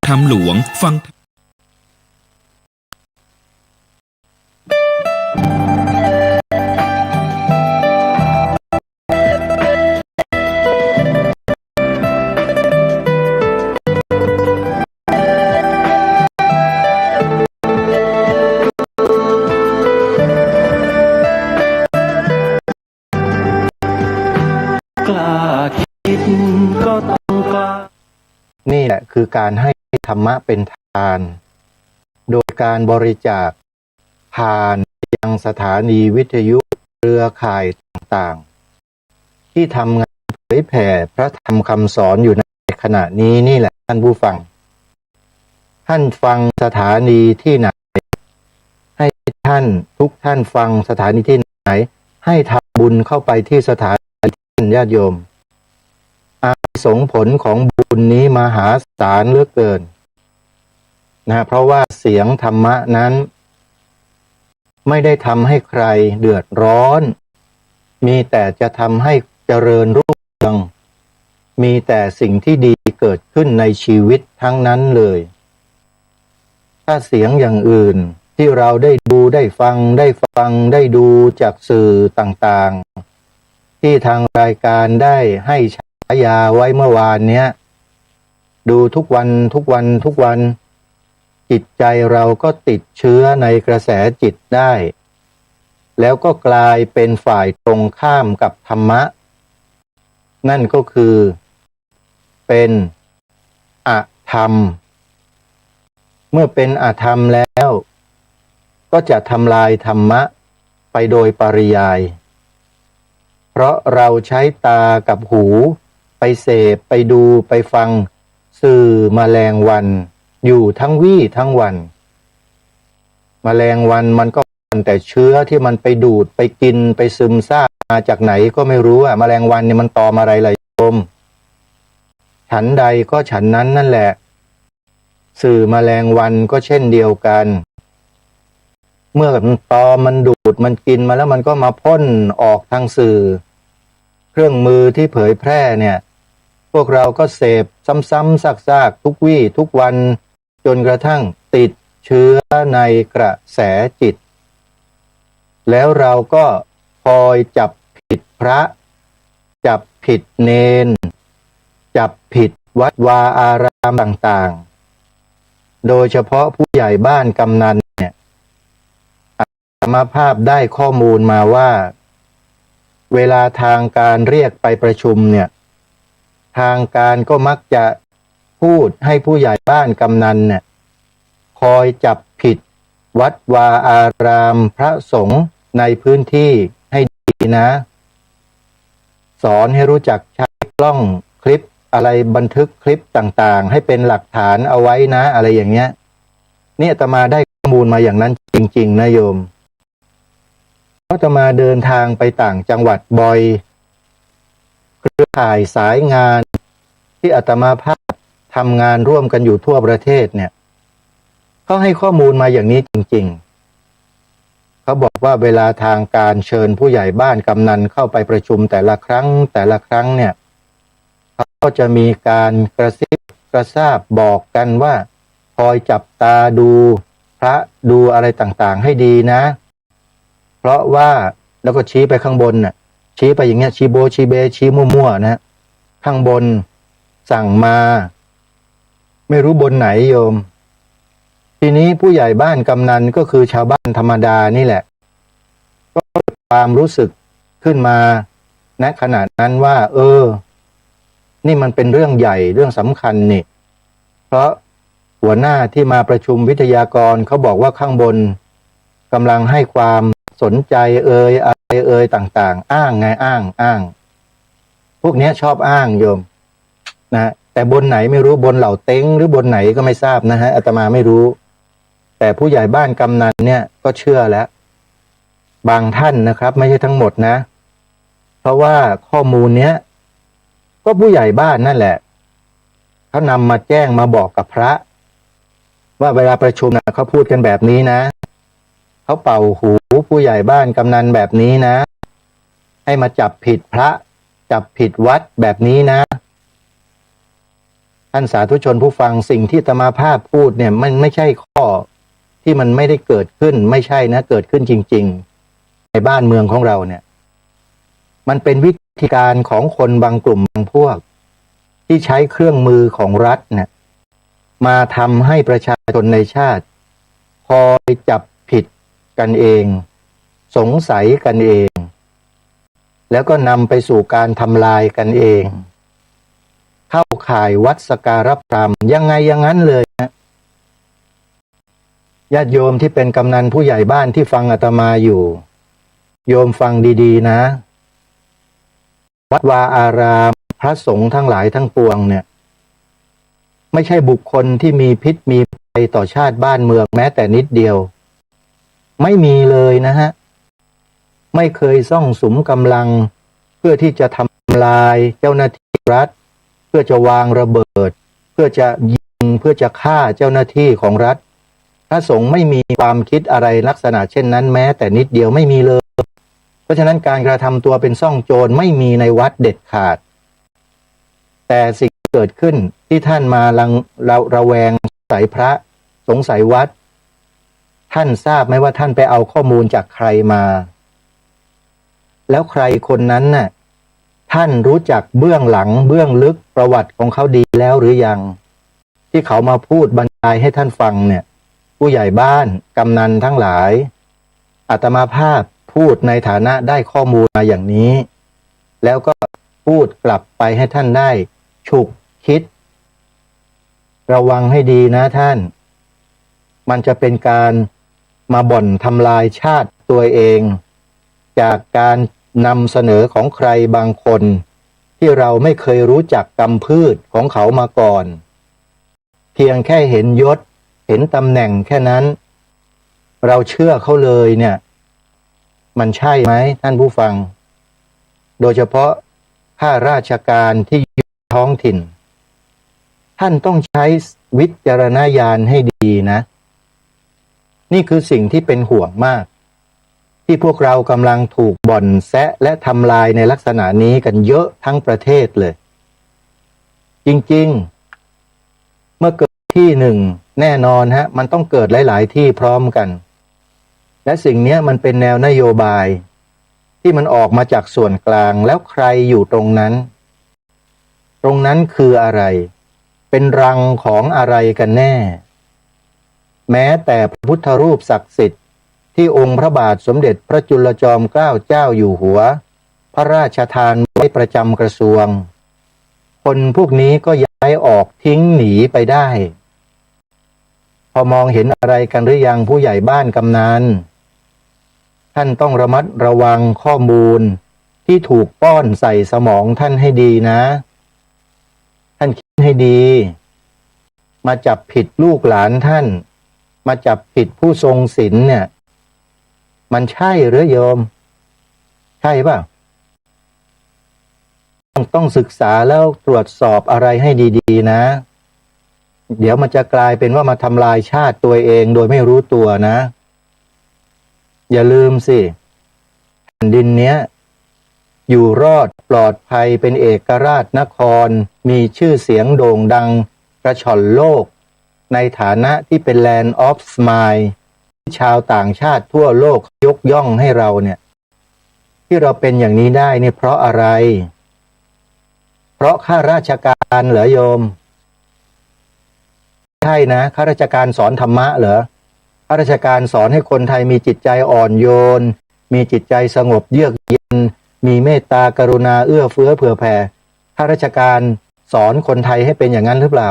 ธรรมหลวงฟัง กล้าคิดก็ต้องกล้า นี่แหละคือการให้ธรรมะเป็นทาน โดยการบริจาคผ่านยังสถานีวิทยุเครือข่ายต่างๆ ที่ทำงานเผยแผ่พระธรรมคำสอนอยู่ในขณะนี้นี่แหละท่านผู้ฟัง ท่านฟังสถานีที่ไหน ให้ท่านทุกท่านฟังสถานีที่ไหน ให้ทำบุญเข้าไปที่สถานีท่าน ญาติโยม อานิสงส์ผลของบุญนี้มหาศาลเหลือเกินนะ เพราะว่าเสียงธรรมะนั้น ไม่ได้ทำให้ใครเดือดร้อน มีแต่จะทำให้เจริญรุ่งเรือง มีแต่สิ่งที่ดีเกิดขึ้นในชีวิตทั้งนั้นเลย ถ้าเสียงอย่างอื่นที่เราได้ดูได้ฟัง ได้ฟังได้ดูจากสื่อต่างๆ ที่ทางรายการได้ให้ฉายาไว้เมื่อวานเนี้ย ดูทุกวัน ทุกวัน ทุกวัน จิตใจเราก็ติดเชื้อในกระแสจิตได้ แล้วก็กลายเป็นฝ่ายตรงข้ามกับธรรมะ นั่นก็คือเป็นอธรรม เมื่อเป็นอธรรมแล้ว ก็จะทำลายธรรมะไปโดยปริยาย เพราะเราใช้ตากับหูไปเสพ ไปดู ไปฟังสื่อแมลงวันอยู่ทั้งวี่ทั้งวัน แมลงวันมันก็ แต่เชื้อที่มันไปดูดไปกินไปซึมซาบมาจากไหนก็ไม่รู้อะ แมลงวันเนี่ยมันตอมอะไรล่ะโยม ฉันใดก็ฉันนั้นนั่นแหละ สื่อแมลงวันก็เช่นเดียวกัน เมื่อมันตอมมันดูดมันกินมาแล้วมันก็มาพ่นออกทางสื่อ เครื่องมือที่เผยแพร่เนี่ย พวกเราก็เสพซ้ำๆซากๆทุกวี่ทุกวัน จนกระทั่งติดเชื้อในกระแสจิต แล้วเราก็คอยจับผิดพระ จับผิดเณร จับผิดวัดวาอารามต่างๆ โดยเฉพาะผู้ใหญ่บ้านกำนันเนี่ย อาตมาภาพได้ข้อมูลมาว่า เวลาทางการเรียกไปประชุมเนี่ย ทางการก็มักจะพูดให้ผู้ใหญ่บ้านกำนันเนี่ย คอยจับผิดวัดวาอารามพระสงฆ์ในพื้นที่ให้ดีนะ สอนให้รู้จักใช้กล้องคลิปอะไรบันทึกคลิปต่างๆ ให้เป็นหลักฐานเอาไว้นะ อะไรอย่างเงี้ย เนี่ยอาตมาได้ข้อมูลมาอย่างนั้นจริงๆนะโยม เพราะอาตมาเดินทางไปต่างจังหวัดบ่อย เครือข่ายสายงานที่อาตมาภาพทำงานร่วมกันอยู่ทั่วประเทศเนี่ย เขาให้ข้อมูลมาอย่างนี้จริงๆ เขาบอกว่าเวลาทางการเชิญผู้ใหญ่บ้านกำนันเข้าไปประชุมแต่ละครั้ง แต่ละครั้งเนี่ย เขาก็จะมีการกระซิบกระซาบบอกกันว่า คอยจับตาดูพระดูอะไรต่างๆให้ดีนะ เพราะว่า แล้วก็ชี้ไปข้างบนน่ะ ชี้ไปอย่างเงี้ย ชี้โบ๊ะชี้เบ๊ะ ชี้มั่วๆนะ ข้างบนสั่งมา ไม่รู้บนไหนโยม ทีนี้ผู้ใหญ่บ้านกำนันก็คือชาวบ้านธรรมดานี่แหละ ก็เกิดความรู้สึกขึ้นมา ณ ขณะนั้นว่า เออ นี่มันเป็นเรื่องใหญ่ เรื่องสำคัญนี่ เพราะหัวหน้าที่มาประชุมวิทยากรเขาบอกว่าข้างบนกำลังให้ความสนใจเอยอะไรเอยต่างๆ อ้างไง อ้าง อ้าง พวกเนี้ยชอบอ้างโยม นะ แต่บนไหนไม่รู้ บนเหล่าเต็งหรือบนไหนก็ไม่ทราบนะฮะ อาตมาไม่รู้ แต่ผู้ใหญ่บ้านกำนันเนี่ยก็เชื่อแล้ว บางท่านนะครับ ไม่ใช่ทั้งหมดนะ เพราะว่าข้อมูลเนี้ย ก็ผู้ใหญ่บ้านนั่นแหละ เขานำมาแจ้งมาบอกกับพระ ว่าเวลาประชุมนะเขาพูดกันแบบนี้นะ เขาเป่าหูผู้ใหญ่บ้านกำนันแบบนี้นะ ให้มาจับผิดพระ จับผิดวัดแบบนี้นะ ท่านสาธุชนผู้ฟัง สิ่งที่อาตมาภาพพูดเนี่ย มันไม่ใช่ข้อที่มันไม่ได้เกิดขึ้น ไม่ใช่นะ เกิดขึ้นจริงๆ ในบ้านเมืองของเราเนี่ย มันเป็นวิธีการของคนบางกลุ่มบางพวก ที่ใช้เครื่องมือของรัฐเนี่ย มาทำให้ประชาชนในชาติ คอยจับผิดกันเอง สงสัยกันเอง แล้วก็นำไปสู่การทำลายกันเอง เข้าข่ายวัดสการพราหมณ์ ยังไงอย่างนั้นเลยนะ ญาติโยมที่เป็นกำนันผู้ใหญ่บ้านที่ฟังอาตมาอยู่ โยมฟังดีๆ นะ วัดวาอาราม พระสงฆ์ทั้งหลายทั้งปวงเนี่ย ไม่ใช่บุคคลที่มีพิษมีภัยต่อชาติบ้านเมืองแม้แต่นิดเดียว ไม่มีเลยนะฮะ ไม่เคยซ่องสุมกำลังเพื่อที่จะทำลายเจ้าหน้าที่รัฐ เพื่อจะวางระเบิด เพื่อจะยิง เพื่อจะฆ่าเจ้าหน้าที่ของรัฐ พระสงฆ์ไม่มีความคิดอะไรลักษณะเช่นนั้นแม้แต่นิดเดียว ไม่มีเลย เพราะฉะนั้นการกระทำตัวเป็นซ่องโจรไม่มีในวัดเด็ดขาด แต่สิ่งที่เกิดขึ้นที่ท่านมาระ ระ ระแวงสงสัยพระ สงสัยวัด ท่านทราบไหมว่าท่านไปเอาข้อมูลจากใครมา แล้วใครคนนั้นน่ะ ท่านรู้จักเบื้องหลังเบื้องลึกประวัติของเขาดีแล้วหรือยัง ที่เขามาพูดบรรยายให้ท่านฟังเนี่ย ผู้ใหญ่บ้าน กำนันทั้งหลาย อาตมาภาพพูดในฐานะได้ข้อมูลมาอย่างนี้ แล้วก็พูดกลับไปให้ท่านได้ฉุกคิด ระวังให้ดีนะท่าน มันจะเป็นการมาบ่อนทำลายชาติตัวเอง จากการนำเสนอของใครบางคน ที่เราไม่เคยรู้จักกำพืชของเขามาก่อน เพียงแค่เห็นยศ เห็นตำแหน่งแค่นั้น เราเชื่อเขาเลยเนี่ย มันใช่ไหมท่านผู้ฟัง โดยเฉพาะข้าราชการที่อยู่ท้องถิ่น ท่านต้องใช้วิจารณญาณให้ดีนะ นี่คือสิ่งที่เป็นห่วงมาก ที่พวกเรากำลังถูกบ่อนแซะและทำลายในลักษณะนี้กันเยอะทั้งประเทศเลย จริงๆ เมื่อเกิดที่หนึ่ง แน่นอนฮะ มันต้องเกิดหลายๆ ที่พร้อมกัน และสิ่งเนี้ยมันเป็นแนวนโยบายที่มันออกมาจากส่วนกลาง แล้วใครอยู่ตรงนั้น ตรงนั้นคืออะไร เป็นรังของอะไรกันแน่ แม้แต่พระพุทธรูปศักดิ์สิทธิ์ที่องค์พระบาทสมเด็จพระจุลจอมเกล้าเจ้าอยู่หัว พระราชทานไว้ประจำกระทรวง คนพวกนี้ก็ย้ายออกทิ้งหนีไปได้ พอมองเห็นอะไรกันหรือยังผู้ใหญ่บ้านกำนัน ท่านต้องระมัดระวังข้อมูลที่ถูกป้อนใส่สมองท่านให้ดีนะ ท่านคิดให้ดี มาจับผิดลูกหลานท่าน มาจับผิดผู้ทรงศีลเนี่ย มันใช่หรือโยม ใช่ป่ะ ต้อง ต้องศึกษาแล้วตรวจสอบอะไรให้ดีๆ นะ เดี๋ยวมันจะกลายเป็นว่ามาทำลายชาติตัวเองโดยไม่รู้ตัวนะ อย่าลืมสิ แผ่นดินเนี้ย อยู่รอดปลอดภัยเป็นเอกราชนคร มีชื่อเสียงโด่งดังกระฉ่อนโลก ในฐานะที่เป็น Land of Smile ที่ชาวต่างชาติทั่วโลกยกย่องให้เราเนี่ย ที่เราเป็นอย่างนี้ได้นี่เพราะอะไร เพราะข้าราชการเหรอโยม ใช่นะ ข้าราชการสอนธรรมะเหรอ ข้าราชการสอนให้คนไทยมีจิตใจอ่อนโยน มีจิตใจสงบเยือกเย็น มีเมตตากรุณาเอื้อเฟื้อเผื่อแผ่ ข้าราชการสอนคนไทยให้เป็นอย่างนั้นหรือเปล่า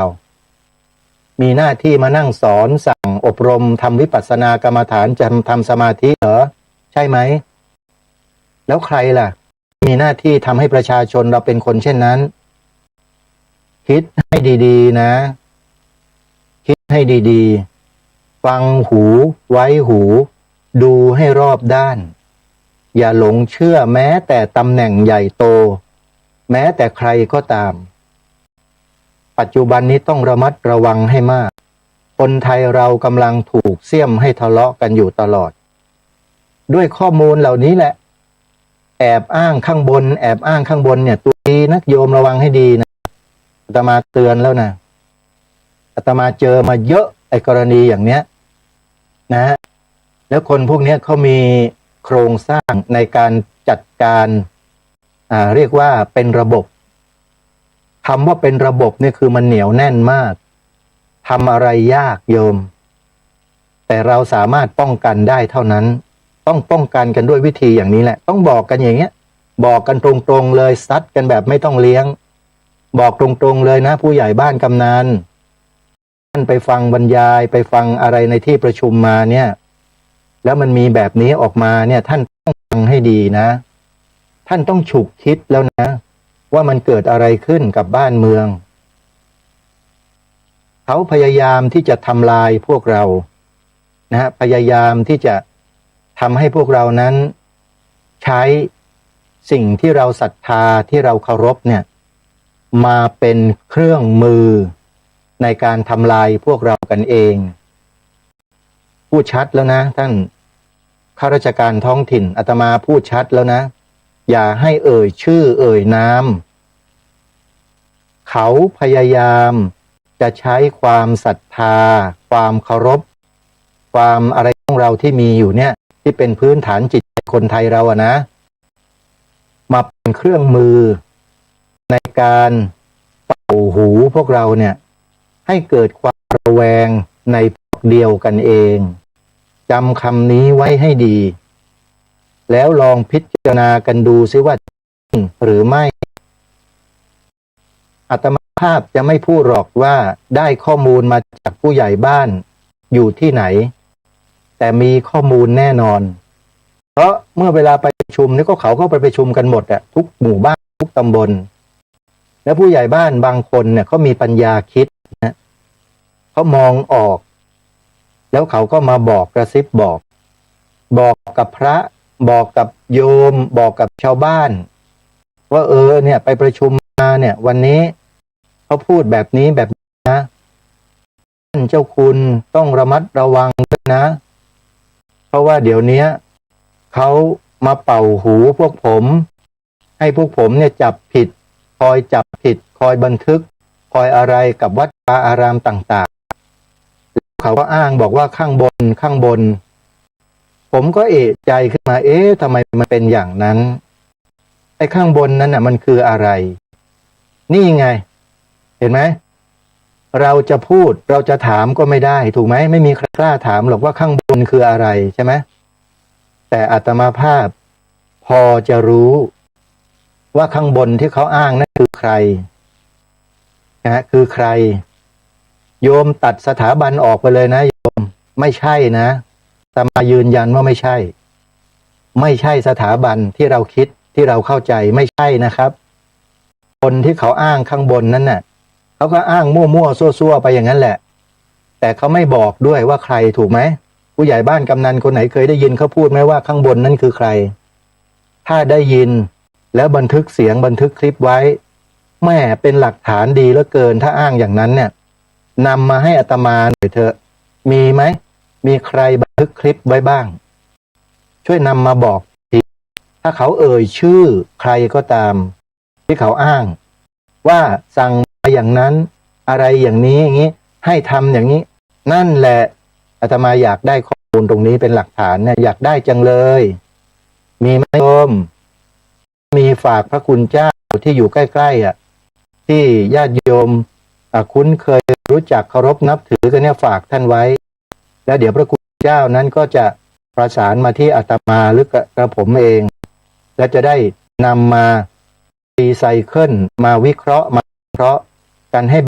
มีหน้าที่มานั่งสอนสั่งอบรมทำวิปัสสนากรรมฐาน จะทำสมาธิเหรอ ใช่ไหม แล้วใครล่ะ มีหน้าที่ทำให้ประชาชนเราเป็นคนเช่นนั้น คิดให้ดีๆ นะ คิดให้ดีๆ ฟังหูไว้หู ดูให้รอบด้าน อย่าหลงเชื่อแม้แต่ตำแหน่งใหญ่โต แม้แต่ใครก็ตาม ปัจจุบันนี้ต้องระมัดระวังให้มาก คนไทยเรากำลังถูกเสี้ยมให้ทะเลาะกันอยู่ตลอด ด้วยข้อมูลเหล่านี้แหละ แอบอ้างข้างบน แอบอ้างข้างบนเนี่ย ตัวดีนักโยม ระวังให้ดีนะ อาตมาเตือนแล้วนะ อาตมาเจอมาเยอะไอ้กรณีอย่างเนี้ยนะฮะ แล้วคนพวกเนี้ยเขามีโครงสร้างในการจัดการ อ่า เรียกว่าเป็นระบบ คำว่าเป็นระบบเนี่ยคือมันเหนียวแน่นมาก ทำอะไรยากโยม แต่เราสามารถป้องกันได้เท่านั้น ต้องป้องกันกันด้วยวิธีอย่างนี้แหละ ต้องบอกกันอย่างเงี้ย บอกกันตรงๆเลย ซัดกันแบบไม่ต้องเลี้ยง บอกตรงๆเลยนะ ผู้ใหญ่บ้าน กำนัน ท่านไปฟังบรรยาย ไปฟังอะไรในที่ประชุมมาเนี่ย แล้วมันมีแบบนี้ออกมาเนี่ย ท่านต้องฟังให้ดีนะ ท่านต้องฉุกคิดแล้วนะ ว่ามันเกิดอะไรขึ้นกับบ้านเมือง เขาพยายามที่จะทำลายพวกเรานะฮะ พยายามที่จะทำให้พวกเรานั้นใช้สิ่งที่เราศรัทธา ที่เราเคารพเนี่ย มาเป็นเครื่องมือในการทำลายพวกเรากันเอง พูดชัดแล้วนะ ท่านข้าราชการท้องถิ่น อาตมาพูดชัดแล้วนะ อย่าให้เอ่ยชื่อเอ่ยนาม เขาพยายามจะใช้ความศรัทธา ความเคารพ ความอะไรของเราที่มีอยู่เนี่ย ที่เป็นพื้นฐานจิตใจคนไทยเราอะนะ มาเป็นเครื่องมือในการเป่าหูพวกเราเนี่ย ให้เกิดความระแวงในพวกเดียวกันเอง จำคำนี้ไว้ให้ดี แล้วลองพิจารณากันดูซิว่าจริงหรือไม่ อาตมาภาพจะไม่พูดหรอกว่าได้ข้อมูลมาจากผู้ใหญ่บ้านอยู่ที่ไหน แต่มีข้อมูลแน่นอน เพราะเมื่อเวลาไปประชุมนี่ก็เขาก็ไปประชุมกันหมดอะ ทุกหมู่บ้าน ทุกตำบล แล้วผู้ใหญ่บ้านบางคนเนี่ยเขามีปัญญาคิดนะ เขามองออก แล้วเขาก็มาบอก กระซิบบอก บอกกับพระ บอกกับโยม บอกกับชาวบ้าน ว่า เออ เนี่ย ไปประชุมมาเนี่ย วันนี้เขาพูดแบบนี้แบบนี้นะ ท่านเจ้าคุณต้องระมัดระวังด้วยนะ เพราะว่าเดี๋ยวเนี้ยเขามาเป่าหูพวกผม ให้พวกผมเนี่ยจับผิด คอยจับผิด คอยบันทึก คอยอะไรกับวัดวาอารามต่างๆ เขาก็อ้างบอกว่าข้างบน ข้างบน ผมก็เอะใจขึ้นมา เอ๊ะ ทำไมมันเป็นอย่างนั้น ไอ้ข้างบนนั้นน่ะมันคืออะไร นี่ไง เห็นไหม เราจะพูด เราจะถามก็ไม่ได้ ถูกไหม ไม่มีใครกล้าถามหรอกว่าข้างบนคืออะไร ใช่ไหม แต่อาตมาภาพพอจะรู้ว่าข้างบนที่เขาอ้างนั่นคือใครนะฮะ คือใคร โยมตัดสถาบันออกไปเลยนะโยม ไม่ใช่นะ อาตมายืนยันว่าไม่ใช่ ไม่ใช่สถาบันที่เราคิด ที่เราเข้าใจ ไม่ใช่นะครับ คนที่เขาอ้างข้างบนนั้นน่ะ เขาก็อ้างมั่วๆซั่วๆไปอย่างนั้นแหละ แต่เขาไม่บอกด้วยว่าใคร ถูกไหม ผู้ใหญ่บ้าน กำนันคนไหนเคยได้ยินเขาพูดไหมว่าข้างบนนั้นคือใคร ถ้าได้ยินแล้วบันทึกเสียง บันทึกคลิปไว้ แหม เป็นหลักฐานดีเหลือเกิน ถ้าอ้างอย่างนั้นเนี่ย นำมาให้อาตมาหน่อยเถอะ มีไหม มีใครบันทึกคลิปไว้บ้าง ช่วยนำมาบอกที ถ้าเขาเอ่ยชื่อใครก็ตาม ที่เขาอ้างว่าสั่งมาอย่างนั้น อะไรอย่างนี้ อย่างนี้ ให้ทำอย่างนี้ นั่นแหละ อาตมาอยากได้ข้อมูลตรงนี้เป็นหลักฐานเนี่ย อยากได้จังเลย มีไหมโยม มีฝากพระคุณเจ้าที่อยู่ใกล้ๆอ่ะ ที่ญาติโยม อ่ะ คุ้นเคยรู้จักเคารพนับถือกันเนี่ย ฝากท่านไว้ แล้วเดี๋ยวพระคุณเจ้านั้นก็จะประสานมาที่อาตมาหรือกระผมเอง และจะได้นำมารีไซเคิล มาวิเคราะห์ มาวิเคราะห์กันให้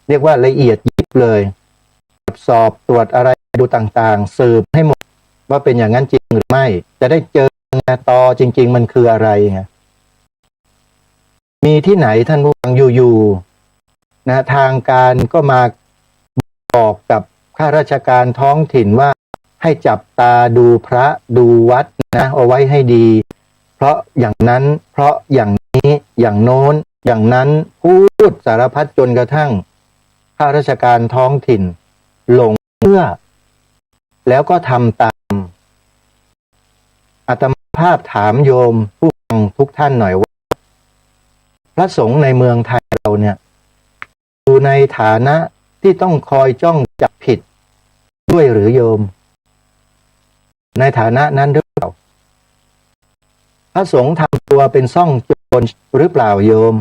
เรียกว่าละเอียดยิบเลย ตรวจสอบตรวจอะไรดูต่างๆ สืบให้หมดว่าเป็นอย่างนั้นจริงหรือไม่ จะได้เจอตอจริงๆมันคืออะไรไง มีที่ไหนท่านผู้ฟัง อยู่ๆนะ ทางการก็มาบอกกับข้าราชการท้องถิ่นว่าให้จับตาดูพระดูวัดนะ เอาไว้ให้ดี เพราะอย่างนั้น เพราะอย่างนี้ อย่างโน้น อย่างนั้น พูดสารพัดจนกระทั่งข้าราชการท้องถิ่นหลงเชื่อ แล้วก็ทำตาม อาตมาภาพถามโยมผู้ ทุกท่านหน่อยว่า พระสงฆ์ในเมืองไทยเราเนี่ย อยู่ในฐานะที่ต้องคอยจ้องจับผิดด้วยหรือโยม ในฐานะนั้นหรือเปล่า พระสงฆ์ทำตัวเป็นซ่องโจรหรือเปล่าโยม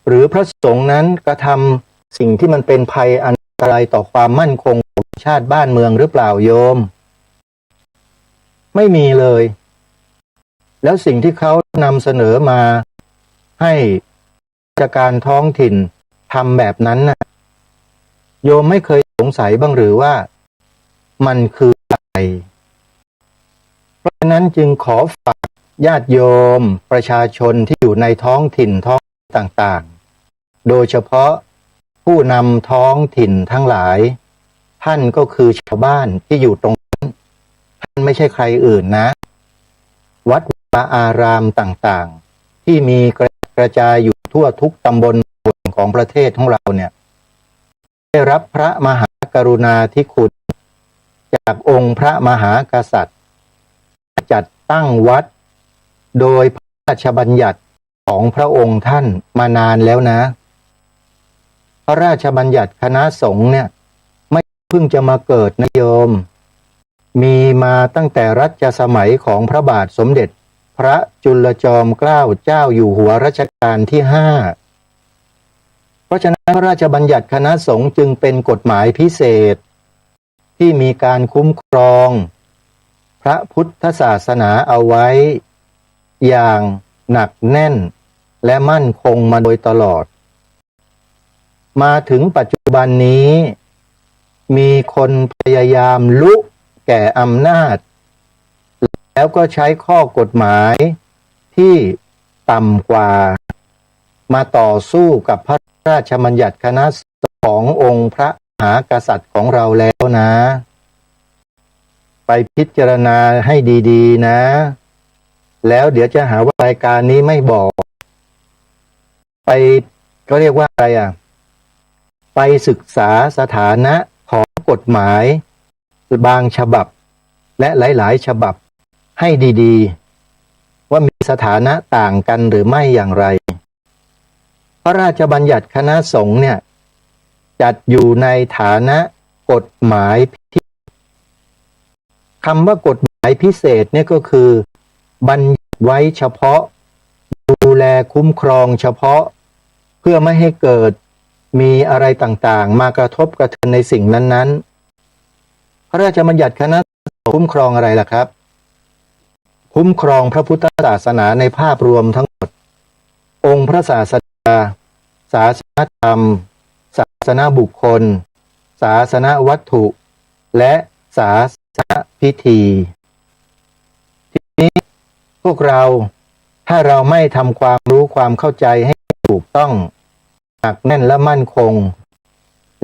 หรือพระสงฆ์นั้นกระทำสิ่งที่มันเป็นภัยอันตรายต่อความมั่นคงของชาติบ้านเมืองหรือเปล่าโยม ไม่มีเลย แล้วสิ่งที่เขานำเสนอมาให้ราชการท้องถิ่นทำแบบนั้นน่ะ โยมไม่เคยสงสัยบ้างหรือว่ามันคืออะไร เพราะฉะนั้นจึงขอฝากญาติโยมประชาชนที่อยู่ในท้องถิ่นท้องต่างๆ โดยเฉพาะผู้นำท้องถิ่นทั้งหลาย ท่านก็คือชาวบ้านที่อยู่ตรงนั้น ท่านไม่ใช่ใครอื่นนะ วัดวาอารามต่างๆ ที่มีกระจายอยู่ทั่วทุกตำบลของประเทศของเราเนี่ย ได้รับพระมหากรุณาธิคุณจากองค์พระมหากษัตริย์ จัดตั้งวัดโดยพระราชบัญญัติของพระองค์ท่านมานานแล้วนะ พระราชบัญญัติคณะสงฆ์เนี่ย ไม่เพิ่งจะมาเกิดนะโยม มีมาตั้งแต่รัชสมัยของพระบาทสมเด็จพระจุลจอมเกล้าเจ้าอยู่หัวรัชกาลที่ห้า เพราะฉะนั้นพระราชบัญญัติคณะสงฆ์จึงเป็นกฎหมายพิเศษ ที่มีการคุ้มครองพระพุทธศาสนาเอาไว้อย่างหนักแน่นและมั่นคงมาโดยตลอด มาถึงปัจจุบันนี้ มีคนพยายามลุแก่อำนาจ แล้วก็ใช้ข้อกฎหมายที่ต่ำกว่า มาต่อสู้กับพระราชบัญญัติคณะสงฆ์ขององค์พระมหากษัตริย์ของเราแล้วนะ ไปพิจารณาให้ดีๆ นะ แล้วเดี๋ยวจะหาว่ารายการนี้ไม่บอก ไป เขาเรียกว่าอะไรอ่ะ ไปศึกษาสถานะของกฎหมายบางฉบับ และหลายๆ ฉบับให้ดีๆ ว่ามีสถานะต่างกันหรือไม่อย่างไร พระราชบัญญัติคณะสงฆ์เนี่ย จัดอยู่ในฐานะกฎหมายพิเศษ คำว่ากฎหมายพิเศษเนี่ยก็คือ บัญญัติไว้เฉพาะ ดูแลคุ้มครองเฉพาะ เพื่อไม่ให้เกิดมีอะไรต่างๆ มากระทบกระเทือนในสิ่งนั้นๆ พระราชบัญญัติคณะสงฆ์คุ้มครองอะไรล่ะครับ คุ้มครองพระพุทธศาสนาในภาพรวมทั้งหมด องค์พระศาสดา ศาสนธรรม ศาสนบุคคล ศาสนวัตถุ และศาสนพิธี ทีนี้พวกเรา ถ้าเราไม่ทำความรู้ความเข้าใจให้ถูกต้อง หนักแน่นและมั่นคง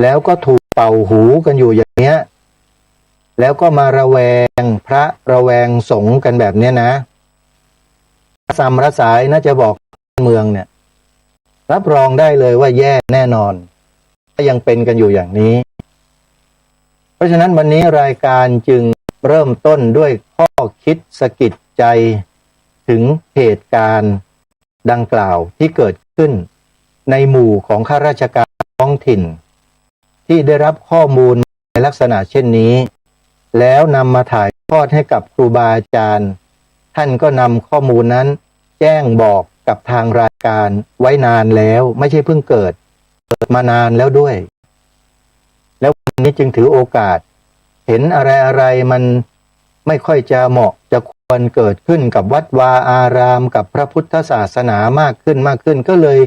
แล้วก็ถูกเป่าหูกันอยู่อย่างเนี้ย แล้วก็มาระแวงพระระแวงสงฆ์กันแบบเนี้ยนะ สำระสายนะจะบอกเมืองเนี่ย รับรองได้เลยว่าแย่แน่นอน ถ้ายังเป็นกันอยู่อย่างนี้ เพราะฉะนั้นวันนี้รายการจึงเริ่มต้นด้วยข้อคิดสะกิดใจถึงเหตุการณ์ดังกล่าวที่เกิดขึ้นในหมู่ของข้าราชการท้องถิ่น ที่ได้รับข้อมูลในลักษณะเช่นนี้ แล้วนำมาถ่ายทอดให้กับครูบาอาจารย์ ท่านก็นำข้อมูลนั้นแจ้งบอกกับทางรายการไว้นานแล้ว ไม่ใช่เพิ่งเกิด เกิดมานานแล้วด้วย แล้ววันนี้จึงถือโอกาส เห็นอะไรๆ มันไม่ค่อยจะเหมาะจะควรเกิดขึ้นกับวัดวาอาราม กับพระพุทธศาสนามากขึ้นมากขึ้น ก็เลย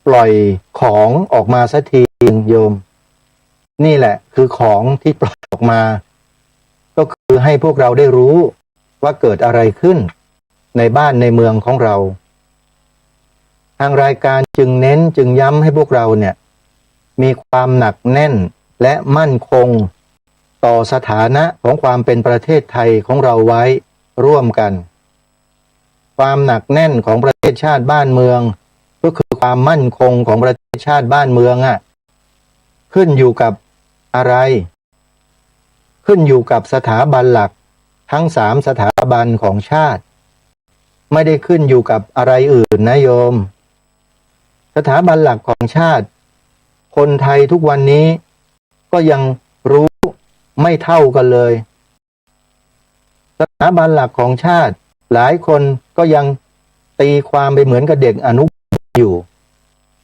ปล่อยของออกมาสักทีโยม นี่แหละคือของที่ปล่อยออกมา ก็คือให้พวกเราได้รู้ว่าเกิดอะไรขึ้นในบ้านในเมืองของเรา ทางรายการจึงเน้นจึงย้ำให้พวกเราเนี่ย มีความหนักแน่นและมั่นคงต่อสถานะของความเป็นประเทศไทยของเราไว้ร่วมกัน ความหนักแน่นของประเทศชาติบ้านเมือง ก็คือความมั่นคงของประเทศชาติบ้านเมืองอะ ขึ้นอยู่กับอะไร ขึ้นอยู่กับสถาบันหลักทั้งสามสถาบันของชาติ ไม่ได้ขึ้นอยู่กับอะไรอื่นนะโยม สถาบันหลักของชาติ คนไทยทุกวันนี้ก็ยังรู้ไม่เท่ากันเลย สถาบันหลักของชาติ หลายคนก็ยังตีความไปเหมือนกับเด็กอนุบาลอยู่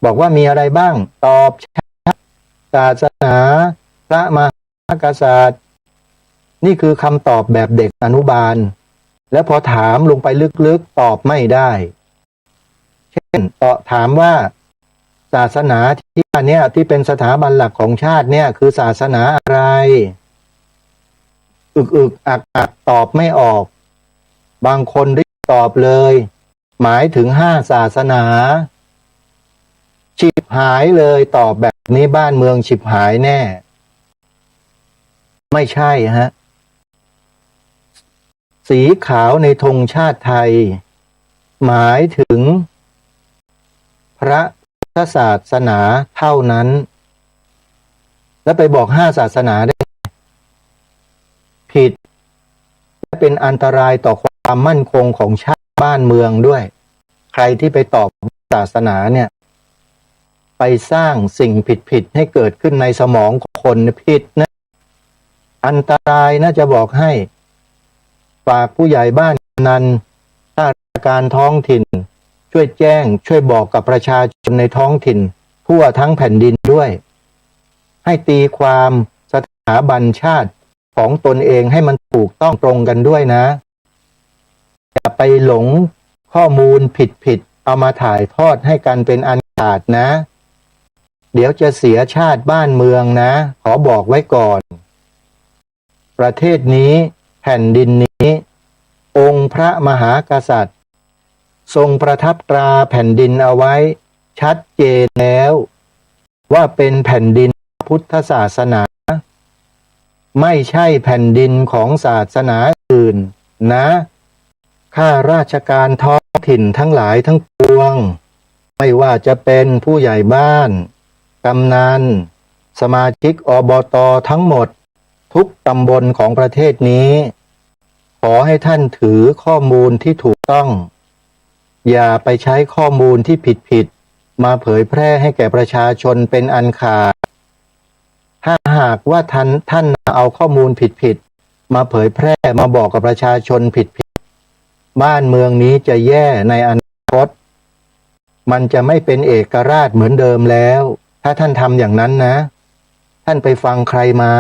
บอกว่ามีอะไรบ้าง ตอบชัด ศาสนา พระมหากษัตริย์ นี่คือคำตอบแบบเด็กอนุบาล แล้วพอถามลงไปลึกๆ ตอบไม่ได้ เช่น เอ่อ ถามว่า ศาสนาที่ว่าเนี่ย ที่เป็นสถาบันหลักของชาติเนี่ย คือศาสนาอะไร อึกๆ อักๆ ตอบไม่ออก บางคนรีบตอบเลย หมายถึงห้าศาสนา ฉิบหายเลย ตอบแบบนี้บ้านเมืองฉิบหายแน่ ไม่ใช่ฮะ สีขาวในธงชาติไทย หมายถึงพระพุทธศาสนาเท่านั้น แล้วไปบอกห้าศาสนาได้ ผิด และเป็นอันตรายต่อความมั่นคงของชาติบ้านเมืองด้วย ใครที่ไปตอบศาสนาเนี่ย ไปสร้างสิ่งผิดๆ ให้เกิดขึ้นในสมองของคน ผิดนะ อันตรายนะ จะบอกให้ ฝากผู้ใหญ่บ้าน กำนัน ข้าราชการท้องถิ่น ช่วยแจ้ง ช่วยบอกกับประชาชนในท้องถิ่น ทั่วทั้งแผ่นดินด้วย ให้ตีความสถาบันชาติของตนเองให้มันถูกต้องตรงกันด้วยนะ อย่าไปหลงข้อมูลผิดๆ เอามาถ่ายทอดให้กันเป็นอันขาดนะ เดี๋ยวจะเสียชาติบ้านเมืองนะ ขอบอกไว้ก่อน ประเทศนี้ แผ่นดินนี้ องค์พระมหากษัตริย์ ทรงประทับตราแผ่นดินเอาไว้ชัดเจนแล้ว ว่าเป็นแผ่นดินพุทธศาสนา ไม่ใช่แผ่นดินของศาสนาอื่นนะ ข้าราชการท้องถิ่นทั้งหลายทั้งปวง ไม่ว่าจะเป็นผู้ใหญ่บ้าน กำนัน สมาชิก อบต ทั้งหมด ทุกตำบลของประเทศนี้ ขอให้ท่านถือข้อมูลที่ถูกต้อง อย่าไปใช้ข้อมูลที่ผิดๆ มาเผยแพร่ให้แก่ประชาชนเป็นอันขาด ถ้าหากว่าท่าน ท่านเอาข้อมูลผิดๆ มาเผยแพร่ มาบอกกับประชาชนผิดๆ บ้านเมืองนี้จะแย่ในอนาคต มันจะไม่เป็นเอกราชเหมือนเดิมแล้ว ถ้าท่านทำอย่างนั้นนะ ท่านไปฟังใครมา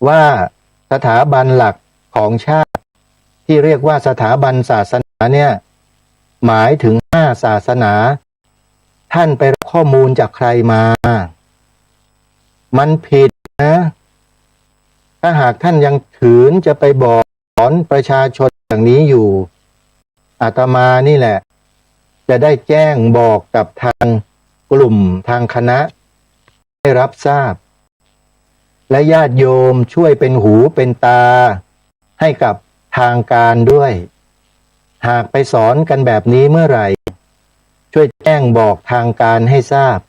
ว่าสถาบันหลักของชาติ ที่เรียกว่าสถาบันศาสนาเนี่ย หมายถึงห้าศาสนา ท่านไปรับข้อมูลจากใครมา มันผิดนะ ถ้าหากท่านยังถืนจะไปบอกสอนประชาชนอย่างนี้อยู่ อาตมานี่แหละ จะได้แจ้งบอกกับทางกลุ่มทางคณะ ให้รับทราบ และญาติโยมช่วยเป็นหูเป็นตาให้กับทางการด้วย หากไปสอนกันแบบนี้เมื่อไหร่ ช่วยแจ้งบอกทางการให้ทราบ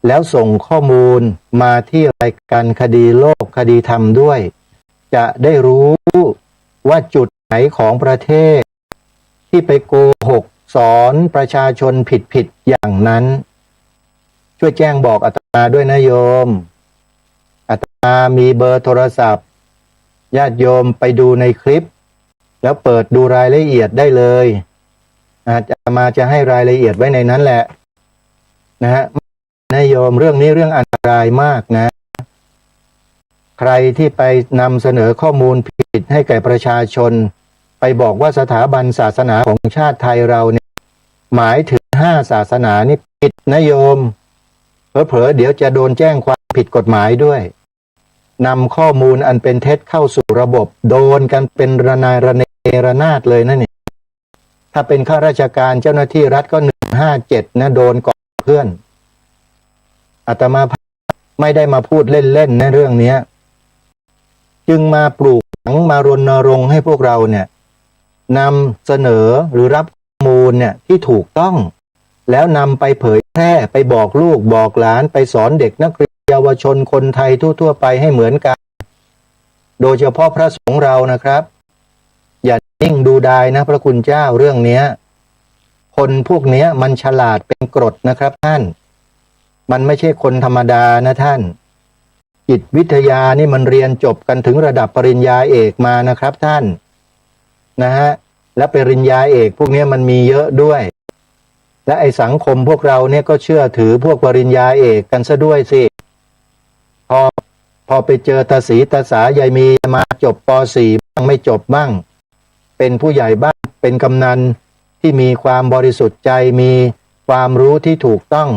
แล้วส่งข้อมูลมาที่รายการคดีโลกคดีธรรมด้วย จะได้รู้ว่าจุดไหนของประเทศ ที่ไปโกหกสอนประชาชนผิดๆ อย่างนั้น ช่วยแจ้งบอกอาตมาด้วยนะโยม อาตมามีเบอร์โทรศัพท์ ญาติโยมไปดูในคลิป แล้วเปิดดูรายละเอียดได้เลย อาตมาจะให้รายละเอียดไว้ในนั้นแหละนะฮะ นะโยม เรื่องนี้เรื่องอันตรายมากนะ ใครที่ไปนำเสนอข้อมูลผิดให้แก่ประชาชน ไปบอกว่าสถาบันศาสนาของชาติไทยเราเนี่ย หมายถึงห้าศาสนานี่ผิดนะโยม เผลอๆ เดี๋ยวจะโดนแจ้งความผิดกฎหมายด้วย นำข้อมูลอันเป็นเท็จเข้าสู่ระบบ โดนกันเป็นระนายระเนระนาดเลยนะเนี่ย ถ้าเป็นข้าราชการเจ้าหน้าที่รัฐก็ หนึ่งห้าเจ็ด นะ โดนก่อนเพื่อน อาตมาไม่ได้มาพูดเล่นๆ นะเรื่องเนี้ย จึงมาปลูกฝัง มารณรงค์ให้พวกเราเนี่ย นำเสนอหรือรับข้อมูลเนี่ยที่ถูกต้อง แล้วนำไปเผยแพร่ ไปบอกลูกบอกหลาน ไปสอนเด็กนักเรียนเยาวชนคนไทยทั่วๆ ไปให้เหมือนกัน โดยเฉพาะพระสงฆ์เรานะครับ อย่า นิ่งดูดายนะพระคุณเจ้า เรื่องเนี้ย คนพวกเนี้ยมันฉลาดเป็นกรดนะครับท่าน มันไม่ใช่คนธรรมดานะท่าน จิตวิทยานี่มันเรียนจบกันถึงระดับปริญญาเอกมานะครับท่าน นะฮะ และปริญญาเอกพวกเนี้ยมันมีเยอะด้วย และไอ้สังคมพวกเราเนี่ยก็เชื่อถือพวกปริญญาเอกกันซะด้วยสิ พอ พอไปเจอตาสีตาสายายมีมาจบ ป.สี่ บ้างไม่จบบ้าง เป็นผู้ใหญ่บ้าน เป็นกำนันที่มีความบริสุทธิ์ใจ มีความรู้ที่ถูกต้อง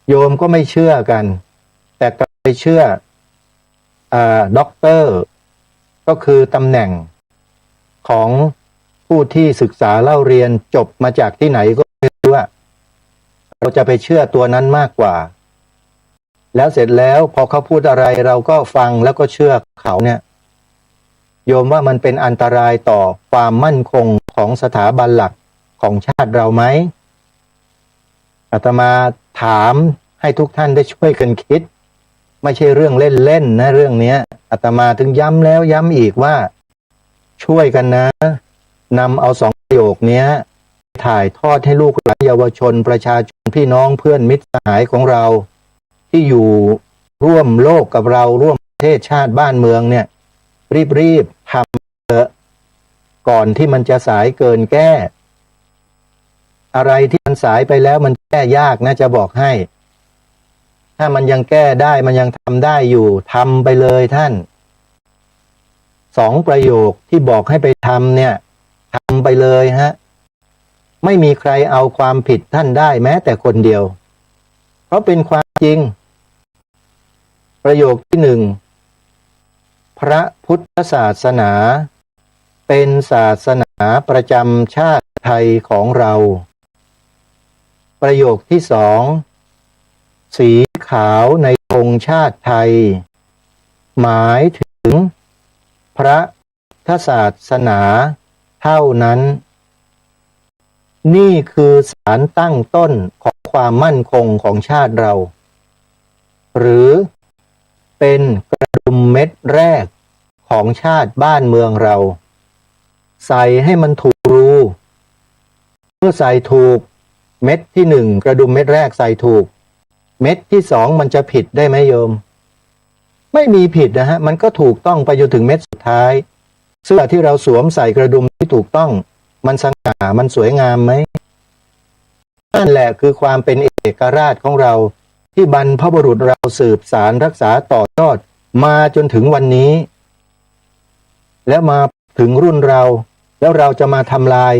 โยมก็ไม่เชื่อกัน แต่กลับไปเชื่อ อ่า ด็อกเตอร์ ก็คือตำแหน่งของผู้ที่ศึกษาเล่าเรียนจบมาจากที่ไหนก็ไม่รู้อะ เราจะไปเชื่อตัวนั้นมากกว่า แล้วเสร็จแล้วพอเขาพูดอะไรเราก็ฟังแล้วก็เชื่อเขาเนี่ย โยมว่ามันเป็นอันตรายต่อความมั่นคงของสถาบันหลักของชาติเราไหม อาตมาถามให้ทุกท่านได้ช่วยกันคิด ไม่ใช่เรื่องเล่นๆนะ เรื่องเนี้ย อาตมาถึงย้ำแล้วย้ำอีกว่า ช่วยกันนะ นำเอาสองประโยคเนี้ย ถ่ายทอดให้ลูกหลานเยาวชนประชาชนพี่น้องเพื่อนมิตรสหายของเรา ที่อยู่ร่วมโลกกับเรา ร่วมประเทศชาติบ้านเมืองเนี่ย รีบๆทำเถอะ ก่อนที่มันจะสายเกินแก้ อะไรที่มันสายไปแล้วมันแก้ยากนะ จะบอกให้ ถ้ามันยังแก้ได้ มันยังทำได้อยู่ ทำไปเลยท่าน สองประโยคที่บอกให้ไปทำเนี่ย ทำไปเลยฮะ ไม่มีใครเอาความผิดท่านได้แม้แต่คนเดียว เพราะเป็นความจริง ประโยคที่หนึ่ง พระพุทธศาสนาเป็นศาสนาประจำชาติไทยของเรา ประโยคที่สอง สีขาวในธงชาติไทย หมายถึงพระพุทธศาสนาเท่านั้น นี่คือสารตั้งต้นของความมั่นคงของชาติเรา หรือเป็นกระดุมเม็ดแรกของชาติบ้านเมืองเรา ใส่ให้มันถูกรู เมื่อใส่ถูก เม็ดที่หนึ่ง กระดุมเม็ดแรกใส่ถูก เม็ดที่สองมันจะผิดได้ไหมโยม ไม่มีผิดนะฮะ มันก็ถูกต้องไปจนถึงเม็ดสุดท้าย เสื้อที่เราสวมใส่กระดุมที่ถูกต้อง มันสง่า มันสวยงามไหม นั่นแหละคือความเป็นเอกราชของเรา ที่บรรพบุรุษเราสืบสานรักษาต่อยอดมาจนถึงวันนี้ แล้วมาถึงรุ่นเรา แล้วเราจะมาทำลาย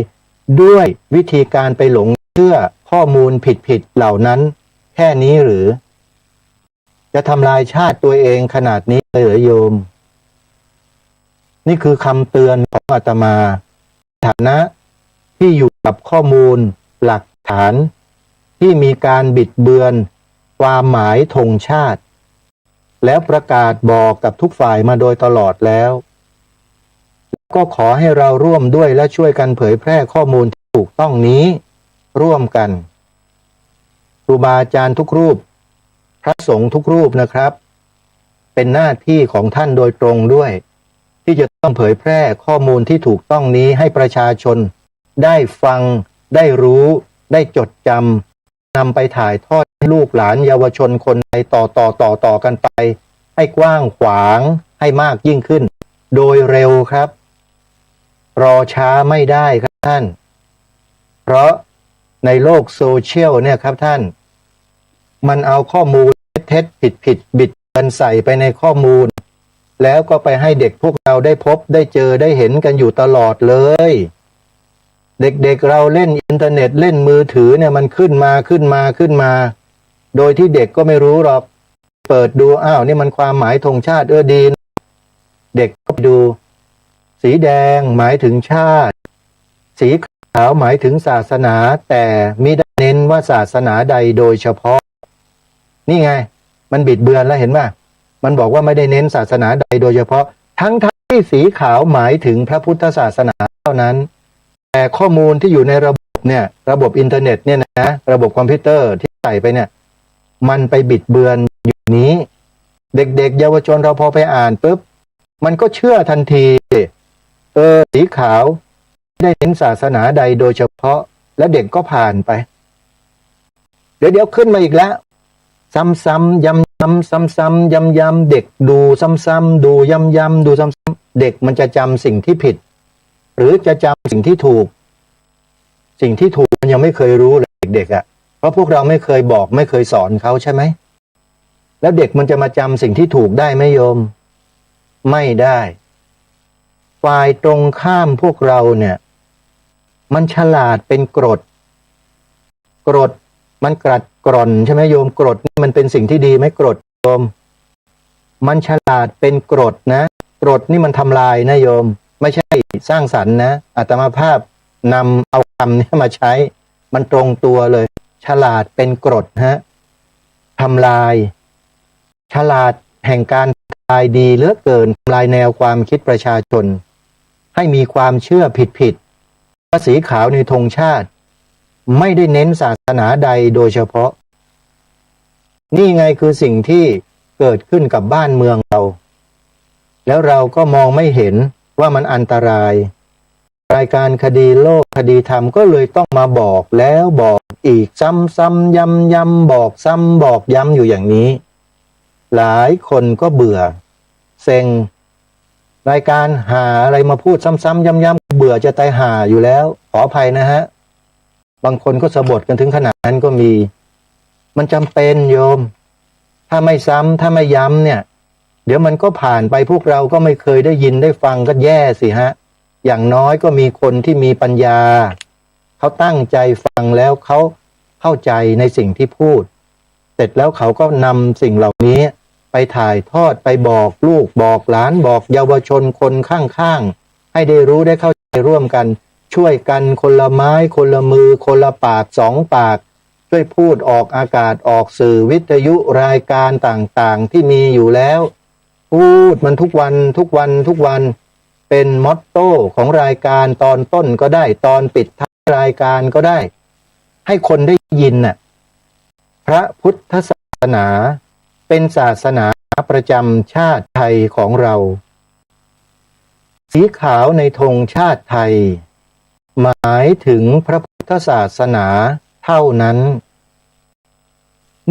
ด้วยวิธีการไปหลงเชื่อข้อมูลผิดๆเหล่านั้นแค่นี้หรือ จะทำลายชาติตัวเองขนาดนี้เลยเหรอโยม นี่คือคำเตือนของอาตมา ฐานะที่อยู่กับข้อมูลหลักฐานที่มีการบิดเบือนความหมายธงชาติ แล้วประกาศบอกกับทุกฝ่ายมาโดยตลอดแล้ว ก็ขอให้เราร่วมด้วยและช่วยกันเผยแพร่ข้อมูลที่ถูกต้องนี้ร่วมกัน ครูบาอาจารย์ทุกรูป พระสงฆ์ทุกรูปนะครับ เป็นหน้าที่ของท่านโดยตรงด้วย ที่จะต้องเผยแพร่ข้อมูลที่ถูกต้องนี้ให้ประชาชนได้ฟัง ได้รู้ ได้จดจำ นำไปถ่ายทอดให้ลูกหลานเยาวชนคนไทยต่อต่อต่อต่อกันไป ให้กว้างขวาง ให้มากยิ่งขึ้น โดยเร็วครับ รอช้าไม่ได้ครับท่าน เพราะในโลกโซเชียลเนี่ยครับท่าน มันเอาข้อมูลเท็จๆผิดๆบิดเบือนใส่ไปในข้อมูล แล้วก็ไปให้เด็กพวกเราได้พบได้เจอได้เห็นกันอยู่ตลอดเลย เด็กๆเราเล่นอินเทอร์เน็ตเล่นมือถือเนี่ยมันขึ้นมาขึ้นมาขึ้นมา โดยที่เด็กก็ไม่รู้หรอก เปิดดู อ้าว นี่มันความหมายธงชาติ เออ ดีนะ เด็กก็ไปดู สีแดงหมายถึงชาติ สีขาวหมายถึงศาสนา แต่มิได้เน้นว่าศาสนาใดโดยเฉพาะ นี่ไง มันบิดเบือนแล้ว เห็นป่ะ มันบอกว่าไม่ได้เน้นศาสนาใดโดยเฉพาะ ทั้งๆที่สีขาวหมายถึงพระพุทธศาสนาเท่านั้น แต่ข้อมูลที่อยู่ในระบบเนี่ย ระบบอินเทอร์เน็ตเนี่ยนะ ระบบคอมพิวเตอร์ที่ใส่ไปเนี่ย มันไปบิดเบือนอยู่นี้ เด็กๆเยาวชนเราพอไปอ่านปุ๊บ มันก็เชื่อทันที ไป อ สีขาว ไม่ได้เน้นศาสนาใดโดยเฉพาะ และเด็กก็ผ่านไป เดี๋ยวๆ ขึ้นมาอีกแล้ว ซ้ำๆ ย้ำๆ ซ้ำๆ ย้ำๆ เด็กดูซ้ำๆ ดูย้ำๆ ดูซ้ำๆ เด็กมันจะจำสิ่งที่ผิด หรือจะจำสิ่งที่ถูก สิ่งที่ถูกมันยังไม่เคยรู้เลยเด็กๆ อะ เพราะพวกเราไม่เคยบอก ไม่เคยสอนเขาใช่ไหม แล้วเด็กมันจะมาจำสิ่งที่ถูกได้ไหมโยม ไม่ได้ ฝ่ายตรงข้ามพวกเราเนี่ย มันฉลาดเป็นกรด กรด มันกัดกร่อนใช่ไหมโยม กรดนี่มันเป็นสิ่งที่ดีไหม กรดโยม มันฉลาดเป็นกรดนะ กรดนี่มันทำลายนะโยม ไม่ใช่สร้างสรรค์นะ อาตมาภาพนำเอาคำนี้มาใช้ มันตรงตัวเลย ฉลาดเป็นกรดฮะ ทำลาย ฉลาดแห่งการทำลายดีเหลือเกิน ทำลายแนวความคิดประชาชน ให้มีความเชื่อผิดๆ ว่าสีขาวในธงชาติ ไม่ได้เน้นศาสนาใดโดยเฉพาะ นี่ไงคือสิ่งที่เกิดขึ้นกับบ้านเมืองเรา แล้วเราก็มองไม่เห็นว่ามันอันตราย รายการคดีโลกคดีธรรมก็เลยต้องมาบอกแล้วบอกอีก ซ้ำๆ ย้ำๆ บอกซ้ำบอกย้ำอยู่อย่างนี้ หลายคนก็เบื่อ เซ็ง รายการหาอะไรมาพูดซ้ำๆ ย้ำๆ เบื่อจะตายห่าอยู่แล้ว ขออภัยนะฮะ บางคนก็สะบดกันถึงขนาดนั้นก็มี มันจำเป็นโยม ถ้าไม่ซ้ำ ถ้าไม่ย้ำเนี่ย เดี๋ยวมันก็ผ่านไป พวกเราก็ไม่เคยได้ยินได้ฟัง ก็แย่สิฮะ อย่างน้อยก็มีคนที่มีปัญญา เขาตั้งใจฟังแล้วเขาเข้าใจในสิ่งที่พูด เสร็จแล้วเขาก็นำสิ่งเหล่านี้ไปถ่ายทอด ไปบอกลูกบอกหลาน บอกเยาวชนคนข้างๆ ให้ได้รู้ได้เข้าใจร่วมกัน ช่วยกันคนละไม้คนละมือ คนละปากสองปาก ช่วยพูดออกอากาศ ออกสื่อวิทยุรายการต่างๆ ที่มีอยู่แล้ว พูดมันทุกวัน ทุกวัน ทุกวัน เป็นมอตโต้ของรายการ ตอนต้นก็ได้ ตอนปิดท้ายรายการก็ได้ ให้คนได้ยินน่ะ พระพุทธศาสนาเป็นศาสนาประจำชาติไทยของเรา สีขาวในธงชาติไทย หมายถึงพระพุทธศาสนาเท่านั้น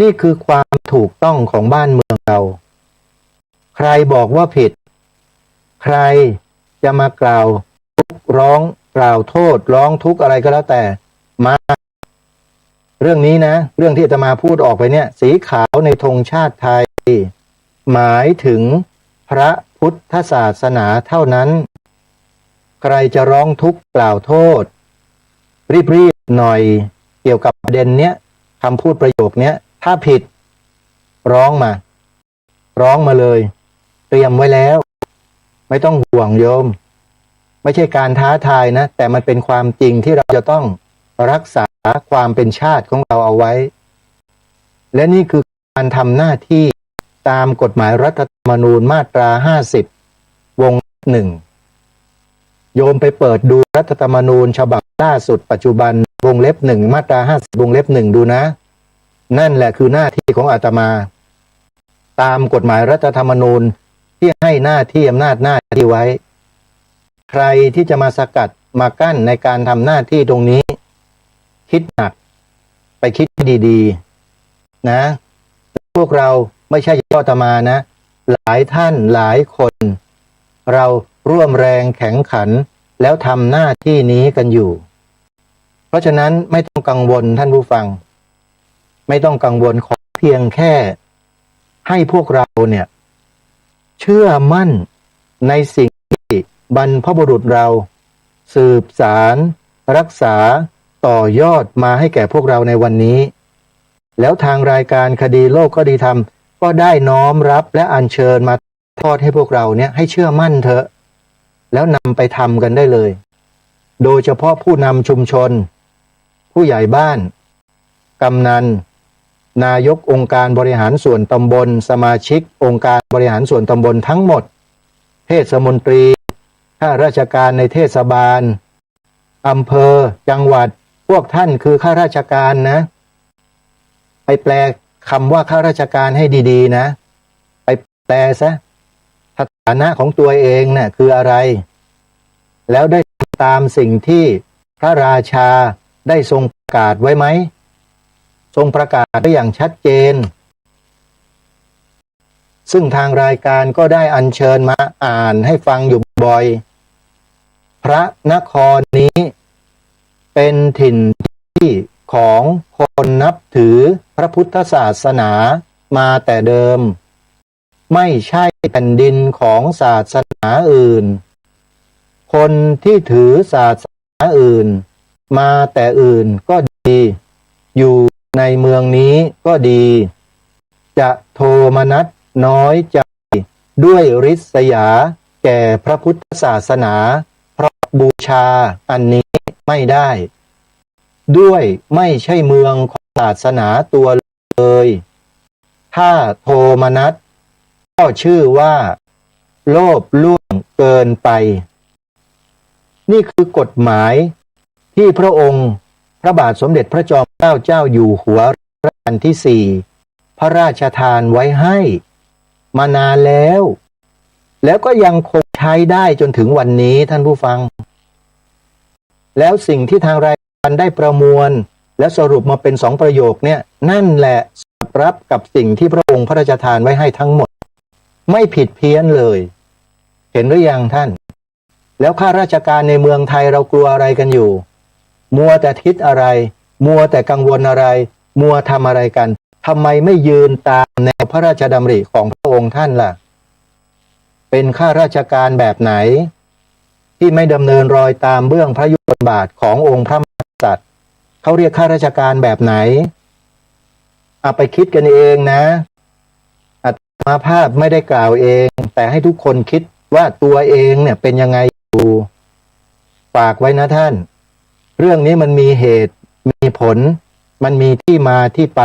นี่คือความถูกต้องของบ้านเมืองเรา ใครบอกว่าผิด ใครจะมากล่าวทุกข์ร้อง กล่าวโทษ ร้องทุกข์อะไรก็แล้วแต่ มา เรื่องนี้นะ เรื่องที่อาตมาพูดออกไปเนี่ย สีขาวในธงชาติไทย หมายถึงพระพุทธศาสนาเท่านั้น ใครจะร้องทุกข์กล่าวโทษ รีบๆ หน่อย เกี่ยวกับประเด็นเนี้ย คำพูดประโยคเนี้ย ถ้าผิด ร้องมา ร้องมาเลย เตรียมไว้แล้ว ไม่ต้องห่วงโยม ไม่ใช่การท้าทายนะ แต่มันเป็นความจริงที่เราจะต้องรักษาความเป็นชาติของเราเอาไว้ และนี่คือการทำหน้าที่ตามกฎหมายรัฐธรรมนูญมาตรา ห้าสิบ วงเล็บ หนึ่ง โยมไปเปิดดูรัฐธรรมนูญฉบับล่าสุดปัจจุบัน วงเล็บ หนึ่ง มาตรา ห้าสิบ วงเล็บ หนึ่ง ดูนะ นั่นแหละคือหน้าที่ของอาตมา ตามกฎหมายรัฐธรรมนูญที่ให้หน้าที่อำนาจหน้าที่ไว้ ใครที่จะมาสกัดมากั้นในการทำหน้าที่ตรงนี้ คิดหนัก ไปคิดให้ดีๆ นะ พวกเราไม่ใช่เฉพาะอาตมานะ หลายท่านหลายคน เราร่วมแรงแข็งขัน แล้วทำหน้าที่นี้กันอยู่ เพราะฉะนั้นไม่ต้องกังวลท่านผู้ฟัง ไม่ต้องกังวล ขอเพียงแค่ให้พวกเราเนี่ย เชื่อมั่นในสิ่งที่บรรพบุรุษเราสืบสานรักษาต่อยอดมาให้แก่พวกเราในวันนี้ แล้วทางรายการคดีโลกคดีธรรมก็ได้น้อมรับและอัญเชิญมาทอดให้พวกเราเนี่ยให้เชื่อมั่นเถอะ แล้วนำไปทำกันได้เลย โดยเฉพาะผู้นำชุมชน ผู้ใหญ่บ้าน กำนัน นายกองค์การบริหารส่วนตำบล สมาชิกองค์การบริหารส่วนตำบลทั้งหมด เทศมนตรี ข้าราชการในเทศบาล อำเภอ จังหวัด พวกท่านคือข้าราชการนะ ไปแปลคำว่าข้าราชการให้ดีๆ นะ ไปแปลซะ สถานะของตัวเองน่ะคืออะไร แล้วได้ทำตามสิ่งที่พระราชาได้ทรงประกาศไว้ไหม ทรงประกาศไว้อย่างชัดเจน ซึ่งทางรายการก็ได้อัญเชิญมาอ่านให้ฟังอยู่บ่อย พระนครนี้เป็นถิ่นที่ของคนนับถือพระพุทธศาสนามาแต่เดิม ไม่ใช่แผ่นดินของศาสนาอื่น คนที่ถือศาสนาอื่นมาแต่อื่นก็ดี อยู่ในเมืองนี้ก็ดี จะโทมนัสน้อยใจด้วยริษยาแก่พระพุทธศาสนา เพราะบูชาอันนี้ไม่ได้ ด้วยไม่ใช่เมืองของศาสนาตัวเลย ถ้าโทมนัสก็ชื่อว่าโลภล่วงเกินไป นี่คือกฎหมายที่พระองค์พระบาทสมเด็จพระจอมเกล้าเจ้าอยู่หัวรัชกาลที่สี่ พระราชทานไว้ให้มานานแล้ว แล้วก็ยังคงใช้ได้จนถึงวันนี้ท่านผู้ฟัง แล้วสิ่งที่ทางรายการได้ประมวล และสรุปมาเป็นสองประโยคเนี่ย นั่นแหละสอดรับกับสิ่งที่พระองค์พระราชทานไว้ให้ทั้งหมด ไม่ผิดเพี้ยนเลย เห็นหรือยังท่าน แล้วข้าราชการในเมืองไทยเรากลัวอะไรกันอยู่ มัวแต่คิดอะไร มัวแต่กังวลอะไร มัวทำอะไรกัน ทำไมไม่ยืนตามแนวพระราชดำริของพระองค์ท่านล่ะ เป็นข้าราชการแบบไหน ที่ไม่ดำเนินรอยตามเบื้องพระยุคลบาทขององค์พระมหากษัตริย์ เขาเรียกข้าราชการแบบไหน เอาไปคิดกันเองนะ อาตมาภาพไม่ได้กล่าวเอง แต่ให้ทุกคนคิดว่าตัวเองเนี่ยเป็นยังไงอยู่ ฝากไว้นะท่าน เรื่องนี้มันมีเหตุมีผล มันมีที่มาที่ไป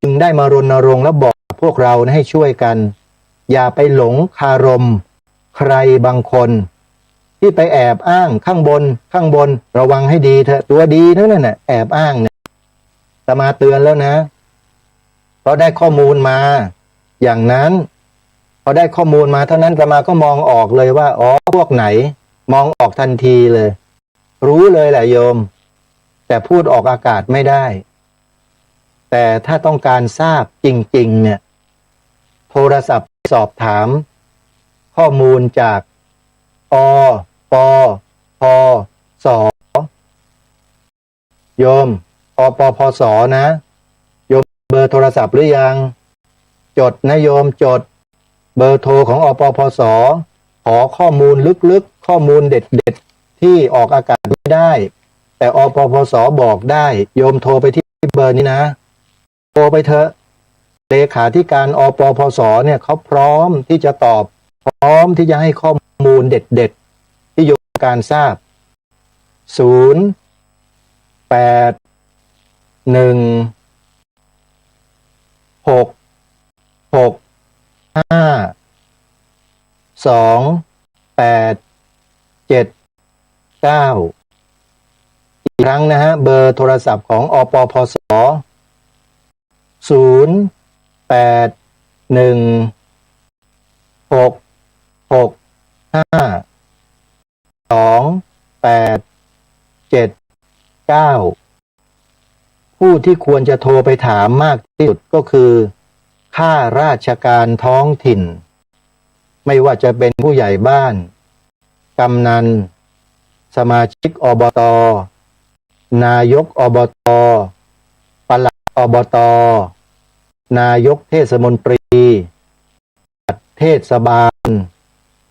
จึงได้มารณรงค์และบอกพวกเรานะให้ช่วยกัน อย่าไปหลงคารมใครบางคน ที่ไปแอบอ้างข้างบน ข้างบน ระวังให้ดีเถอะ ตัวดีทั้งนั้นน่ะ แอบอ้างเนี่ย อาตมาเตือนแล้วนะ เพราะได้ข้อมูลมาอย่างนั้น พอได้ข้อมูลมาเท่านั้น อาตมาก็มองออกเลยว่า อ๋อ พวกไหน มองออกทันทีเลย รู้เลยแหละโยม แต่พูดออกอากาศไม่ได้ แต่ถ้าต้องการทราบจริงๆ เนี่ย โทรศัพท์สอบถามข้อมูลจาก อปพศ โยม อปพศ นะ โยมเบอร์โทรศัพท์หรือยัง จดนะโยม จดเบอร์โทรของ อปพศ ขอข้อมูลลึกๆ ข้อมูลเด็ดๆ ที่ออกอากาศไม่ได้ แต่ อปพศ บอกได้ โยมโทรไปที่เบอร์นี้นะ โทรไปเถอะ เลขาธิการ อปพศ เนี่ยเขาพร้อมที่จะตอบ พร้อมที่จะให้ข้อมูลเด็ดๆ ที่โยมต้องการทราบ ศูนย์ แปด หนึ่ง หก หก ห้า สอง แปด เจ็ด เก้า อีกครั้งนะฮะ เบอร์โทรศัพท์ของ อปพศ ศูนย์ แปด หนึ่ง หก หก ห้า สอง แปด เจ็ด เก้า ผู้ที่ควรจะโทรไปถามมากที่สุดก็คือข้าราชการท้องถิ่น ไม่ว่าจะเป็นผู้ใหญ่บ้าน กำนัน สมาชิก อบต นายก อบต ปลัด อบต นายกเทศมนตรี เทศบาล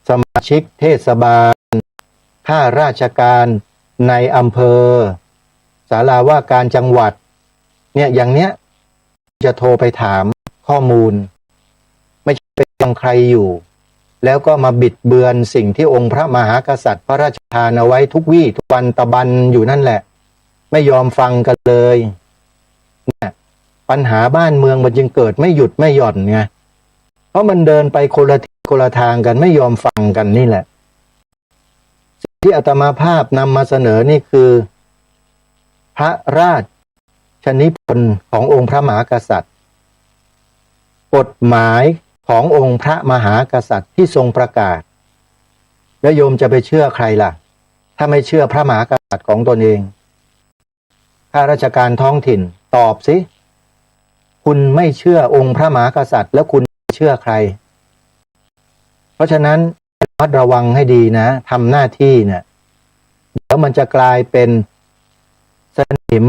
สมาชิกเทศบาล ข้าราชการในอำเภอ ศาลาว่าการจังหวัด เนี่ย อย่างเนี้ย จะโทรไปถามข้อมูล ไม่ใช่ไปฟังใครอยู่ แล้วก็มาบิดเบือนสิ่งที่องค์พระมหากษัตริย์พระราชทานเอาไว้ทุกวี่ทุกวัน ตะบันอยู่นั่นแหละ ไม่ยอมฟังกันเลย เนี่ย ปัญหาบ้านเมืองมันจึงเกิดไม่หยุดไม่หย่อนไง เพราะมันเดินไปคนละทิศคนละทางกัน ไม่ยอมฟังกันนี่แหละ สิ่งที่อาตมาภาพนำมาเสนอนี่คือ พระราชนิพนธ์ขององค์พระมหากษัตริย์ กฎหมายขององค์พระมหากษัตริย์ที่ทรงประกาศ แล้วโยมจะไปเชื่อใครล่ะ ถ้าไม่เชื่อพระมหากษัตริย์ของตนเอง ข้าราชการท้องถิ่น ตอบสิ คุณไม่เชื่อองค์พระมหากษัตริย์ แล้วคุณเชื่อใคร? เพราะฉะนั้นระมัดระวังให้ดีนะ ทำหน้าที่เนี่ย เดี๋ยวมันจะกลายเป็นสนิม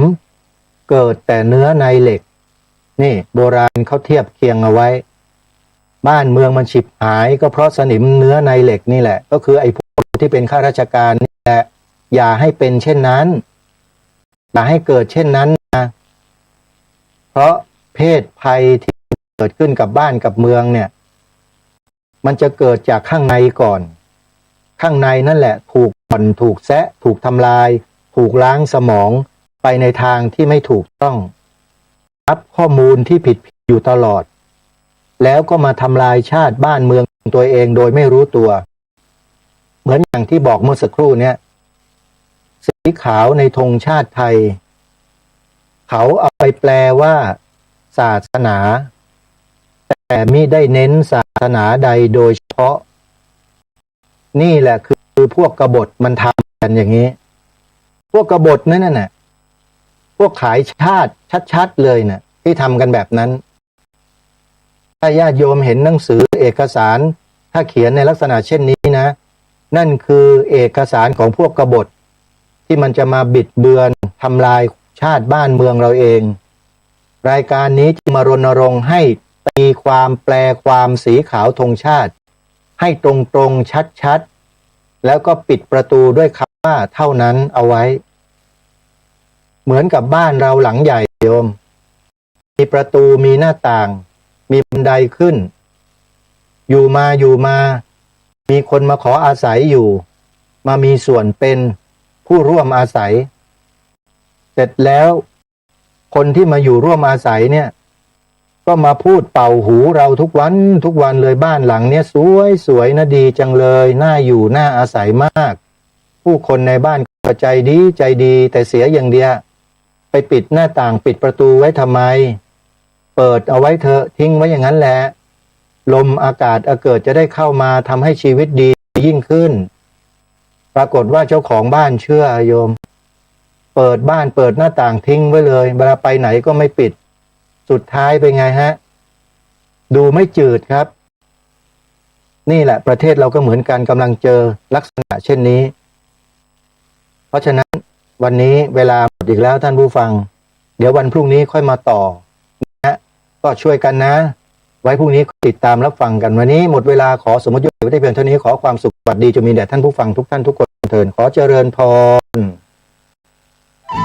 เกิดแต่เนื้อในเหล็ก นี่โบราณเขาเทียบเคียงเอาไว้ บ้านเมืองมันฉิบหายก็เพราะสนิมเนื้อในเหล็กนี่แหละ ก็คือไอ้พวกที่เป็นข้าราชการนี่แหละ อย่าให้เป็นเช่นนั้น อย่าให้เกิดเช่นนั้นนะ เพราะเพศภัยที่เกิดขึ้นกับบ้านกับเมืองเนี่ย มันจะเกิดจากข้างในก่อน ข้างในนั่นแหละถูกบ่อน ถูกแซะ ถูกทำลาย ถูกล้างสมองไปในทางที่ไม่ถูกต้อง รับข้อมูลที่ผิดๆ อยู่ตลอด แล้วก็มาทำลายชาติบ้านเมืองของตัวเองโดยไม่รู้ตัว เหมือนอย่างที่บอกเมื่อสักครู่เนี้ย สีขาวในธงชาติไทย เขาเอาไปแปลว่าศาสนา แต่มิได้เน้นศาสนาใดโดยเฉพาะ นี่แหละคือพวกกบฏมันทำกันอย่างนี้ พวกกบฏนั่นน่ะ พวกขายชาติชัดๆเลยน่ะ ที่ทำกันแบบนั้น ถ้าญาติโยมเห็นหนังสือเอกสาร ถ้าเขียนในลักษณะเช่นนี้นะ นั่นคือเอกสารของพวกกบฏ ที่มันจะมาบิดเบือนทำลายชาติบ้านเมืองเราเอง รายการนี้จึงมารณรงค์ให้ตีความแปลความสีขาวธงชาติ ให้ตรงๆ ชัดๆ แล้วก็ปิดประตูด้วยคำว่าเท่านั้นเอาไว้ เหมือนกับบ้านเราหลังใหญ่โยม มีประตู มีหน้าต่าง มีบันไดขึ้น อยู่มาอยู่มา มีคนมาขออาศัยอยู่ มามีส่วนเป็นผู้ร่วมอาศัย เสร็จแล้ว คนที่มาอยู่ร่วมอาศัยเนี่ย ก็มาพูดเป่าหูเราทุกวันทุกวันเลย บ้านหลังเนี้ยสวยๆ นะ ดีจังเลย น่าอยู่น่าอาศัยมาก ผู้คนในบ้านก็ใจดีใจดี แต่เสียอย่างเดียว ไปปิดหน้าต่างปิดประตูไว้ทำไม เปิดเอาไว้เถอะ ทิ้งไว้อย่างนั้นแหละ ลมอากาศอเกิดจะได้เข้ามาทำให้ชีวิตดียิ่งขึ้น ปรากฏว่าเจ้าของบ้านเชื่อโยม เปิดบ้านเปิดหน้าต่างทิ้งไว้เลย เวลาไปไหนก็ไม่ปิด สุดท้ายเป็นไงฮะ ดูไม่จืดครับ นี่แหละประเทศเราก็เหมือนกัน กำลังเจอลักษณะเช่นนี้ เพราะฉะนั้นวันนี้เวลาหมดอีกแล้วท่านผู้ฟัง เดี๋ยววันพรุ่งนี้ค่อยมาต่อนะฮะ ก็ช่วยกันนะ ไว้พรุ่งนี้ติดตามรับฟังกัน วันนี้หมดเวลา ขอสมมติยุติไว้แต่เพียงเท่านี้ ขอความสุขสวัสดีจงมีแด่ท่านผู้ฟังทุกท่านทุกคนเทอญ ขอเจริญพร